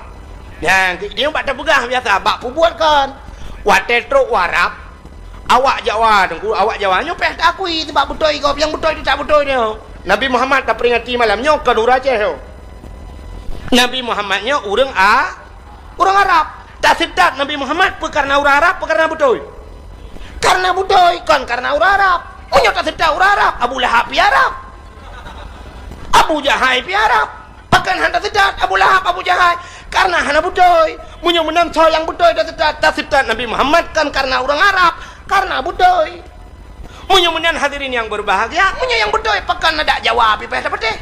Nyan, nyoe bak tapeugah biasa, bak peubuet kon. Watèe trok u Arab, awak Jawa, Teungku, awak Jawa nyoe payah taakui, sabab beutôi gob, nyang beutôi teutab beutôi nyoe. Nabi Muhammad taperingati malam nyoe kon ureueng Aceh nyoe. Nabi Muhammad nyoe ureueng A-, Ureueng Arab. Taseutôt Nabi Muhammad peu kareuna ureuëng Arab, peu kareuna beutôi? Kareuna beutôi, kon kareuna ureuëng Arab. Meunyoe taseutôt ureuëng Arab, Abu Lahab pih Arab. Abu Jahai pih Arab. Pakon hana taseutôt Abu Lahab, Abu Jahai? Kareuna hana beutôi. Meunyoe meunan soe nyang beutôi taseutôt, taseutôt Nabi Muhammad kon kareuna ureuëng Arab, kareuna beutôi. Meunyoe meunan hadirin nyang berbahagia, meunyoe nyang beutôi, pakon adak Jawa pih payah tapatéh?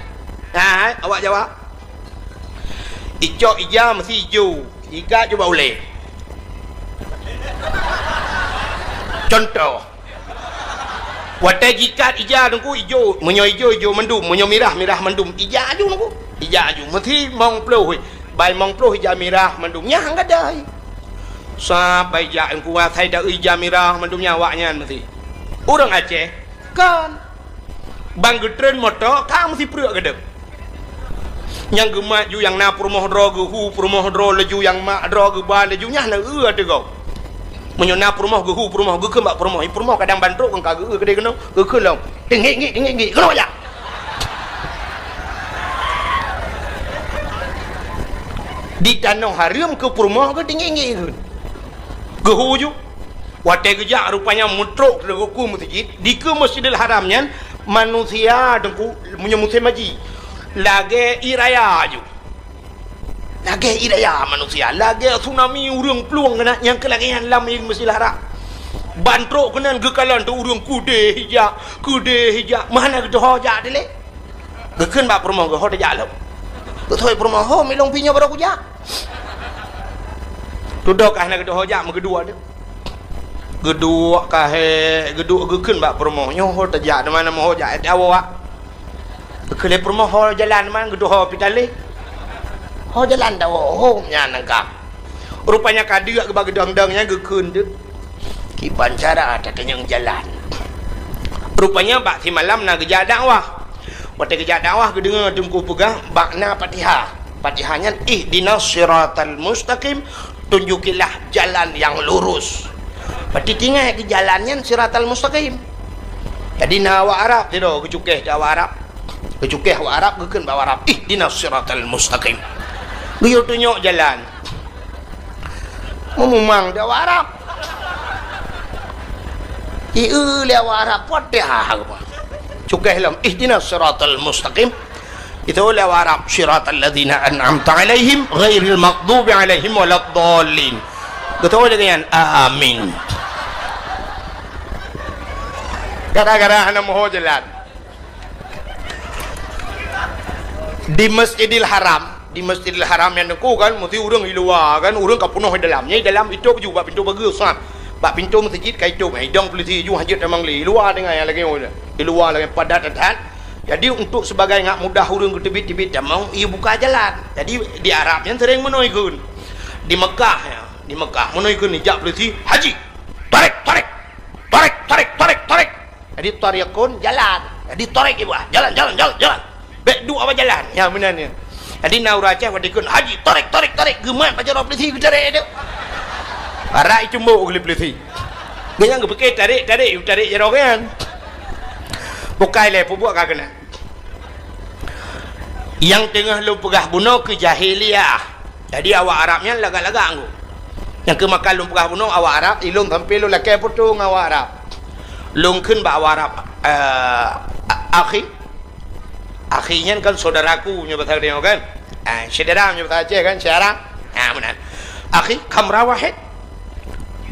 Hai, awak Jawa. Icok ija meusti ijo, ikat jubak ulée. Contoh, watée jikat ija teungku ijo, meunyoe ijo, ijo mandum, meunyoe mirah, mirah mandum, ija aju teungku, ija aju. Meusti mong ploh, bai mong ploh ija mirah mandum, nyan han gadai. Sabai jak teungku asai da ija mirah mandum nyan awaknyan meusti. Ureuëng Aceh, kon. Ban geutreun moto ka meusipreuk geudeb. Nyang geumat ju nyang na peurumoh droe geuhu peurumoh droe laju nyang mak droe geuba laju nyah na eu ateueh gob. Meunyoe na peurumoh geuhu peurumoh geukheun bak peurumoh, i peurumoh kadang ban trok kon ka geu-eu keudeh keunoe, geukheun lom. Tinggi-tinggi, tinggi-tinggi, keunoe jak. Di tanoh hareuem keu peurumoh geutinggi-tinggi kheun. Geuhu ju. Watée geujak rupanya meutrok teungku meuseujid, dikeue Masjidil Haram nyan manusia teungku meunyoe musém haji lagée ié raya ju. Lagée ié raya manusia, lagée tsunami ureuëng plueng keunan nyang keu lagée nyan lam Masjidil Haram. Ban trok keunan geukalon teuk ureuëng keudeh ijak, keudeh ijak, meuhana geudoho jak dilée. Geukheun bak peurumoh geuh, "Ho tajak lom." Geutôi peurumoh, "Ho, milong pi nyoe barô kujak." Tudoh ka hana geudoho jak, meugeuduek deuh. Geuduek ka he, geuduek geukheun bak peurumoh, "Nyoe ho tajak, teuma na meuho jak, eh, tawoe, ah." Geukheun lé peurumoh, "Ho jalan man geudoho pi taleh." "Ho jalan tawoe, ho nyan ka." Rupanya ka deuk geuba geudong-dong nyan geukheun deuh. Kiban cara tatanyong jalan. Rupanya bak simalam na geujak dakwah. Watée geujak dakwah geudeungoe teungku peugah makna Fatihah. Fatihah nyan, "Ihdinas siratal mustaqim, tunjukilah jalan yang lurus." Berarti tinggai keu jalan nyan siratal mustaqim. Jadi na awak Arab sidroe geucukéh di awak Arab. Geucukéh awak Arab, geukheun bak awak Arab, "Ihdinas siratal mustaqim." Geuyue tunyok jalan. Meumumang di awak Arab. Ieu lé awak Arab, Fatihah apa? Cukéh lom, "Ihdinas siratal mustaqim." Itu lé awak Arab, "Siratal ladzina an'amta 'alaihim, ghairil maghdubi 'alaihim waladdallin." Geutôi lagée nyan, "Amin." Gara-gara hana meuho jalan. Di Masjidil Haram, di Masjidil Haram nyan teungku kan, meusti ureuëng i luwa kan, ureuëng ka peunoh i dalam. Nyan i dalam itôb ju bak pintoe bagoe sat. Bak pintoe meuseujid ka itôb, idong peulisi ju hanjeuet tamong lé. I luwa teungoh nyang lagée nyoe. I luwa lagée padat that. Jadi untuk sebagai ngat mudah ureuëng geuteubiet-teubiet tamong, ibuka jalan. Jadi di Arab nyan sering meunoe ikheun. Di Mekah ya, di Mekah meunoe ikheun ijak peulisi, "Haji, tarék, tarék. Tarék, tarék, tarék, tarék." Jadi tariqun jalan. Jadi tarék ibu ah. Jalan, jalan, jalan, jalan. Bék duek awak jalan. Ya meunan ya. Jadi na ureuëng Aceh watée ikheun, "Haji, tarék, tarék, tarék." Geumat pajoh droe peulisi geutarék deuh. Barak icumbok lé peulisi. Geunyang geupike tarék, tarék, tarék jaroe nyan. Bukai lé peubuet ka keunan. Nyang teungoh lôn peugah bunoe keu jahiliyah. Jadi awak Arab nyan lagak-lagak anggô. Nyang keu maka lôn peugah bunoe awak Arab, ilôn sampoe lôn lakée photo ngon awak Arab. Lôn kheun bak awak Arab, eh, a-, akhi. Akhi nyan kan saudaraku nyoe bahasa Aceh kan? Ah, syedara nyoe bahasa Aceh kan, syedara. Ah, meunan. Akhi, kamera wahid.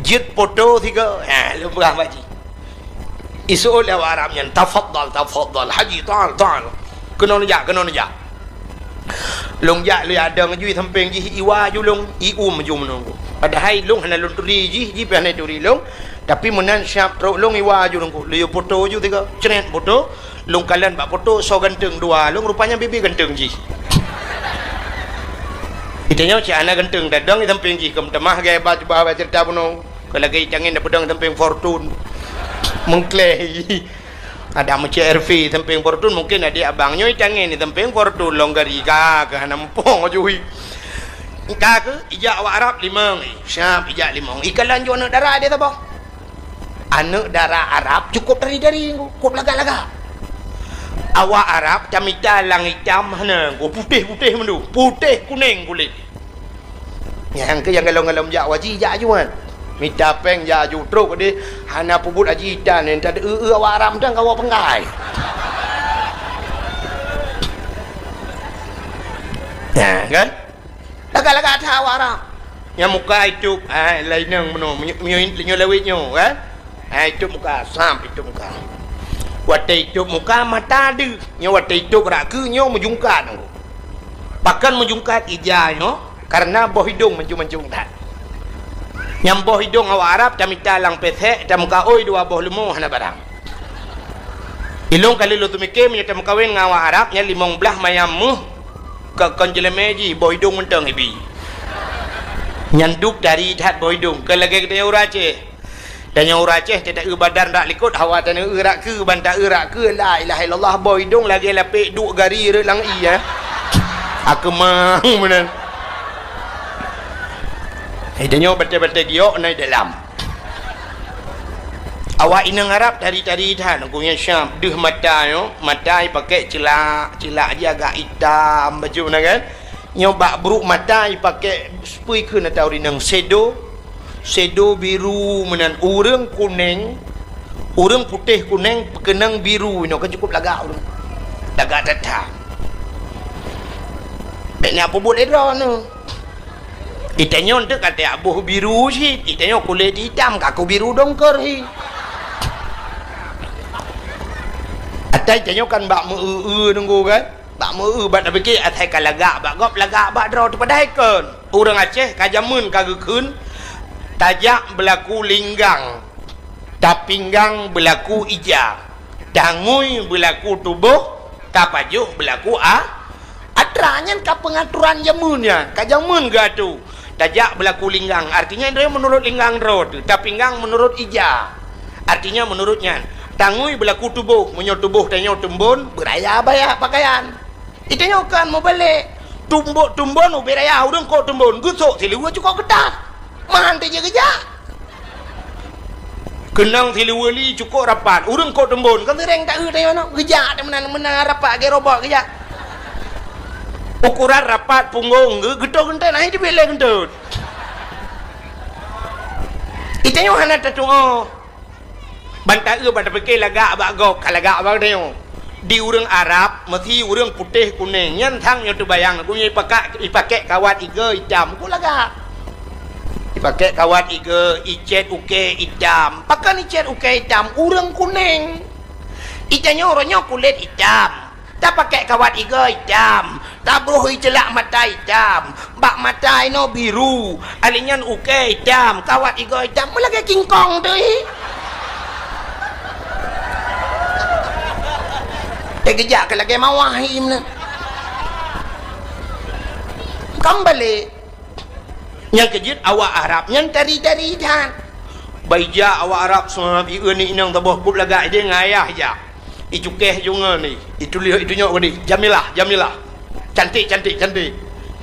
Jeuet photo sigoe. Ah, lôn peugah bak jih. Iseuôt lé awak Arab nyan, "Tafadhal, tafadhal, Haji, ta'al, ta'al." Keunoe neujak, keunoe neujak. Lôn jak lé adong ju i sampéng jih, iwa ju lôn, ium ju meunoe. Padahai lôn hana lôn turi jih, jih pih hana turi lôn. Tapi meunan siab trok lôn iwa ju lôn, lôn yue photo ju tiga. Cret photo, lôn kalon bak photo soe ganteng dua lôn, rupanya bibi ganteng jih. Geutanyoe cit hana ganteng tadong i sampéng jih, keu meutamah gai ba cuba ba ceurita bunoe. Keu lagée tangen na peudong sampéng Fortune. Meukleh. Ada meucék R V sampéng Fortune, mungkin adik abang nyoe tangen di sampéng Fortune lông gari ka keu hana muphom aju hi. Ka keu ijak awak Arab limong, eh, siap ijak limong. Ikalon ju aneuëk dara di saboh. Aneuëk dara Arab cukup dari-dari, cukup lagak-lagak. Awak Arab camita lang itam hana, putéh-putéh meundu, putéh kunéng kulét. Nyang keu nyang galom-galom jak haji, jak aju nyan. Mita péng jak aju trok deh, hana peubuet haji tan, nyan tadi eu-eu awak Arab mantong ka woe peunggai. Nah, kan? Lagak-lagak that awak Arab. Nyang muka itôb, ha, laineng meunoe, meunyo-, meunyo-, meunyoe lawét nyoe, kan? Ha, itôb muka, sam itôb muka. Watèe itôb muka, mata deuh. Nyoe watèe itôb rak keue, nyoe meujungkat. Pakon meujungkat ija nyoe? Karena boh idông mancung-mancung that. Nyang boh idông awak Arab tamita lam pesek, tameukaôi dua boh leumo hana barang. Ilông ka lheueh lôn teumike meunyoe tameukawen ngon awak Arab nyan limong blaih mayam méuh ka kon jeulemé jih boh idông mantong ibi. Nyan duek tari that boh idông, kon lagèe geutanyoe ureueng Aceh. Tanyoe ureueng Aceh teuta eu badan rak likot, hawa tanyoe eu rak keue, ban ta eu rak keue, la ilaha illallah, boh idông lagèe lapek duek gari rot lam ie, eh. Akeumang meunan. Eh, tanyoe batèe-batèe giok na i dalam. Awak inong Arab tari-tari that, gobnyan siap deuh mata nyoe, mata ipakèk ceulak, ceulak jih agak itam bacut na kan. Nyoe bak brôk mata ipakèk, peue kheun ata ureueng inong, sedo, sedo biru meunan, ureueng kunèng, ureueng putéh kunèng peukeunong biru inoe, kan cukup lagak ureueng. Lagak that-that. Bèk na peubuet lé droeneuh. Itanyoe teuk ka teuboh biru cit, itanyoe kulét itam ka kubiru dongkor hi. Ata itanyoe kan bak meu-eu-eu nunggu kan? Bak meu-eu, bak tapike asai ka lagak bak gob, lagak bak droe teuh, padahai kon. Ureueng Aceh ka jameun ka geukheun, tajak beulaku linggang, tapinggang beulaku ija, tangui beulaku tuboh, tapajoh beulaku a-, atra. Nyan ka peungaturan jameun nyan, ka jameun geuatô. Tajak beulaku linggang, artinya droe meunurot linggang droe teuh, tapinggang meunurot ija, artinya meunurot nyan. Tangui beulaku tuboh, meunyoe tuboh tanyoe teumbon, beuraya baya pakaian. Itanyoe kan meubalek. Tumbok tumbon ubé raya, ureueng kok teumbon, geusok siluweue cukok keutat. Meuhan teujeuet geujak. Keunong siluweue li cukok rapat, ureueng kok teumbon, kan seuréng ta-eu tanyoe nyoe, geujak teuh meunan-meunan rapat lagèe robot geujak. Ukuran rapat punggong geu-, geutot geunteut, nah, itu bileh geunteut. Itanyoe hana tatuoh. Ban ta-eu, ban tapike lagak bak gob, ka lagak bak tanyoe. Di ureueng Arab, meusi ureueng putéh kunèng, nyan sang nyoe teubayang, gobnyan ipakak, ipakèk kawat igoe itam, kok lagak. Ipakèk kawat igoe, icèt ukèe itam. Pakon icèt ukèe itam? Ureueng kunèng. Itanyoe uroe nyoe kulét itam. Tapakèk kawat igoe itam, tabroh iceulak mata itam, bak mata inoe biru, alèh nyan ukèe itam, kawat igoe itam, meulagèe kingkong teuh hi. Eh, geujak keu lagèe mawah hi meunan. Kan balek. Nyang keujeuet awak Arab nyan tari-tari that. Bak ijak awak Arab seuhat, ieu ni inong taboh kub lagak idéh ngon ayah ijak. Icukéh ju ngon ni, ituléh itunyok ngon ni, Jamilah, Jamilah. Cantik, cantik, cantik.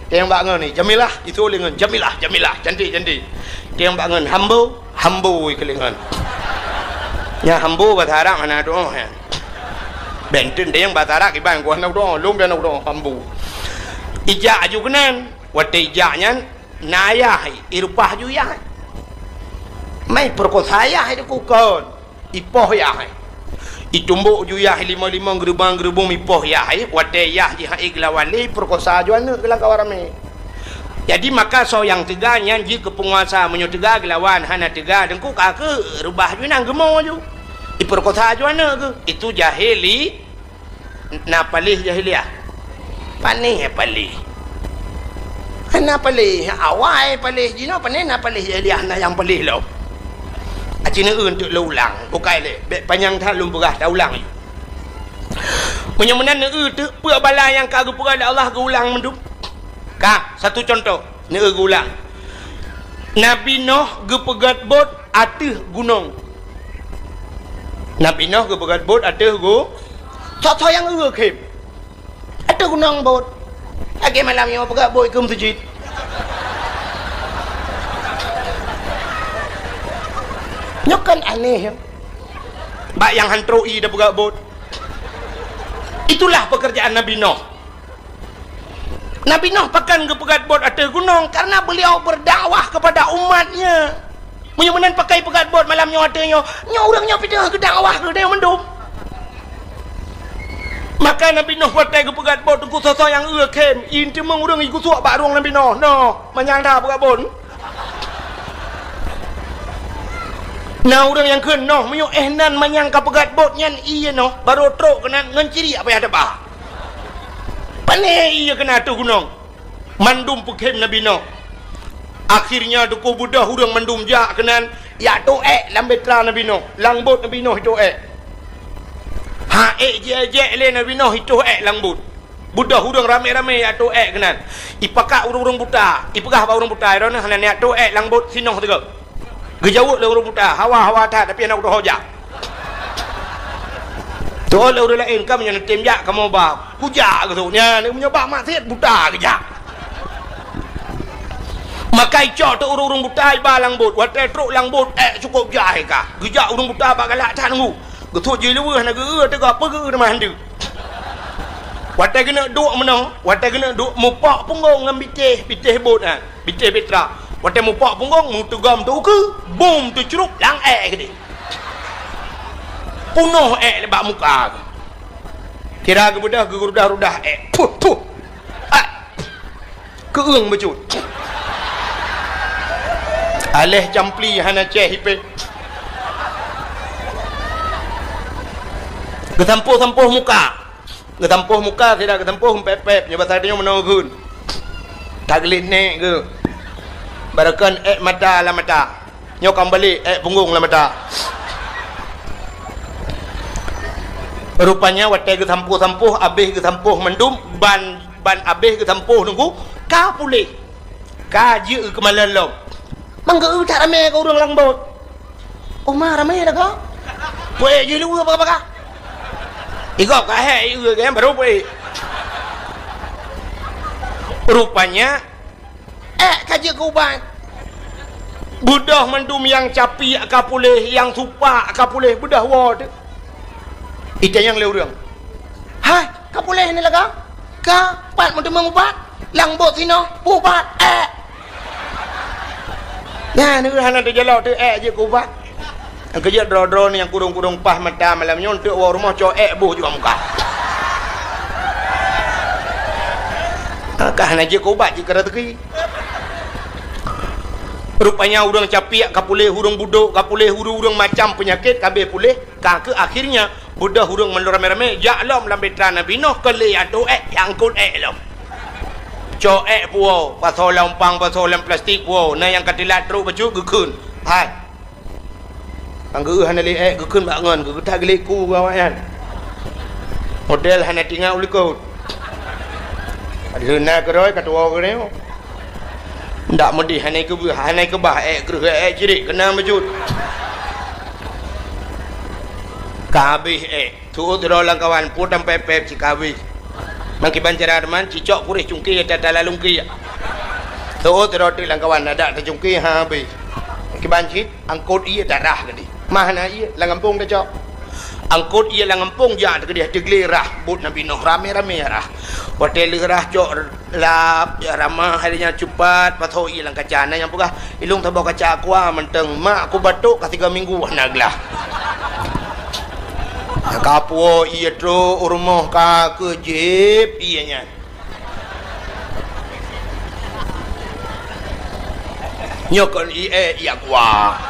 Teuh nyang bak ngon ni, Jamilah, ituléh ngon, Jamilah, Jamilah, cantik, cantik. Teuh nyang bak ngon, Hambo, Hambo ituléh ngon. Nyang Hambo bahasa Arab hana tuoh nyan. Bèk enteuk teuh nyang bahasa Arab kiban ku hana tuoh, lôn pih hana tuoh, Hambo. Ijak aju keunan. Watèe ijak nyan, na ayah, ireupah ju yah. Mai peurekosa ayah itu kukon, ipoh yah. Itumbok ju yah limong-limong, geurubong-geurubong, ipoh yah. Watèe yah jih han ék geulawan lé, peurekosa ju aneuk geuh lam kawan ramé. Jadi maka soe nyang teuga nyan jeuet keu peunguasa, meunyoe teuga geulawan, hana teuga deungku ka keu reubah ju nang geumo ju. Ipeurekosa ju aneuk geuh. Itu jahili Na paléh jahiliah. Panéh paléh. Hana paléh awai paléh jinoe, panéh na paléh jahiliah, na nyang paléh lom. Aci neueu untuk lôn ulang, bukai lé. Bèk panyang that lôn peugah, taulang. Meunyoe meunan neueu teuk peue bala nyang ka geupeugah lé Allah geuulang mandum. Ka, satu contoh. Neueu geulang. Nabi Noh geupeugöt bot ateueh gunong. Nabi Noh geupeugöt bot ateueh gu-, soe-soe nyang eu khem? Ateueh gunong bot. Lagèe malam nyoe peugöt bot keu meuseujid. Nyoe kan aneh, ya. Bak nyang han trok ie tapeugöt bot. Itulah pekerjaan Nabi Noh. Nabi Nuh pakon geupeugét bot ateueh gunong? Karena beliau berdakwah kepada umatnya. Meunyoe meunan pakon peugét bot malam nyoe ateueh nyoe, nyoe ureuëng nyoe pih teungoh geudakwah keu geutanyoe mandum. Maka Nabi Nuh watée geupeugét bot teungku soe-soe nyang eu khém, in teumeung ureuëng jigeusuek bak rueng Nabi Nuh. Noh, manyang that peugét bot. Na ureuëng nyang kheun, "Noh, meunyoe éh nan manyang ka peugét bot nyan ié noh, barô trok keunan ngon ciriek payah teuba." Pané ié keunan ateueh gunong. Mandum peukhém Nabi Nuh. Akhirnya teungku beudôh ureuëng mandum jak keunan, jak tôk ék lam bahtera Nabi Nuh, lam bot Nabi Nuh jitôk ék. Ha ék jijak lé Nabi Nuh jitôk ék lam bot. Beudôh ureuëng ramé-ramé jak tôk ék keunan. Ipakat ureuëng-ureuëng buta, ipeugah bak ureuëng buta, "Droeneuh hana neujak tôk ék lam bot sinoe sigoe." Geujaweueb lé ureuëng buta, "Hawa, hawa that, tapi hana kutuho jak." Tuho lé ureuëng laén, "Kamoe nyoe neutem jak, kamoe ba kujak," geuseuôt. Nyan meunyoe bak maksiet buta geujak. Maka icok teuk ureuëng-ureuëng buta iba lam bot. Watée trok lam bot, ék cukôp jai ka. Geujak ureuëng buta bak galak that teungku. Geuseuôt jiluweuh na geu-eu teuga peugeu teuma handeuk. Watée geuneuk duek meunoe, watée geuneuk duek mupok punggong ngon bitéh, bitéh bot nyan, bitéh bahtera. Watée mupok punggong, meuteugom teukeue, bum teucrup lam ék keudeh. Punoh ék bak muka geuh. Sira geubeudôh geurudah-rudah ék. Puh, puh. Ah. Keueung bacut. Aléh campli hana céh ipéh. Geusampôh-sampôh muka. Geusampôh muka, sira geusampôh pép-pép, nyoe basa tanyoe meunoe geun. Tagléh nék geuh. Barokon ék mata lam mata. Nyoe ka meubalek, ék punggong lam mata. Rupanya watée geusampôh-sampôh, abéh geusampôh mandum, ban, ban abéh geusampôh teungku, ka puléh. Ka jeuet keumalon lom. Mangkeu that ramé keu ureuëng lam bot. Uma ramé lagoe. Peue jih luweue baka-baka. Igob ka hék ieu gém baru peue. Rupanya ék ka jeuet keu ubat. Beudôh mandum nyang capiek ka puléh, nyang supak ka puléh, beudôh woe teuh. Itanyong lé ureuëng, "Hai, ka puléh ni lagoe? Ka pat meuteumeung ubat? Lam bot sinoe, ubat ék." Nyan ureuëng hana teujalok teuh ék jeuet keu ubat. Nyang keujeuet droe-droe nyang kurong-kurong paih mata malam nyoe teuk woe rumoh cok ék boh juga muka. Ka hana jeuet keu ubat jeuet keu rezeki. Rupanya ureuëng capiek ka puléh, ureuëng budok ka puléh, ureuëng-ureuëng macam peunyakét ka abéh puléh, ka keuh akhirnya beudôh ureuëng mandum ramé-ramé jak lom lam bahtera Nabi Nuh keu lé atô ék, angkot ék lom. Cok ék puwoe, pasoe lam umpang, pasoe lam plastik puwoe, na nyang ka teulat trok bacut geukheun. Hai. Nyang geu hana lé ék geukheun bak ngon, geugeutah geuléku keu awaknyan. Model hana tingat u likot. Padahai na keudroe ka tuwoe keudroe. Ndak meudeh hana keubah, hana keubah ék kreueh ék cirek keunan bacut. Ka habéh ék. Seuôt sidroe lam kawan, pue tampéb-péb cit ka habéh. Meukiban cara teuma, cicok kureh cungké ata tala lungkiek. Seuôt sidroe teuk lam kawan, adak tacungké ha habéh. Meukiban cit, angkot ié tarah keudeh. Mah na ié lam gampông tacok. Angkot ié lam gampông jak teukeudeh teuglé rah bot Nabi Nuh ramé-ramé rah. Watée lheueh rah cok Lap, ya ramah, hai nyan cupat, pasoe ié lam kaca. Na nyang peugah, "Ilong saboh kaca aqua mantong, mak, kubatok ka tiga minggu hana glah." Ka puwoe ié trok u rumoh ka keuh jieb ié nyan. Nyoe kon ié, ié aqua.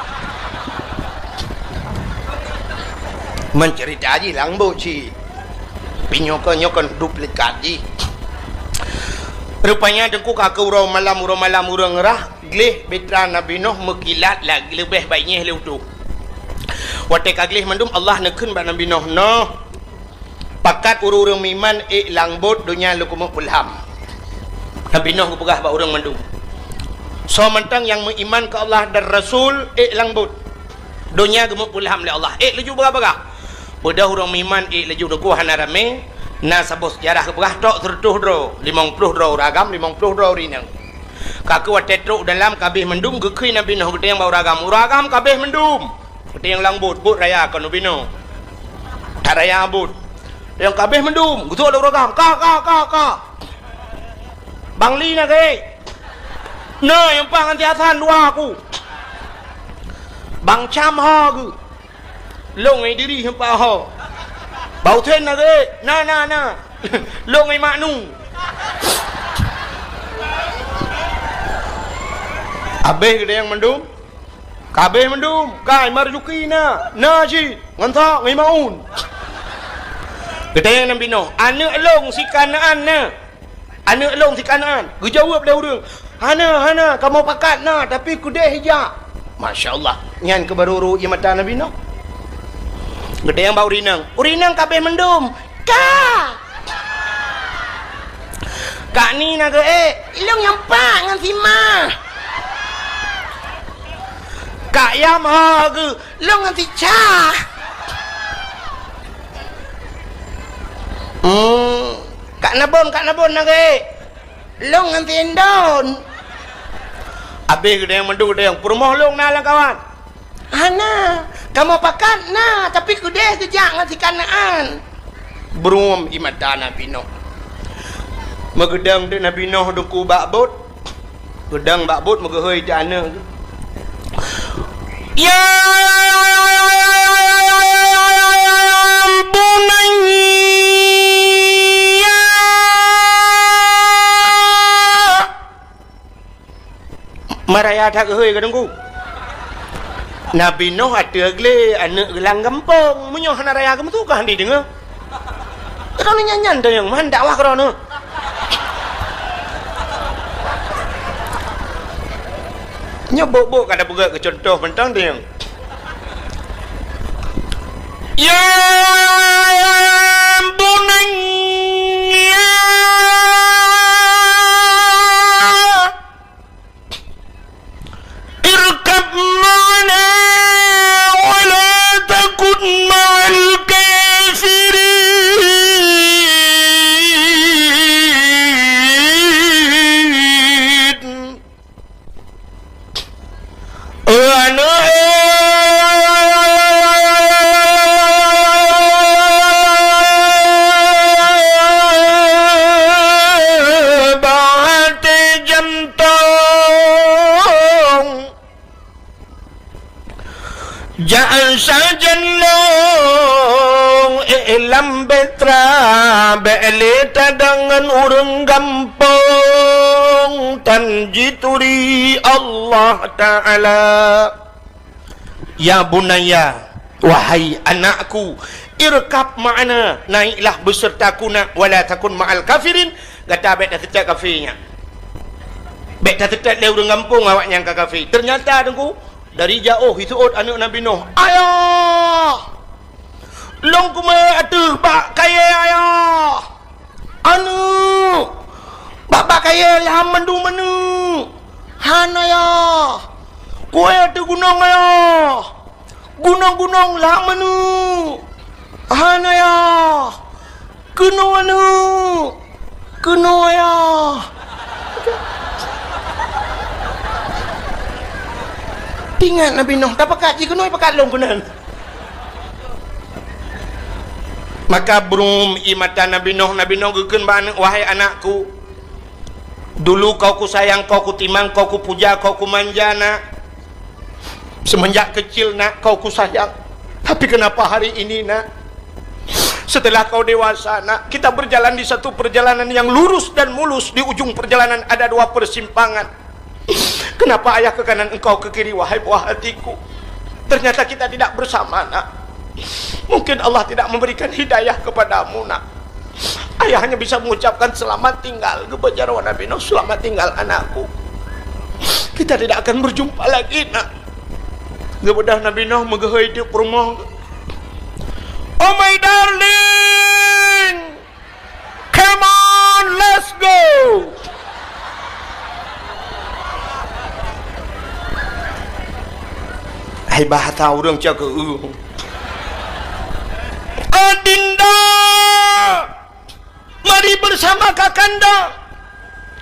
Mencerita ji lam bot cit. Tapi nyoe kon, nyoe kon duplikat jih. Rupanya teungku ka keuh uroe malam, uroe malam ureuëng rah, gleh bahtera Nabi Nuh meukilat lagée leubeh bayeue lé utoe. Watée ka gleh mandum Allah neukheun bak Nabi Nuh, "Noh, pakat ureuëng-ureuëng meuiman ék lam bot donya lôn keumeung peulham." Nabi Nuh geupeugah bak ureuëng mandum, "Soe mantong nyang meuiman keu Allah dan Rasul ék lam bot." Donya geumeupeulham lé Allah. Ék laju bagah-bagah. Beudôh ureuëng meuiman ék laju teungku hana ramé, na saboh seujarah geupeugah trok seureutôh droe, limong ploh droe ureuëng agam, limong ploh droe ureuëng inong. Ka keuh watée trok dalam ka abéh mandum geukheun Nabi Nuh geutanyong bak ureuëng agam, "Ureuëng agam ka abéh mandum?" Geutanyong lam bot, bot raya kon ubinoe. That raya bot. Tanyong ka abéh mandum, geutrok lé ureuëng agam, "Ka, ka, ka, ka." Bang Li na geuék. Na nyang paih ngon si Hasan dua ku. Bang Cam ho geuh. Lôn ngon Idris nyang paih ho. Bang Husen na geuék. Na, na, na. Lôn ngon Mak Nu. Abéh geutanyoe mandum. Ka abéh mandum, kai Marzuki na, na cit, ngon Thok, ngon Maun. Geutanyong Nabi Nuh, "Aneuk lôn si Kanaan na? Aneuk lôn si Kanaan?" Geujaweueb lé ureuëng, "Hana, hana, kamoe pakat na, tapi keudeh jak." Masya Allah, nyan keuh barô rô ié mata Nabi Nuh. Geutanyong bak ureuëng inong, "Ureuëng inong ka abéh mandum?" "Ka." "Kak ni na geuék?" "Lôn nyang pat ngon si Ma." "Kak Yam ho geuh?" "Lôn ngon si Ca." "Hmm, Kak Nabon, Kak Nabon na geuék?" "Lôn ngon si Indon." Abéh geutanyong mandum geutanyong, "Peurumoh lôn na lam kawan?" "Hana, kamoe pakat na, tapi keudeh geujak ngon si Kanaan." Brum ié mata Nabi Nuh. Meugeudong teuk Nabi Nuh deuku bak bot. Geudong bak bot meugeuhôi teuk aneuk. "Ya bunayya." Maraya that geuhôi ka Teungku. Nabi Nuh ateueh glé aneuk geulang gampông. Meunyoe hana raya geumeutuka hana deungoe. Droeneuh nyan-nyan tanyong man dakwah droeneuh. Nyoe bok-bok ka tapeugah keu cuntoh mantong tanyong. Ya bunayya irkab ma'ana wa la takun ma'al kafirin. Jak sajan lôn ék lam bahtera, bék lé tadong ngon ureuëng gampông, tan jituri Allah Ta'ala. Ya bunayya, wahai anakku, irkab ma'ana, naiklah beserta ku nak, wala takun ma'al kafirin, gata bék taseutôt kafé nyan. Bék taseutôt lé ureuëng gampông awaknyan ka kafé. Teunyata Teungku, dari jaoh jiseuôt aneuk Nabi Nuh, "Ayah! Lôn kumé ateueh bak kayée, Ayah!" "Aneuk, bak-bak kayée lham mandum aneuk." "Hana, Ayah." "Kué ateueh gunong, Ayah." "Gunong-gunong lham aneuk." "Hana, Ayah." "Keunoe aneuk." "Keunoe, Ayah." Teuingat Nabi Nuh, tapakat jih keunoe pakat lôn keunan. Maka brum ié mata Nabi Nuh, Nabi Nuh geukheun bak aneuk, "Wahai anakku, dulu kau kusayang, kau kutimang, kau kupuja, kau kumanja, nak. Semenjak kecil, nak, kau kusayang. Tapi kenapa hari ini, nak, setelah kau dewasa, nak, kita berjalan di satu perjalanan yang lurus dan mulus, di ujung perjalanan ada dua persimpangan. Kenapa ayah ke kanan, engkau ke kiri, wahai buah hatiku? Ternyata kita tidak bersama, nak. Mungkin Allah tidak memberikan hidayah kepadamu, nak." Ayah hanya bisa mengucapkan, "Selamat tinggal," geupeujaweueb Nabi Nuh, "Selamat tinggal, anakku. Kita tidak akan berjumpa lagi, nak." Geubeudôh Nabi Nuh meugeuhôi teuk peurumoh. "Oh my darling, come on, let's go." Hai bahasa ureuëng cakap, "Uh." "Adinda, mari bersama kakanda.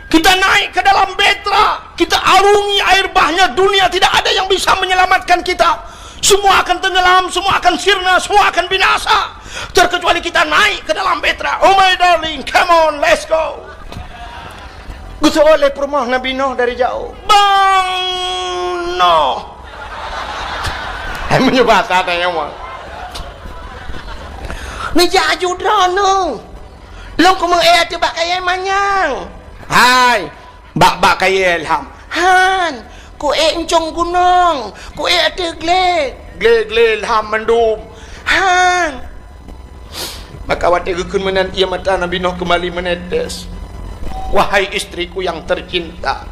Kita naik ke dalam bahtera, kita arungi air bahnya dunia, tidak ada yang bisa menyelamatkan kita. Semua akan tenggelam, semua akan sirna, semua akan binasa. Terkecuali kita naik ke dalam bahtera. Oh my darling, come on, let's go." Geuseuôt lé peurumoh Nabi Noh dari jauh. "Bang Noh!" Hai, meunyoe basa tanyoe mah. "Neujak aju droeneuh. Lôn kumeu'ék ateueh bak kayèe manyang." "Hai, bak-bak kayèe Ilham." "Han, ku'ék euncong gunong, ku'ék ateueh glé." "Glé-glé Ilham mandum." "Han." Maka watèe geukheun meunan, ié mata Nabi Noh keumbali meunetes. Wahai istriku yang tercinta,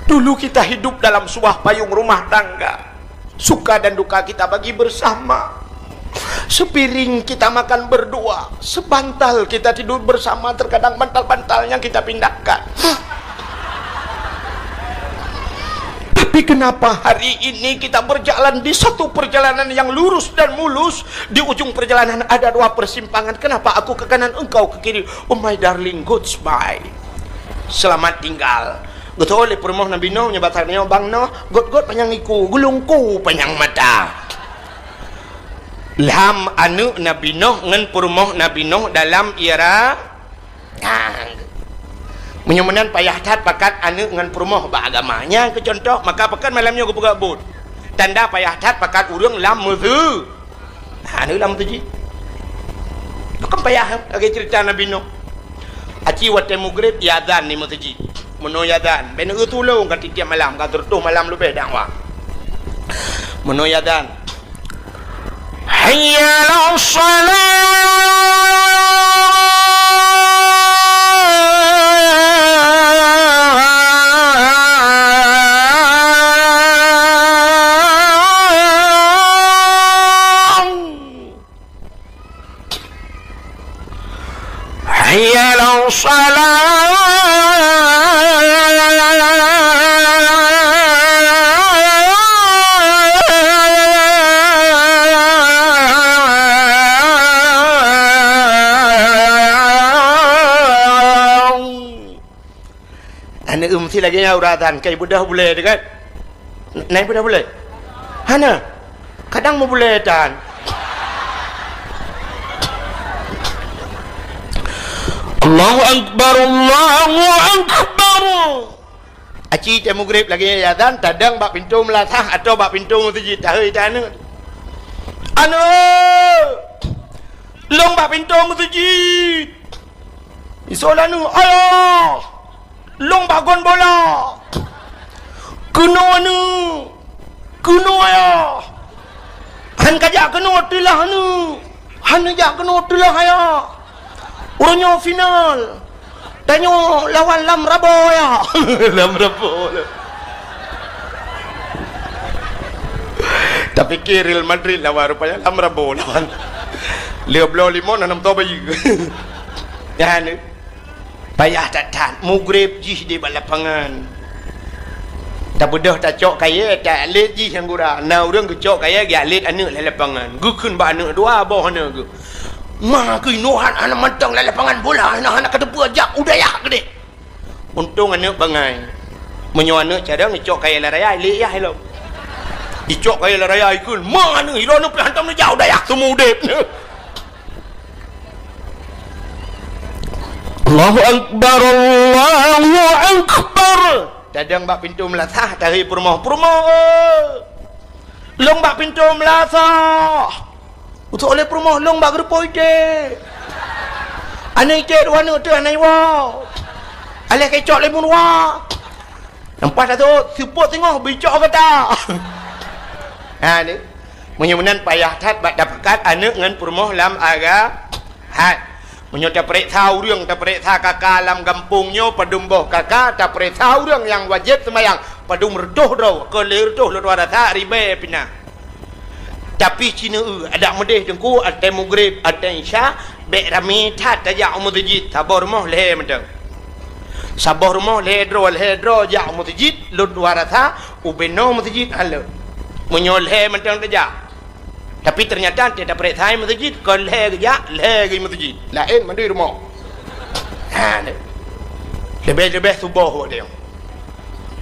dulu kita hidup dalam sebuah payung rumah tangga. Suka dan duka kita bagi bersama. Sepiring kita makan berdua, sebantal kita tidur bersama, terkadang bantal-bantalnya kita pindahkan. Tapi kenapa hari ini kita berjalan di satu perjalanan yang lurus dan mulus, di ujung perjalanan ada dua persimpangan? Kenapa aku ke kanan, engkau ke kiri? Oh my darling, goodbye. Selamat tinggal. Geutôh lé peurumoh Nabi Noh, nyoe basa nyoe, "Bang Noh, gôt-gôt panyang iku, gulungku panyang mata." Ilham aneuk Nabi Noh ngon peurumoh Nabi Noh dalam ié ra-, Nah, meunyoe meunan payah that pakat aneuk ngon peurumoh bak agama. Nyan keu contoh, maka pakon malam nyoe geupeugah buet. Tanda payah that pakat ureueng lam meusu-, nah, aneuk lam meuseujid. Pakon payah lagèe ceurita Nabi Nuh. Aci watèe mugreb, ya azan di meuseujid. Meunoe ya azan, bèk neueu tulông ka tiep-tiep malam, ka sireutôh malam leubeh dakwah. Meunoe ya azan, "Hayya 'alas shalah!" "Hayya 'alas shalah!" Aneuk meusti lagèe nyan uroe azan, kai beudôh bulèe teuh kan? Na beudôh bulèe? Hana. Kadang meubulèe tan. Allahu Akbar, Allahu Akbar. Aci teuh mugreb lagèe nyan azan, tadong bak pintoe meulasah atau bak pintoe meuseujid, tahôi teuh aneuk. "Aneuk! Lôn bak pintoe meuseujid!" Isoe lé aneuk, "Ayah! Lôn bak gon bola!" "Keunoe aneuk! Keunoe ayah!" "Han kajak keunoe teulah aneuk! Han neujak keunoe teulah ayah! Uroe nyoe final! Tanyoe lawan Lam Rabo ayah!" Lam Rabo. Tapike Real Madrid lawan, rupanya Lam Rabo lawan. Lheuh bloe limong, na nam toh bayeue. Nyan. Payah that-that, mugreb jih di bak lapangan. Tabeudôh tacok kayèe, ta-atlet jih nyang gura. Na ureueng geucok kayèe, geuatlet aneuk lam lapangan. Geukheun bak aneuk dua boh aneuk geuh. "Ma keunoe hana mantong lam lapangan bola, hana, hana kateupeue jak u dayah keudeh." Untông aneuk bangai. Meunyoe aneuk carông, icok kayèe lam raya, ilèe yah ilong. Icok kayèe lam raya, ikheun, "Ma aneuk, ilong aneuk pih hantom neujak u dayah, seumeu udeb." Allahu Akbar, Allahu Akbar. Tadong bak pintoe meulasah, tahôi peurumoh, "Peurumoh, eh! Lôn bak pintoe meulasah!" Geutôh lé peurumoh, "Lôn bak geureupoh iték." "Aneuk iték dua aneuk teuh hana iwoe. Alah keucok lé meuruwa." Nampak tak tu? Seupôt teungoh bicok gata. Ha ni. Meunyoe meunan payah that bak tapakat aneuk ngon peurumoh lam aga-, hai. Meunyoe tapareksa ureueng, tapareksa kaka lam gampông nyoe padum boh kaka, tapareksa ureueng nyang wajéb seumayang padum reutôh droe, kon lhèe reutôh lôn tuan rasa ribèe pih na. Tapi ci neu-eu, adak meudeh teungku, watèe mugreb, watèe isya, bèk ramé that tajak u meuseujid, saboh rumoh lhèe mantong. Saboh rumoh lhèe droe, lhèe droe jak u meuseujid, lôn tuan rasa, ubé noe meuseujid hana lé. Meunyoe lhèe mantong tajak. Tapi teunyata watèe tapareksa meuseujid, kon lhèe geujak, lhèe geuh meuseujid. Laén mandum rumoh. Ha, leubeh-leubeh suboh watèe nyoe.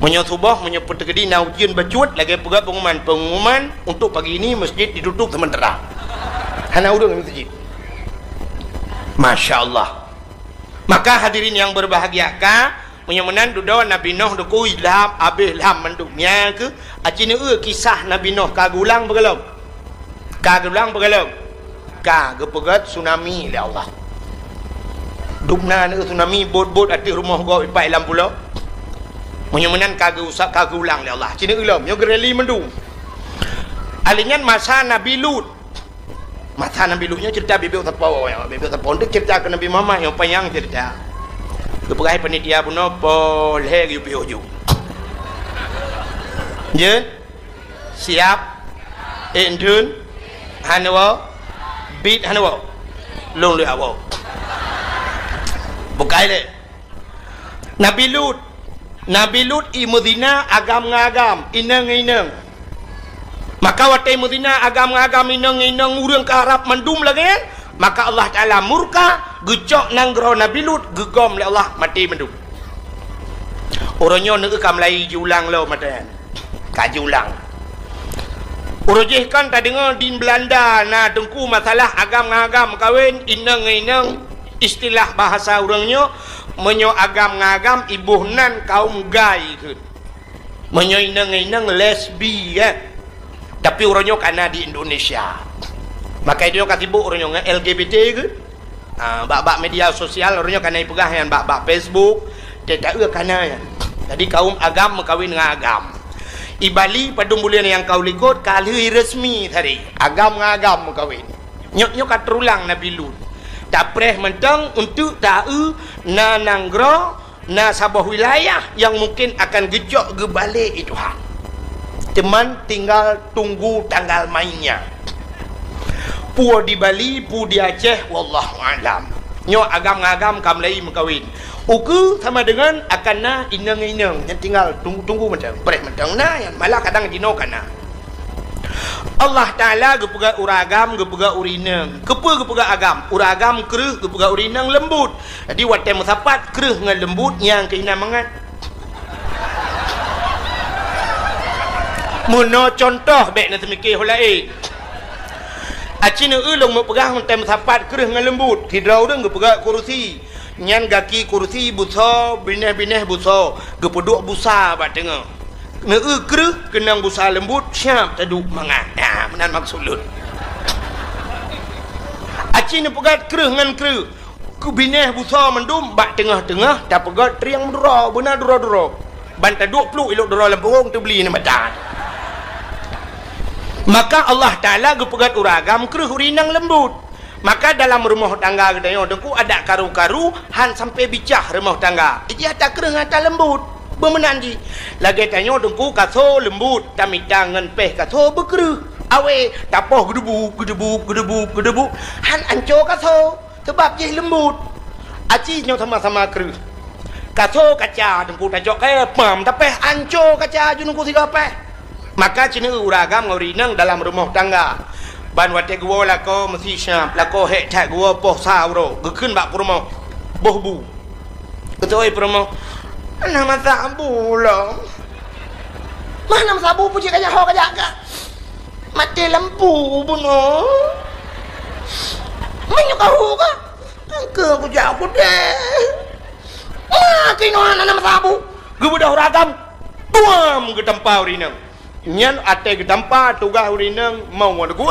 Meunyoe suboh, meunyoe peuteukedi na ujeuen bacut, lagèe peugah pengumuman, "Pengumuman untuk pagi ini masjid ditutup sementara." Hana ureueng lam masjid. Masya Allah. Maka hadirin yang berbahagia, ka meunyoe meunan dudoe Nabi Nuh dikui lham, abéh lham mandum. Nyan keuh, aci neueu kisah Nabi Nuh ka geulang beugalom. Ka geulang beugalom. Ka geupeugét tsunami lé Allah. Dubna neueu tsunami, bot-bot ateueh rumoh gob ipat lam pulo. Meunyoe meunan ka geuusap, ka geulang lé Allah. Aci neueu lom, nyoe geureli mandum. Alèh nyan masa Nabi Lut. Masa Nabi Lut nyoe cerita bibit sapo, ya, bibit sapo. Untuk cerita ke Nabi Muhammad nyang panyang cerita. Geupeugah panitia bunoe poh lhèe geuyue piôh ju. Jeuet? Siap? Ék dheun? Hana woe? Bit hana woe? Lôn lheueh woe. Bukai lé. Nabi Lut. Nabi Lut i meuzina agam ngon agam, inong ngon inong. Maka watèe meuzina agam ngon agam, inong ngon inong, ureueng ka rab mandum lagèe nyan, maka Allah Taala murka, geucok nanggroe Nabi Lut, geugom lé Allah, maté mandum. Uroe nyoe neueu ka mulai jiulang lom mata nyan. Ka jiulang. Uroe jih kan tadeungoe di Belanda na teungku masalah agam ngon agam meukawen, inong ngon inong, istilah bahasa ureueng nyoe, meunyoe agam ngon agam iboh nan kaum gay kheun. Meunyoe inong ngon inong lesbi, eh. Tapi uroe nyoe ka na di Indonesia. Maka itu ka sibuk uroe nyoe ngon L G B T kheun. Ah, bak-bak media sosial, uroe nyoe ka na ipeugah nyan bak-bak Facebook, teuka ka na nyan. Jadi, kaum agam meukawen ngon agam. I Bali, padum buleuen nyang ka u likot, ka lheueh resmi tadi. Agam ngon agam meukawen. Nyoe, nyoe ka teurulang Nabi Lut. Tapreh mantong untuk taeu na nanggroe, na saboh wilayah nyang mungkin akan geucok geubalek i Tuhan. Teuma tinggal tunggu tanggal mainnya. Peue di Bali, peue di Aceh, wallahu a'lam. Nyoe agam ngon agam ka mulai meukawen. Ukeue sama dengan akan na inong ngon inong. Nyan tinggal tunggu-tunggu mantong, preh mantong. Na nyan, malah kadang jinoe ka na. Allah Taala geupeugah ureueng agam, geupeugah ureueng inong. Keupeue geupeugah agam? Ureueng agam kreueh, geupeugah ureueng inong leumbut. Jadi, watèe meusapat kreueh ngon leumbut, nyang keuh inan mangat. Meunoe cuntoh, bèk neuseumiké ho laén. Aci neueu lôn meupeugah watèe meusapat kreueh ngon leumbut. Sidroe ureueng geupeugah kurusi. Nyan gaki kurusi busoe, binéh-binéh busoe, geupeuduek busa bak teungoh. Neueu kreueh keunong busa leumbut, siap taduek mangat. Nah, meunan maksud lôn. Aci neupeugah kreueh ngon kreueh. Keu binéh busoe mandum bak teungoh-teungoh tapeugah trieng meuduro, beuna duro-duro. Ban taduek pluek ilok duro lam punggung teubli nyan mata. Maka Allah Taala geupeugah ureueng agam kreueh, ureueng inong leumbut. Maka dalam rumoh tangga geutanyoe teungku adak karu-karu han sampai bicah rumoh tangga. Ijih ata kreueh ngon ata leumbut. Beumeunan jih. Lagèe tanyoe teungku kaso leumbut, tamita ngon péh kaso beukreueh. Awé, tapoh geudeubuk, geudeubuk, geudeubuk, geudeubuk. Han anco kaso, sabab jih leumbut. Aci nyoe sama-sama kreueh. Kaso kaca teungku tacok kayèe pam, tapéh anco kaca ju teungku sigoe péh. Maka ci neueu ureueng agam ngon ureueng inong dalam rumoh tangga. Ban watèe geuwoe lakoe meusi siap, lakoe hék that geuwoe poh sa uroe, geukheun bak peurumoh, boh bu. Geutôi peurumoh, "Hana meusabu lom." "Mah hana meusabu, peue jih kajak ho kajak ka? Maté lampu bunoe." "Meunyoe ka hu ka, engke kujak kudeh." "Mah keunoe hana meusabu." Geubeudôh ureueng agam, duam geutampa ureueng inong. Nyan watèe geutampa tugaih ureueng inong mau ngon lagu.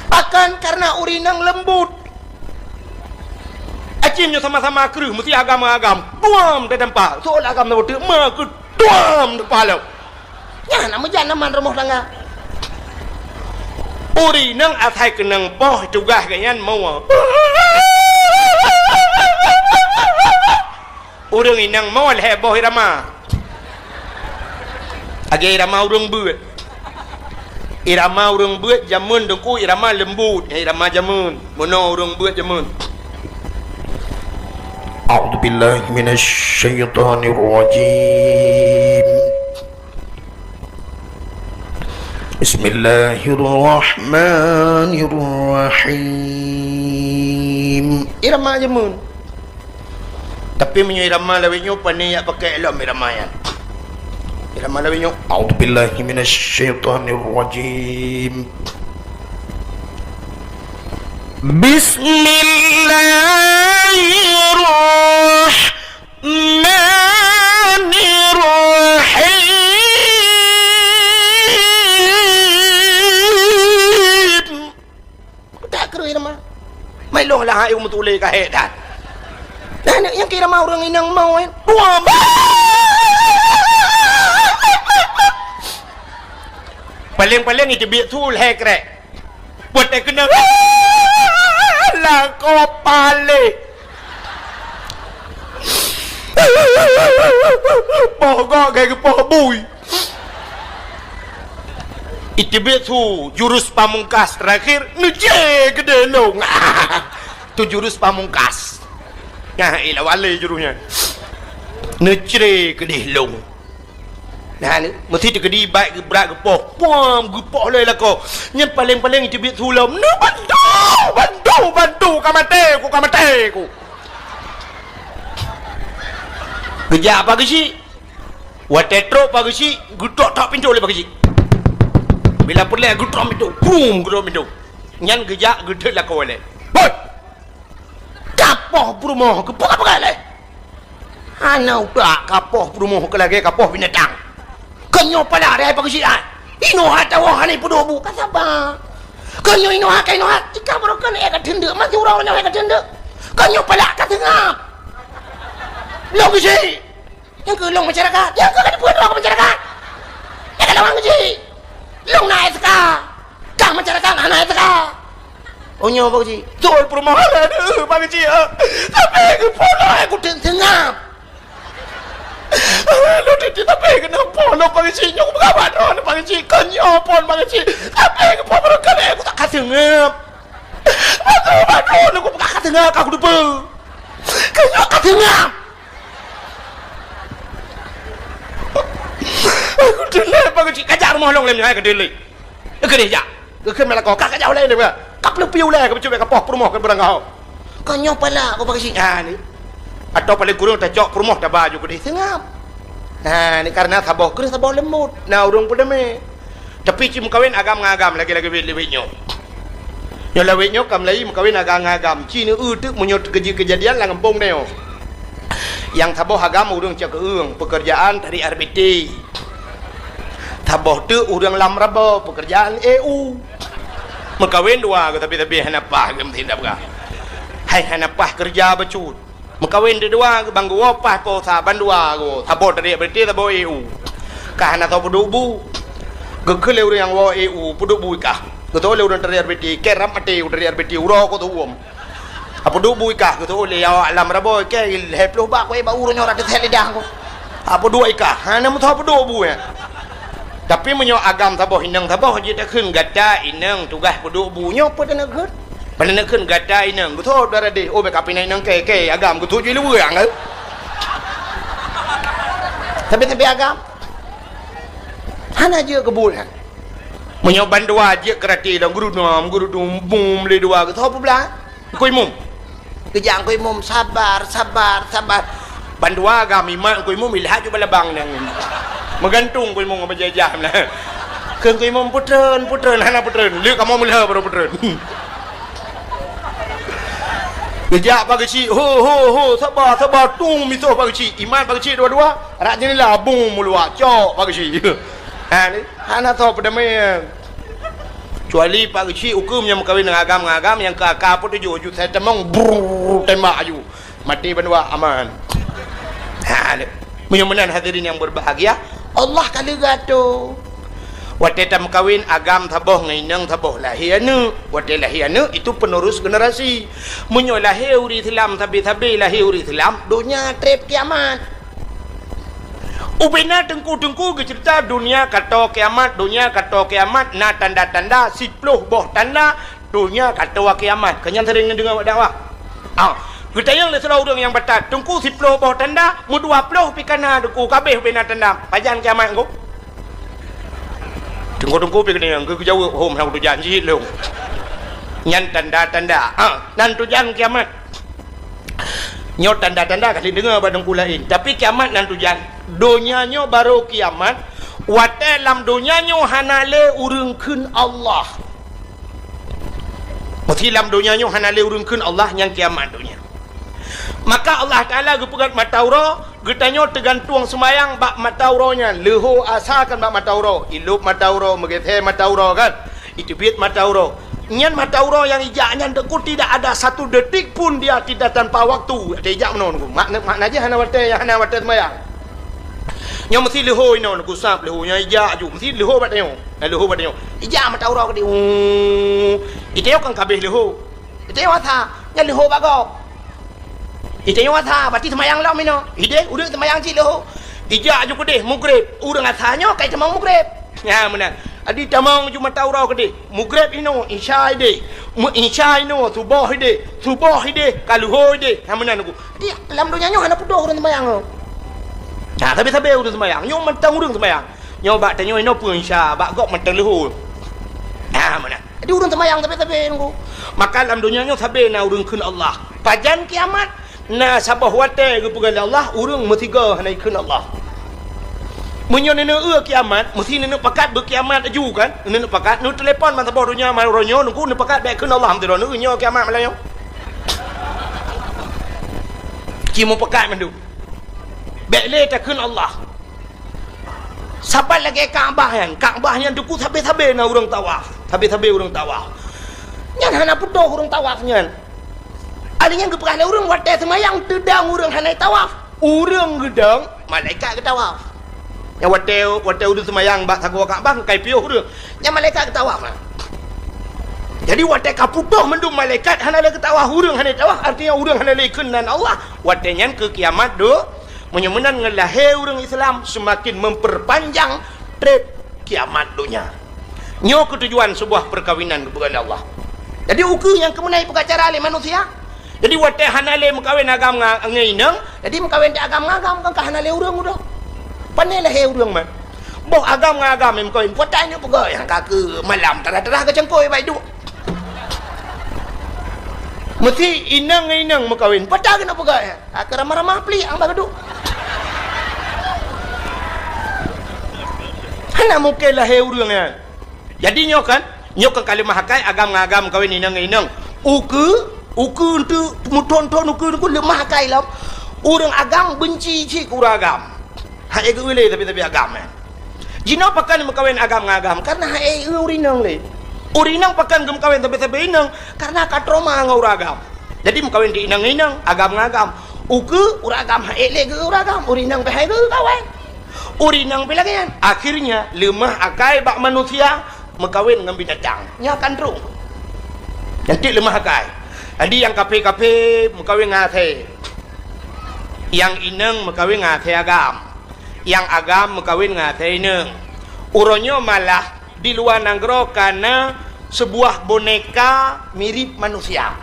Pakon? Karena ureueng inong leumbut. Aci nyoe sama-sama kreueh, meusi agam ngon agam. Duam teutampa. Soe agam saboh teuk, ma keu duam teutampa lom. Nyan na meujan aman rumoh tangga. Ureueng inong asai keunong poh tugaih geuh nyan moe. Ureueng inong moe lhèe boh irama. Lagèe irama ureueng beuet. Irama ureueng beuet jameun teungku irama leumbut, irama jameun. Meunoe ureueng beuet jameun. A'udzubillahi minasyaitonirrajim. Bismillahirrahmanirrahim. Irama jameun. Tapi meunyoe irama lawét nyoe, pane jak pakèk lom irama nyan. Dan malam nyoe, a'udzubillahi minasyaitonirrajim. Bismillahirrahmanirrahim. Ka kreueh nama. Mai lôn lah hai meutuléh ka hék that. Nah, nyang kira ma ureueng inong mau, eh. Dua ba-, paleng-paleng iteubiet su lhèe krek. Buet eh keuneuk. Lakoe paleng. Poh gok gai geupoh bui. Iteubiet su jurus pamungkas terakhir, neucre keudeh lôn. Tu jurus pamungkas. Nah, ilah wale jurus nyan. Neucre keudeh lôn. Nah, ni, meusti teukeudi bak geubrat geupoh. Puam, geupoh lé lakoe. Nyan paleng-paleng iteubiet su lom. Neubantu, bantu, bantu, ka maté ku, ka maté ku. Geujak Pak Geuchik. Watèe trok Pak Geuchik, geutok-tok pintoe lé Pak Geuchik. Bila peureulèe geutok pintoe, brum, geutok pintoe. Nyan geujak geudeuet lakoe lé. Hoi! Kapoh peurumoh keupeue-peue lé? Hana utak kapoh peurumoh keu lagèe kapoh binatang. Kon nyoe pala rhai Pak Geuchik ai. Inoe hana tawoe hana peuduek bu ka saba. Kon nyoe inoe hana ka inoe hana. Ika baroe kon eh ka teundeuk, masih uroe nyoe ka teundeuk. Kon nyoe pala ka seungab. Lôn Geuchik. Nyang keu lôn masyarakat, nyang keu ka dipeudroe keu masyarakat. Nyang keu lôn Geuchik. Lôn na S K. Kah masyarakat hana S K. Oh, nyoe Pak Geuchik. Beutôi peurumoh lôn, Pak Geuchik. Tapi keupeue lôn kuteueng seungab. Lôn teuti tapi keunoe po lôn Pak Geuchik. Nyoe kupeugah bak droeneuh Pak Geuchik. Kon nyoe phon Pak Geuchik. Tapi keupeue barangkali kutak ka seungab. Beutôi bak droeneuh kupeugah ka seungab ka kuteupeue. Kon nyoe ka seungab. Aku teulhèe Pak Geuchik, kajak rumoh lôn lé nyoe, hai ka teulhèe. Keudeh jak. Geukheun meulakoe, ka kajak ulèe nyoe. Ka peuleupi ulèe, ka peucubit ka poh peurumoh keu beurangkaho. Kon nyoe pala, Pak Geuchik. Ha, ni. Atau paléng kureueng tacok peurumoh taba ju keudeh seungab. Ha, ni karena saboh kreueh saboh leumbot. Na ureueng peudeumé. Tapi ci meukawen agam ngon agam lagèe-lagèe wét-wét nyoe. Nyoe lawét nyoe ka meulayi meukawen agam ngon agam. Ci neu-eu teuk meunyoe teukeujeuet keujadian lam gampông nyoe. Nyang saboh agam ureueng cok keueung, peukeurjaan tarék R B T. Saboh teuk ureueng lam rabo, peukeurjaan E U. Meukawen dua geuh, tapi-tapi hana paih geuh meusidab gah. Hai hana paih keureuja bacut. Meukawen deudua, ban geuwoe paih po sa, ban dua geuh, saboh tarék R B T, saboh E U. Ka hana soe peuduek bu. Geukheun lé ureueng nyang woe E U, peuduek bu i kah. Geutôh lé ureueng tarék R B T, kèe rab maté u tarék R B T, uroe kok teuuem. Peuduek bu i kah, geutôh lé awak lam rabo, kèe lhèe ploh bak, kok bak uroe nyoe rot teuthèe lidah kok. Peuduek i kah, hana meusoe peuduek bu, ya. Tapi meunyoe agam saboh inong saboh, jeuet takheun gata inong tugaih peuduek bu, nyoe peue taneuk kheun? Ban neukheun gata inong, geuthôt dara deh, oh, bèk kapinai inong kèe, kèe agam geuthôt ju luweue angeu. Tapi-tapi agam. Hana jeuet keu buet nyan. Meunyoe ban dua jeuet keu rati lom, geurudum, geurudum, bum, lé dua geuthôt peublah. Engkôi mum. Geujak engkôi mum, sabar, sabar, sabar. Ban dua agam imat engkôi mum, ilhat ju balabang nyan. Meugantung engkôi mum ngon bajèe jam na. Keu engkôi mum peutreun, peutreun, hana peutreun. Lé kamoe meulheueh baru peutreun. Geujak Pak Geuchik, ho, ho, ho, saba, saba, tung misoh Pak Geuchik. Imat Pak Geuchik dua-dua, rak jeunela bung meuluwa, cok Pak Geuchik. Ha, ni, hana soe peudamé. Kecuali Pak Geuchik ukeue meunyoe meukawen ngon agam, ngon agam nyang keu aka peutujoh, ju sai tamong, brrrr, tembak aju. Maté bandua aman. Ha, ni. Meunyoe meunan hadirin yang berbahagia, Allah ka leuga tu. Watèe tameukawen agam saboh ngon inong saboh lahé aneuk. Watèe lahé aneuk itu penerus generasi. Meunyoe lahé ureueng Islam sabe-sabe lahé ureueng Islam, donya trép kiamat. Ubena teungku-teungku geuceurita donya ka toe kiamat, donya ka toe kiamat na tanda-tanda siploh boh tanda. Donya ka toe kiamat, keu nyan sering neudeungoe bak dakwah. Ah, geutanyong lé sidroe ureueng nyang batat, "Teungku, siploh boh tanda, meudua ploh pih ka na, Teungku, ka abéh ubena tanda. Pajan kiamat, Teungku?" Teungku-teungku pih geutanyong, geujaweueb, "Hom, hana kutujan cit lôn." Nyan tanda-tanda. Ah, nan tujan kiamat. Nyoe tanda-tanda ka lheueh deungoe bak teungku laén. Tapi kiamat nan tujan. Donya nyoe barô kiamat, Watée lam donya nyoe hana lé ureuëng kheun Allah. Meusé lam donya nyoe hana lé ureuëng kheun Allah, nyang kiamat donya. Maka Allah Taala geupeugét mata uroe, geutanyoe teugantueng seumayang bak mata uroe nyan. Leuho asa kan bak mata uroe, ilop mata uroe, meugeusé mata uroe kan, iteubiet mata uroe. Nyan mata uroe nyang ijak nyan, Teungku, tidak ada satu detik pun dia tidak tanpa waktu. Watée ijak meunoe, Teungku. Makna, makna jih hana watée, hana watée seumayang. Nyoe meusé leuho inoe, Teungku, sab leuho nyan ijak aju. Meusé leuho bak tanyoe. Nah, leuho bak tanyoe. Ijak mata uroe keudéh. Uu. Itanyoe kan ka abéh leuho. Itanyoe asa, nyan leuho bak gob. Itanyoe asa, berarti seumayang lom inoe. Idéh, ureuëng seumayang cit leuho. Ijak aju keudéh, mugreb. Ureuëng asa nyoe ka itamong mugreb. Nyan meunan. Jadi tamong ju mata uroe keudéh. Mugreb inoe, isya idéh. Meu isya inoe, suboh idéh. Suboh idéh, ka leuho idéh. Nyan meunan, Teungku. Jadi, lam donya nyoe hana putôh ureuëng seumayang. Nah, sabe-sabe ureuëng seumayang. Nyoe mantong ureuëng seumayang. Nyoe bak tanyoe inoe peue isya, bak gob mantong leuho. Nah, meunan. Jadi ureuëng seumayang sabe-sabe, Teungku. Maka lam donya nyoe sabe na ureuëng kheun Allah. Pajan kiamat, na saboh watée geupeugah lé Allah, ureuëng meusigoe hana ikheun Allah. Meunyoe neuneuk eu kiamat, meusé neuneuk pakat beukiamat aju kan? Neuneuk pakat, neutelepon ban saboh donya, ma uroe nyoe, Teungku, neupakat bék kheun Allah, meuteudroe, neueu nyoe kiamat malam nyoe. Ci meupakat mandum. Bék lé takheun Allah. Saban lagée Ka'bah nyan. Ka'bah nyan, Teungku, sabe-sabe na ureuëng tawaf. Sabe-sabe ureuëng tawaf. Nyan hana putôh ureuëng tawaf nyan. Ahli nyan geupeugah lé ureuëng watée seumayang teudong ureuëng hana tawaf. Ureuëng geudong, malaikat geutawaf. Nyan watée, watée ureuëng seumayang bak sagoe Ka'bah, ka ipiôh ureuëng. Nyan malaikat geutawaf. Jadi watée ka putôh mandum malaikat hana lé geutawaf, ureuëng hana tawaf, artinya ureuëng hana lé kheun nan Allah. Watée nyan keu kiamat do Meunyoe meunan ngon lahé ureuëng Islam seumaken memperpanjang treb kiamat donya. Nyoe keutujuan seubuah peukawinan geupeugah lé Allah. Jadi ukeue nyang keumeunai peugah cara lé manusia. Jadi watée hana lé meukawen agam nga-, ngon inong, jadi meukawen di agam ngon agam kan ka hana lé ureuëng udah. Pané lahé ureuëng man. Boh agam ngon agam meukawen, peue ata inong peugah nyang ka keu malam tarah-tarah geucangkôi bak iduek. Meusti inong ngon inong meukawen, peue ata keuneuk peugah nyan. Ka ramah-ramah plik ang bak geuduek. Hana mungken lahé ureuëng nyan. Jadi nyoe kan, nyoe kan ka leumah akai agam ngon agam meukawen inong ngon inong. Ukeue, ukeue eunteuk meuthon-thon ukeue, ukeue leumah akai lom. Ureuëng agam beunci cit keu ureuëng agam. Hai geu-eu lé tapi-tapi agam nyan. Jinoe pakon meukawen agam ngon agam, kareuna hai ureuëng inong lé. Ureuëng inong pakon geumeukawen sabe-sabe inong, kareuna ka trauma ngon ureuëng agam. Jadi meukawen di inong ngon inong, agam ngon agam. Ukeue ureuëng agam hai lé geu-eu ureuëng agam, ureuëng inong pih hai geu-eu kawen. Ureuëng inong pih lagée nyan. Akhirnya leumah akai bak manusia meukawen ngon binatang. Nyan kan troh. Nyan cit leumah akai. Jadi nyang kaphé-kaphé meukawen ngon asée. Nyang inong meukawen ngon asée agam. Nyang agam meukawen ngon asée inong. Uroe nyoe malah di luwa nanggroe ka na seubuah boneka mirip manusia.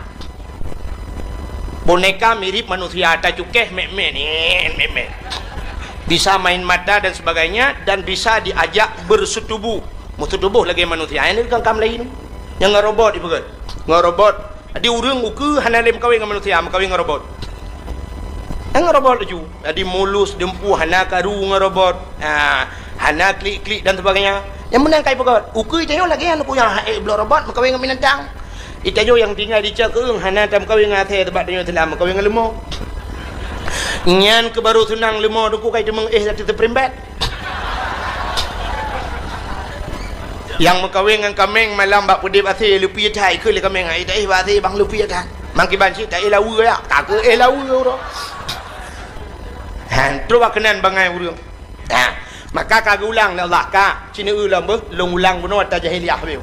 Boneka mirip manusia, tacukéh mét-mét, nyan, mét-mét. Bisa main mata dan sebagainya, dan bisa diajak bersetubuh. Meusetubuh lagée manusia. Nyan kan kam laén. Nyang ngon robot ipeugét. Ngon robot. Jadi ureuëng ukeue hana lé meukawen ngon manusia, meukawen ngon robot. Ngon robot laju. Jadi mulus, dumpeue, hana karu ngon robot. Ha, hana klik-klik dan sebagainya. Nyang meunan ka ipeugét. Ukeue tanyoe lagée nyan, ukeue nyang hai bloe robot meukawen ngon binatang. Itanyoe nyang tinggai di cok keueng hana tameukawen ngon asée, sabab tanyoe Islam meukawen ngon leumo. Nyan keuh baru seunang leumo, Teungku, ka iteumeung éh ateueh teuprimbet. Nyang meukawen ngon kaméng malam bak peudeb asée, leupie that, keu lé kaméng, ai taéh bak asée bang leupie that. Mangkiban cit taéh laweue ya, ka keu éh laweue uroe. Han, troh bak keunan bangai ureuëng. Ha, maka ka geuulang lé Allah, ka, ci neueu lom beuh, lôn ulang bunoe ata jahiliyah beuh.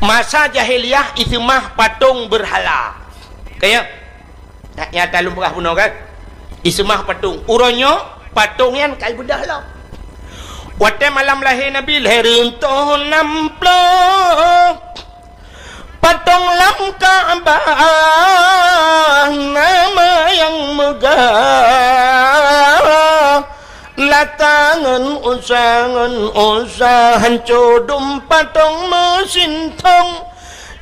Masa jahiliyah iseumah patong beurhala. Kaya, Nyan, nyan ata lôn peugah bunoe kan. Iseumah patong. Uroe nyoe, patong nyan ka ibeudôh lom. Watée malam lahé Nabi, lhée reutôh nam ploh. Patong lam Ka'bah, nama nyang meugah. Lata ngon Uzza, ngon Uzza, hanco dum patong meusintong.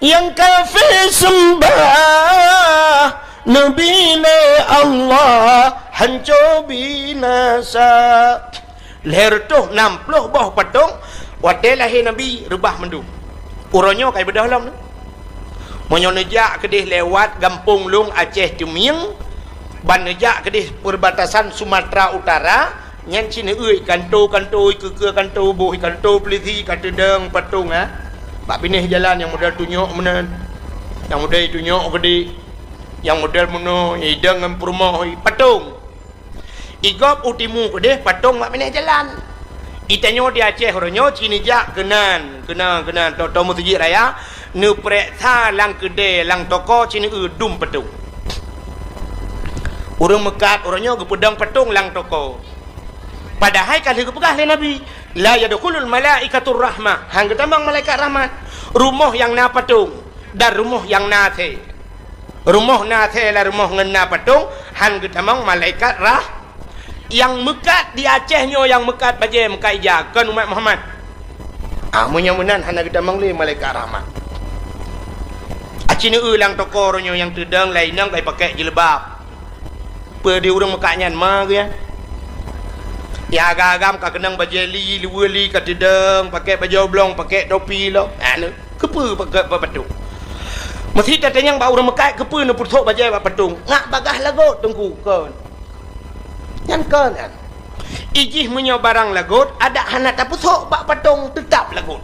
Nyang kafé seumbah Nabi lé Allah hanco binasa. Lhèe reutôh nam ploh boh patong, watèe lahé Nabi reubah mandum. Uroe nyoe ka ibeudôh lom. Meunyoe neujak keudeh lewat gampông lôn Aceh Teumieng, ban neujak keudeh perbatasan Sumatera Utara, nyan cit neueu kanto-kanto, ikeue-keue kanto, boh kanto polisi ka teudong patong, ha. Bak binéh jalan nyang model tunyok meunan, nyang model tunyok keudeh, nyang model meunoe, idong ngon peurumoh, patong. Igob u timu keudeh patong bak binéh jalan. Itanyoe di Aceh uroe nyoe cit neujak keunan, keunan, keunan, tô-tô meuseujid raya, neupeureksa lam keudè, lam toko cit neueu dum patong. Ureueng meukat uroe nyoe geupeudong patong lam toko. Padahai ka lheueh geupeugah lé Nabi, "La yadkhulul malaikatur rahmah." Han geutamong malaikat rahmat. Rumoh nyang na patong dan rumoh nyang na asèe. Rumoh na asèe lam rumoh ngon na patong, han geutamong malaikat rah-, nyang meukat di Aceh nyoe nyang meukat bajèe meukat ija, kon umat Muhammad. Ah, meunyoe meunan hana geutamong lé malaikat rahmat. Aci neueu lam toko uroe nyoe nyang teudong laén inong ka ipakèk jilbab. Peue di ureueng meukat nyan ma geuh nyan? Nyang agam-agam ka keunong bajèe li, luweue li ka teudong, pakèk bajèe oblong, pakèk topi lom. Ah, neu-, keupeue pakèk bak patong? Meusi tatanyong bak ureueng meukat, keupeue neupeusok bajèe bak patong? Ngat bagaih lagot teungku, kon. Nyan kon nyan. Ijih meunyoe barang lagot, adak hana tapeusok bak patong, teutap lagot.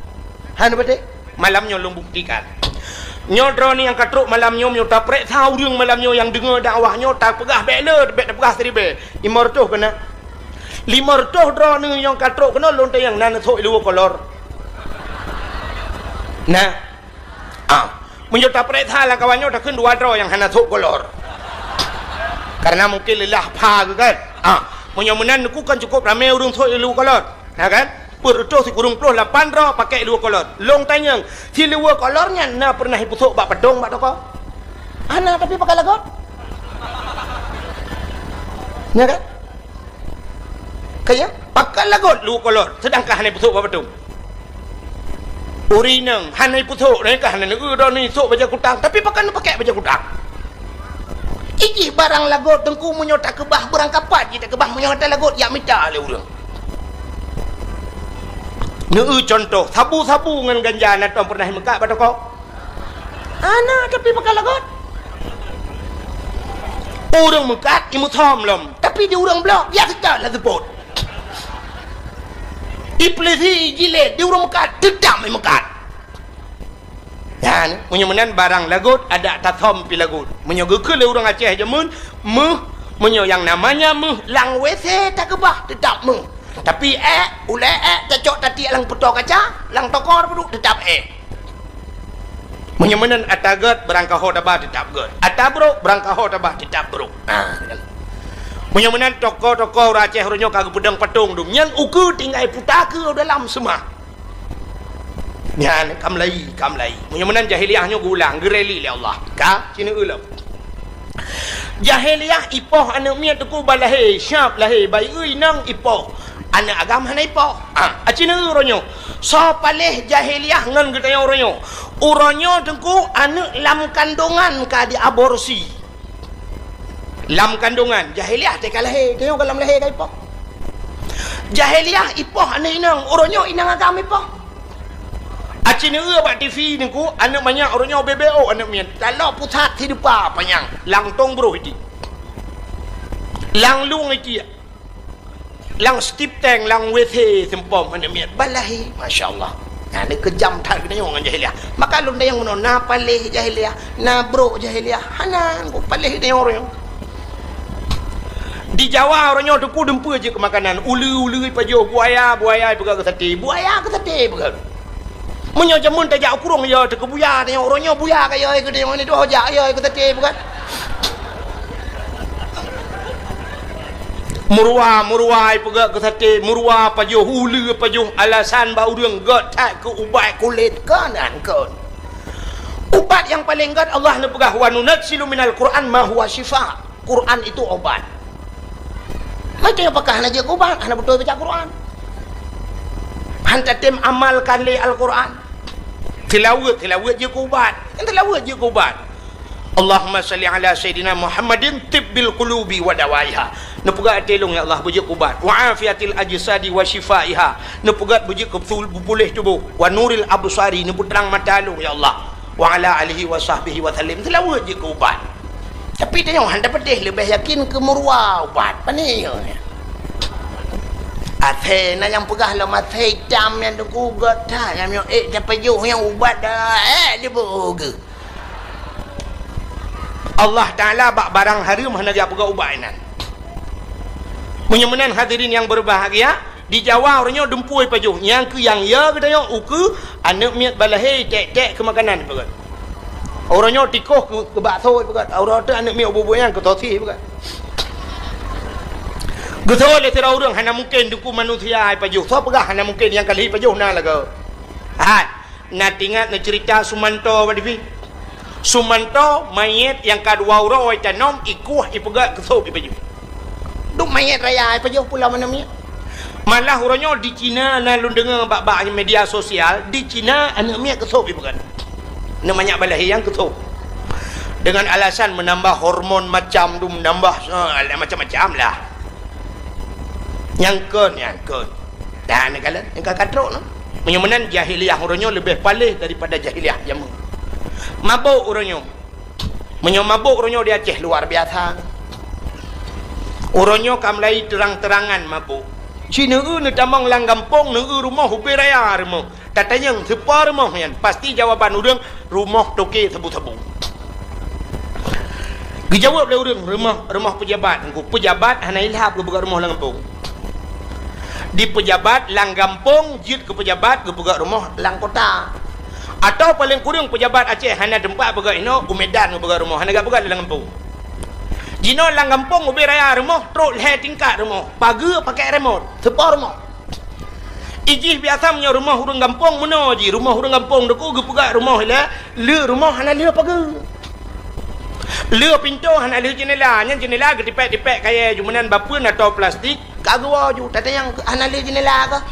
Hana beutôi? Malam nyoe lôn buktikan. Nyoe droeneuh nyang ka trok malam nyoe, meunyoe tapeureksa ureueng malam nyoe nyang deungoe dakwah nyoe, tapeugah bèk le, bèk tapeugah siribèe. Limong reutôh keunan. Limong reutôh droeneuh nyang ka trok keunoe lôn tanyong na neusok i luweue kolor. Na. Ah, meunyoe tapeureksa lam kawan nyoe takheun dua droe nyang hana sok kolor. Karena mungkin leulah pha geuh kan. Ah, meunyoe meunan neukheun kan cukup ramè ureueng sok i luweue kolor. Ha kan? Peuet reutôh sikureueng ploh lapan droe pakèk luweue kolor. Lôn tanyong, si luweue kolor nyan na peureunah ipeusok bak patong bak toko? Hana, tapi pakèk lagot. Nya kan? Kaya, pakèk lagot luweue kolor, seudangkan hana ipeusok bak patong. Ureueng inong hana ipeusok, nyan ka hana neueu droeneuh isok bajèe kutang, tapi pakon neupakèk bajèe kutang. Ijih barang lagot teungku meunyoe takeubah beurangkapat jih takeubah meunyoe hana lagot jak mita lé ureueng. Neueu cuntoh, sabu-sabu ngon ganja na tom peureunah imeukat bak toko? Hana, tapi pakon lagot. Ureueng meukat imeusom lom, tapi di ureueng bloe biasa that lagèe seupôt. Ipeulisi ijilèt di ureueng meukat, teutap imeukat. Nyan, meunyoe meunan barang lagot, adak tasom pih lagot. Meunyoe geukheun lé ureueng Aceh jameun, meuh, meunyoe nyang namanya meuh lam WC takeubah, teutap meuh. Tapi èk, ulèe èk tacok tatiek lam peutoe kaca, lam tokor peuduek, teutap èk. Meunyoe meunan ata gèt, beurangkaho taba teutap gèt. Ata brôk, beurangkaho taba teutap brôk. Nah, meunyoe meunan toko-toko ureueng Aceh uroe nyoe ka geupeudong patong dum. Nyan ukeue tinggai puta keu dalam seumah. Nyan ka meulai, ka meulai. Meunyoe meunan jahiliyah nyoe geuulang, geureli lé Allah. Ka, sinoe ulôn. Jahiliyah ipoh aneuk miet teungku ban lahé, siap lahé, bayeue inong ipoh. Aneuk agam hana ipoh. Ah, aci neueu uroe nyoe. Soe paléh jahiliyah ngon geutanyoe uroe nyoe? Uroe nyoe teungku aneuk lam kandongan ka diaborsi. Lam kandongan, jahiliyah teuka lahé, tanyoe ka lam lahé ka ipoh. Jahiliyah ipoh aneuk inong, uroe nyoe inong agam ipoh. Aci neueu bak TV teungku, aneuk manyak uroe nyoe beubeok aneuk miet. Talok pusat sideupa panyang, lam tong broh iti. Lam lueng iti. Lam stip tank, lam WC seumpom aneuk miet. Ban lahé, masya Allah. Nyan keujam that geutanyoe ngon jahiliyah. Maka lôn tanyong meunoe, na paléh jahiliyah, na brôk jahiliyah. Hana, kok paléh geutanyoe uroe nyoe. Di Jawa uroe nyoe teungku dumpeue jeuet keu makanan. Uleue, uleue ipajoh, buaya, buaya ipeugöt keu saté. Buaya keu saté ipeugöt. Meunyoe jameun tajak u krueng, yo teuka buya, tanyoe uroe nyoe buya ka yo keu tanyoe ni doh jak yo keu saté ipeugöt. Meuruwa, meuruwa ipeugöt keu saté, meuruwa pajoh, uleue pajoh, alasan bak ureueng göt that keu ubat kulét, kon nyan kon. Ubat nyang paleng göt Allah neupeugah, "Wa nunazzilu minal Qur'an ma huwa syifa." Quran itu obat. Maka pakon hana jeuet keu ubat, hana beutôi baca Quran. Han tatem amalkan lé Al-Quran. Tilaweuet, tilaweuet jeuet keu ubat. Kan tilaweuet jeuet keu ubat. Allahumma shalli ala sayyidina Muhammadin tibbil qulubi wa dawaiha. Neupeugah até lôn, ya Allah, beujeuet ubat. Wa afiatil ajsadi wa syifaiha. Neupeugah beujeuet keu puléh tuboh. Wa nuril absari, neupeutrang mata lôn, ya Allah. Wa ala alihi wa sahbihi wa sallim. Seulaweuet jeuet keu ubat. Tapi tanyoe hana tapeudeh, leubeh yakin keu meuruwa ubat. Pane nyoe? Asèe na nyang peugah lom asèe itam nyang teuku gata nyang miyueb ék tapajoh nyang ubat dah. Eh, diboh geuh. Allah Taala bak barang hareuem hana geupeugah ubat inan. Meunyoe meunan hadirin nyang berbahagia, di Jawa uroe nyoe dumpeue pajoh, nyang keu nyang ya geutanyoe ukeue aneuk miet balahé tek-tek keu makanan peugah. Uroe nyoe tikoh keu, keu bakso peugah, uroe teuk aneuk miet ubu-ubu nyang keu sosis peugah. Geusoe lé sidroe ureuëng hana mungken duku manusia ipajoh. Soe peugah hana mungken nyang ka lheueh ipajoh na lagoe. Hai. Na teuingat neucerita Sumanto bak T V? Sumanto manyét nyang ka dua uroe itanom, ikueh, ipeugöt keu sôb ipajoh. Duek manyét raya ipajoh pulo meunan miyueb. Malah uroe nyoe di Cina na lôn deungoe bak-bak media sosial, di Cina aneuk miet keu sôb ipeugöt. Aneuk manyak balahé nyang keu sôb. Dengan alasan menambah hormon macam tu, menambah, eh, macam-macam lah. Nyang kon, nyang kon. Dah neukalon, nyang ka katrok nyoe. Meunyoe meunan jahiliyah uroe nyoe leubeh paléh daripada jahiliyah jameun. Mabök uroe nyoe. Meunyoe mabök uroe nyoe di Aceh luar biasa. Uroe nyoe ka mulai terang-terangan mabök. Ci neueu neutamong lam gampông, neueu rumoh ubé raya rumoh. Tatanyong, "Soe po rumoh nyan?" Pasti jawaban ureuëng, "Rumoh toke sabu-sabu." Geujaweueb lé ureuëng, "Rumoh, rumoh peujabat." Engku peujabat hana ilhab geupeugöt rumoh lam gampông. Di peujabat lam gampông jeuet keu peujabat geupeugöt rumoh lam kota. Atawa paleng kureueng peujabat Aceh hana teumpat peugöt inoe, u Medan geupeugöt rumoh, hana geupeugöt lam gampông. Jinoe lam gampông ubé raya rumoh, trok lhée tingkat rumoh, pageue pakai remote, soe po rumoh. Ijih biasa meunyoe rumoh ureuëng gampông meunoe jih, rumoh ureuëng gampông teuku geupeugöt rumoh ilée, le rumoh hana le pageue. Le pintoe hana le jeunela, nyan jeunela geutipék-tipék kayée ju meunan bapeue atau plastik, ka geuwoe ju, tatanyong hana le jeunela kah?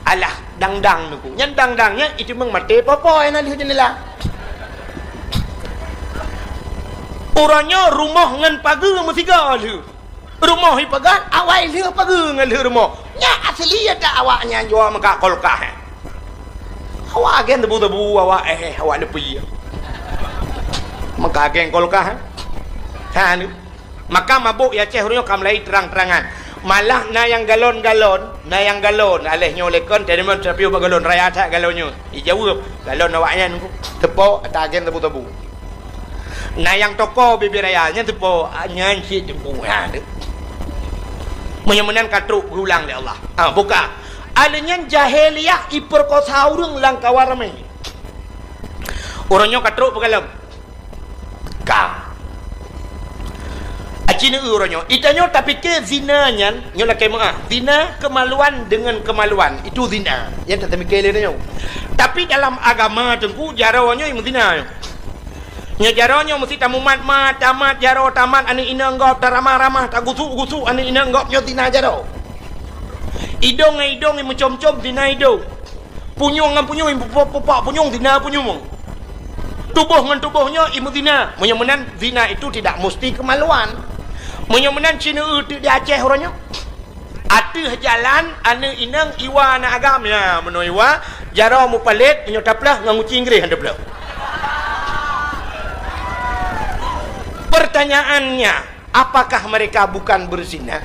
Alah, dang-dang teuku. Nyan dang-dang nyan iteumeung maté po-po hana le jeunela. Uroe nyoe rumoh ngon pageue meusigoe lheueh. Rumoh ipeugöt, awai lheueh pageue ngon lheueh rumoh. Nyan asli ata awak nyan jua meuka kulkas, eh. Awak agen tebu-tebu, awak, eh, awak leupie. Meuka agen kulkas, eh. Ha, ni. Maka mabök di Aceh uroe nyoe ka mulai terang-terangan. Malah na nyang galon-galon, na nyang galon. Aléh nyoe lé kon, teurimong teupiôh bak galon, raya that galon nyoe. Ijaweueb, galon awak nyan, soe po, ata agen tebu-tebu. Na nyang toko bibir raya, nyan soe po, ah, nyan cit teumpu, ha, tu. Meunyoe meunan ka trok geulang lé Allah. Ha, buka. Alèh nyan jahiliyah ipeurkosa ureuëng lam kawan ramé. Uroe nyoe ka trok peukalon. Ka. Aci neueu uroe nyoe. Itanyoe tapike zina nyan, nyoe lakée meuáh. Zina kemaluan dengan kemaluan. Itu zina. Nyan tatamike lé nyoe. Tapi dalam agama teungku, jaroe nyoe meuzina nyoe. Nyoe jaroe nyoe meusti tamumat-mat, tamat jaroe, tamat aneuk inong gob, taramah-ramah, tagusuk-gusuk aneuk inong gob, nyoe zina jaroe. Idong ngon idong meucom-com zina idong. Punyueng ngon punyueng, pupok-pupok punyueng, zina punyueng. Tuboh ngon tuboh nyoe imeuzina. Meunyoe meunan zina itu tidak musti kemaluan. Meunyoe meunan ci neueu teuk di Aceh uroe nyoe. Ateueh jalan aneuk inong iwa aneuk agam, ya, meunoe iwa, jaroe mupalét, meunyoe taplôh ngon guci Inggréh han taplôh. Pertanyaannya, apakah mereka bukan berzina?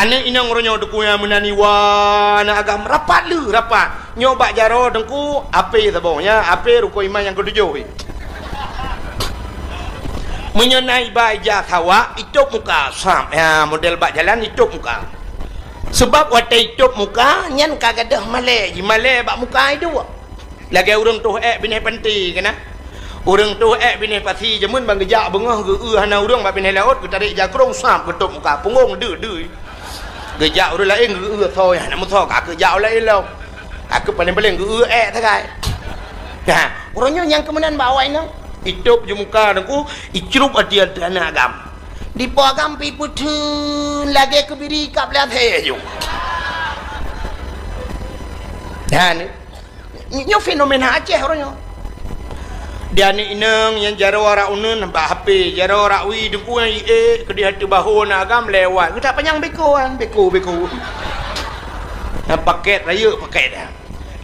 Aneuk inong uroe nyoe teungku nyang meunan iwa aneuk agam rapat lé, rapat. Nyoe bak jaroe teungku, apé saboh nyan, apé rukon iman nyang keutujôh. Meunyoe na iba ija sawa, itôb muka, sab, ya, model bak jalan itôb muka. Sebab watée itôb muka, nyan ka gadôh malée, jimalée bak muka iduek. Lagée ureuëng toh ék binéh panti keunan. Ureuëng toh ék binéh pasi jameun ban geujak beungoh geu-eu hana ureuëng bak binéh laôt, geutarek jakrong sab geutôb muka, punggong deuh-deuh. Geujak ureuëng laén geu-eu soe hana meusoe ka keu jak ureuëng laén lom. Ka keu paléng-paléng geu-eu ék sagai. Nah, uroe nyoe nyang keumeunan bak awai nyoe. Itôb ju muka teungku, icrup até aneuk agam. Dipo agam pi peutheun lagée keubiri kab lé até ju. Nah, ni. Nyoe fenomena Aceh uroe nyoe. Di aneuk inong nyang jaroe rak uneun bak H P, jaroe rak wie teungku nyang iék keudeh ateueh bahô aneuk agam lewat. Geutak panyang beko kan, beko, beko. Nyang paket rayeuk paket dah.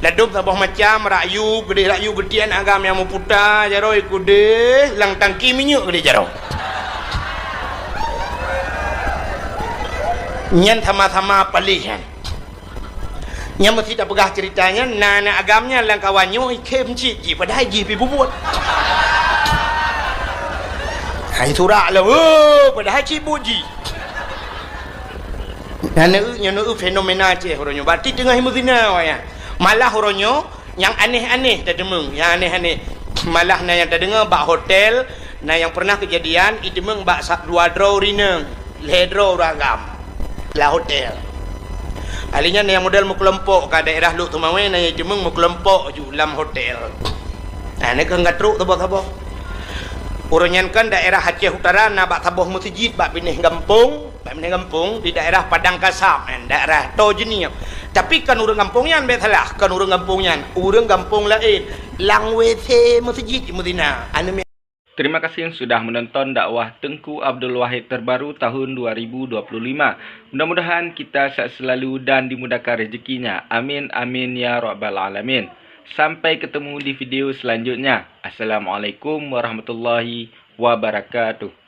Ladôm saboh macam, rak yub keudeh, rak yub geutiek aneuk agam nyang meuputa jaroe keudeh, lam tangki minyeuk keudeh jaroe. Nyan sama-sama paléh nyan. Nyang meusti tapeugah ceurita nyan, na aneuk agam nyan lam kawan nyoe ikhém cit jih, padahai jih pih bubuet. Hai surak lah, oh, padahai cit buet jih. Na neueu, nyoe neueu fenomena Aceh uroe nyoe. Berarti teungoh meuzina awaknyan. Malah uroe nyoe nyang aneh-aneh tateumeung, nyang aneh-aneh. Malah na nyang tadeungoe bak hotel, na nyang pernah keujadian iteumeung bak sa-, dua droe ureueng inong, lhée droe ureueng agam lam hotel. Ahli nyan nyang model meukelompok ka daerah Lhokseumawe, na nyang iteumeung meukelompok ju lam hotel. Nah, nyan keuh ka trok saboh-saboh. Uroe nyan kan daerah Aceh Utara na bak saboh meuseujid bak binéh gampông. Bak binéh gampông di daerah Padang Kasab, eh, daerah Toh Jeunieb. Tapi kon ureueng gampông nyan, bèk salah, kon ureueng gampông nyan, ureueng gampông laén. Lam W C meuseujid jimeuzina. Aneuk mi- Terima kasih sudah menonton dakwah Teungku Abdul Wahid terbaru tahun dua ribu dua puluh lima. Mudah-mudahan kita sehat selalu dan dimudahkan rezekinya. Amin, amin, ya rabbal alamin. Sampai ketemu di video selanjutnya. Assalamualaikum warahmatullahi wabarakatuh.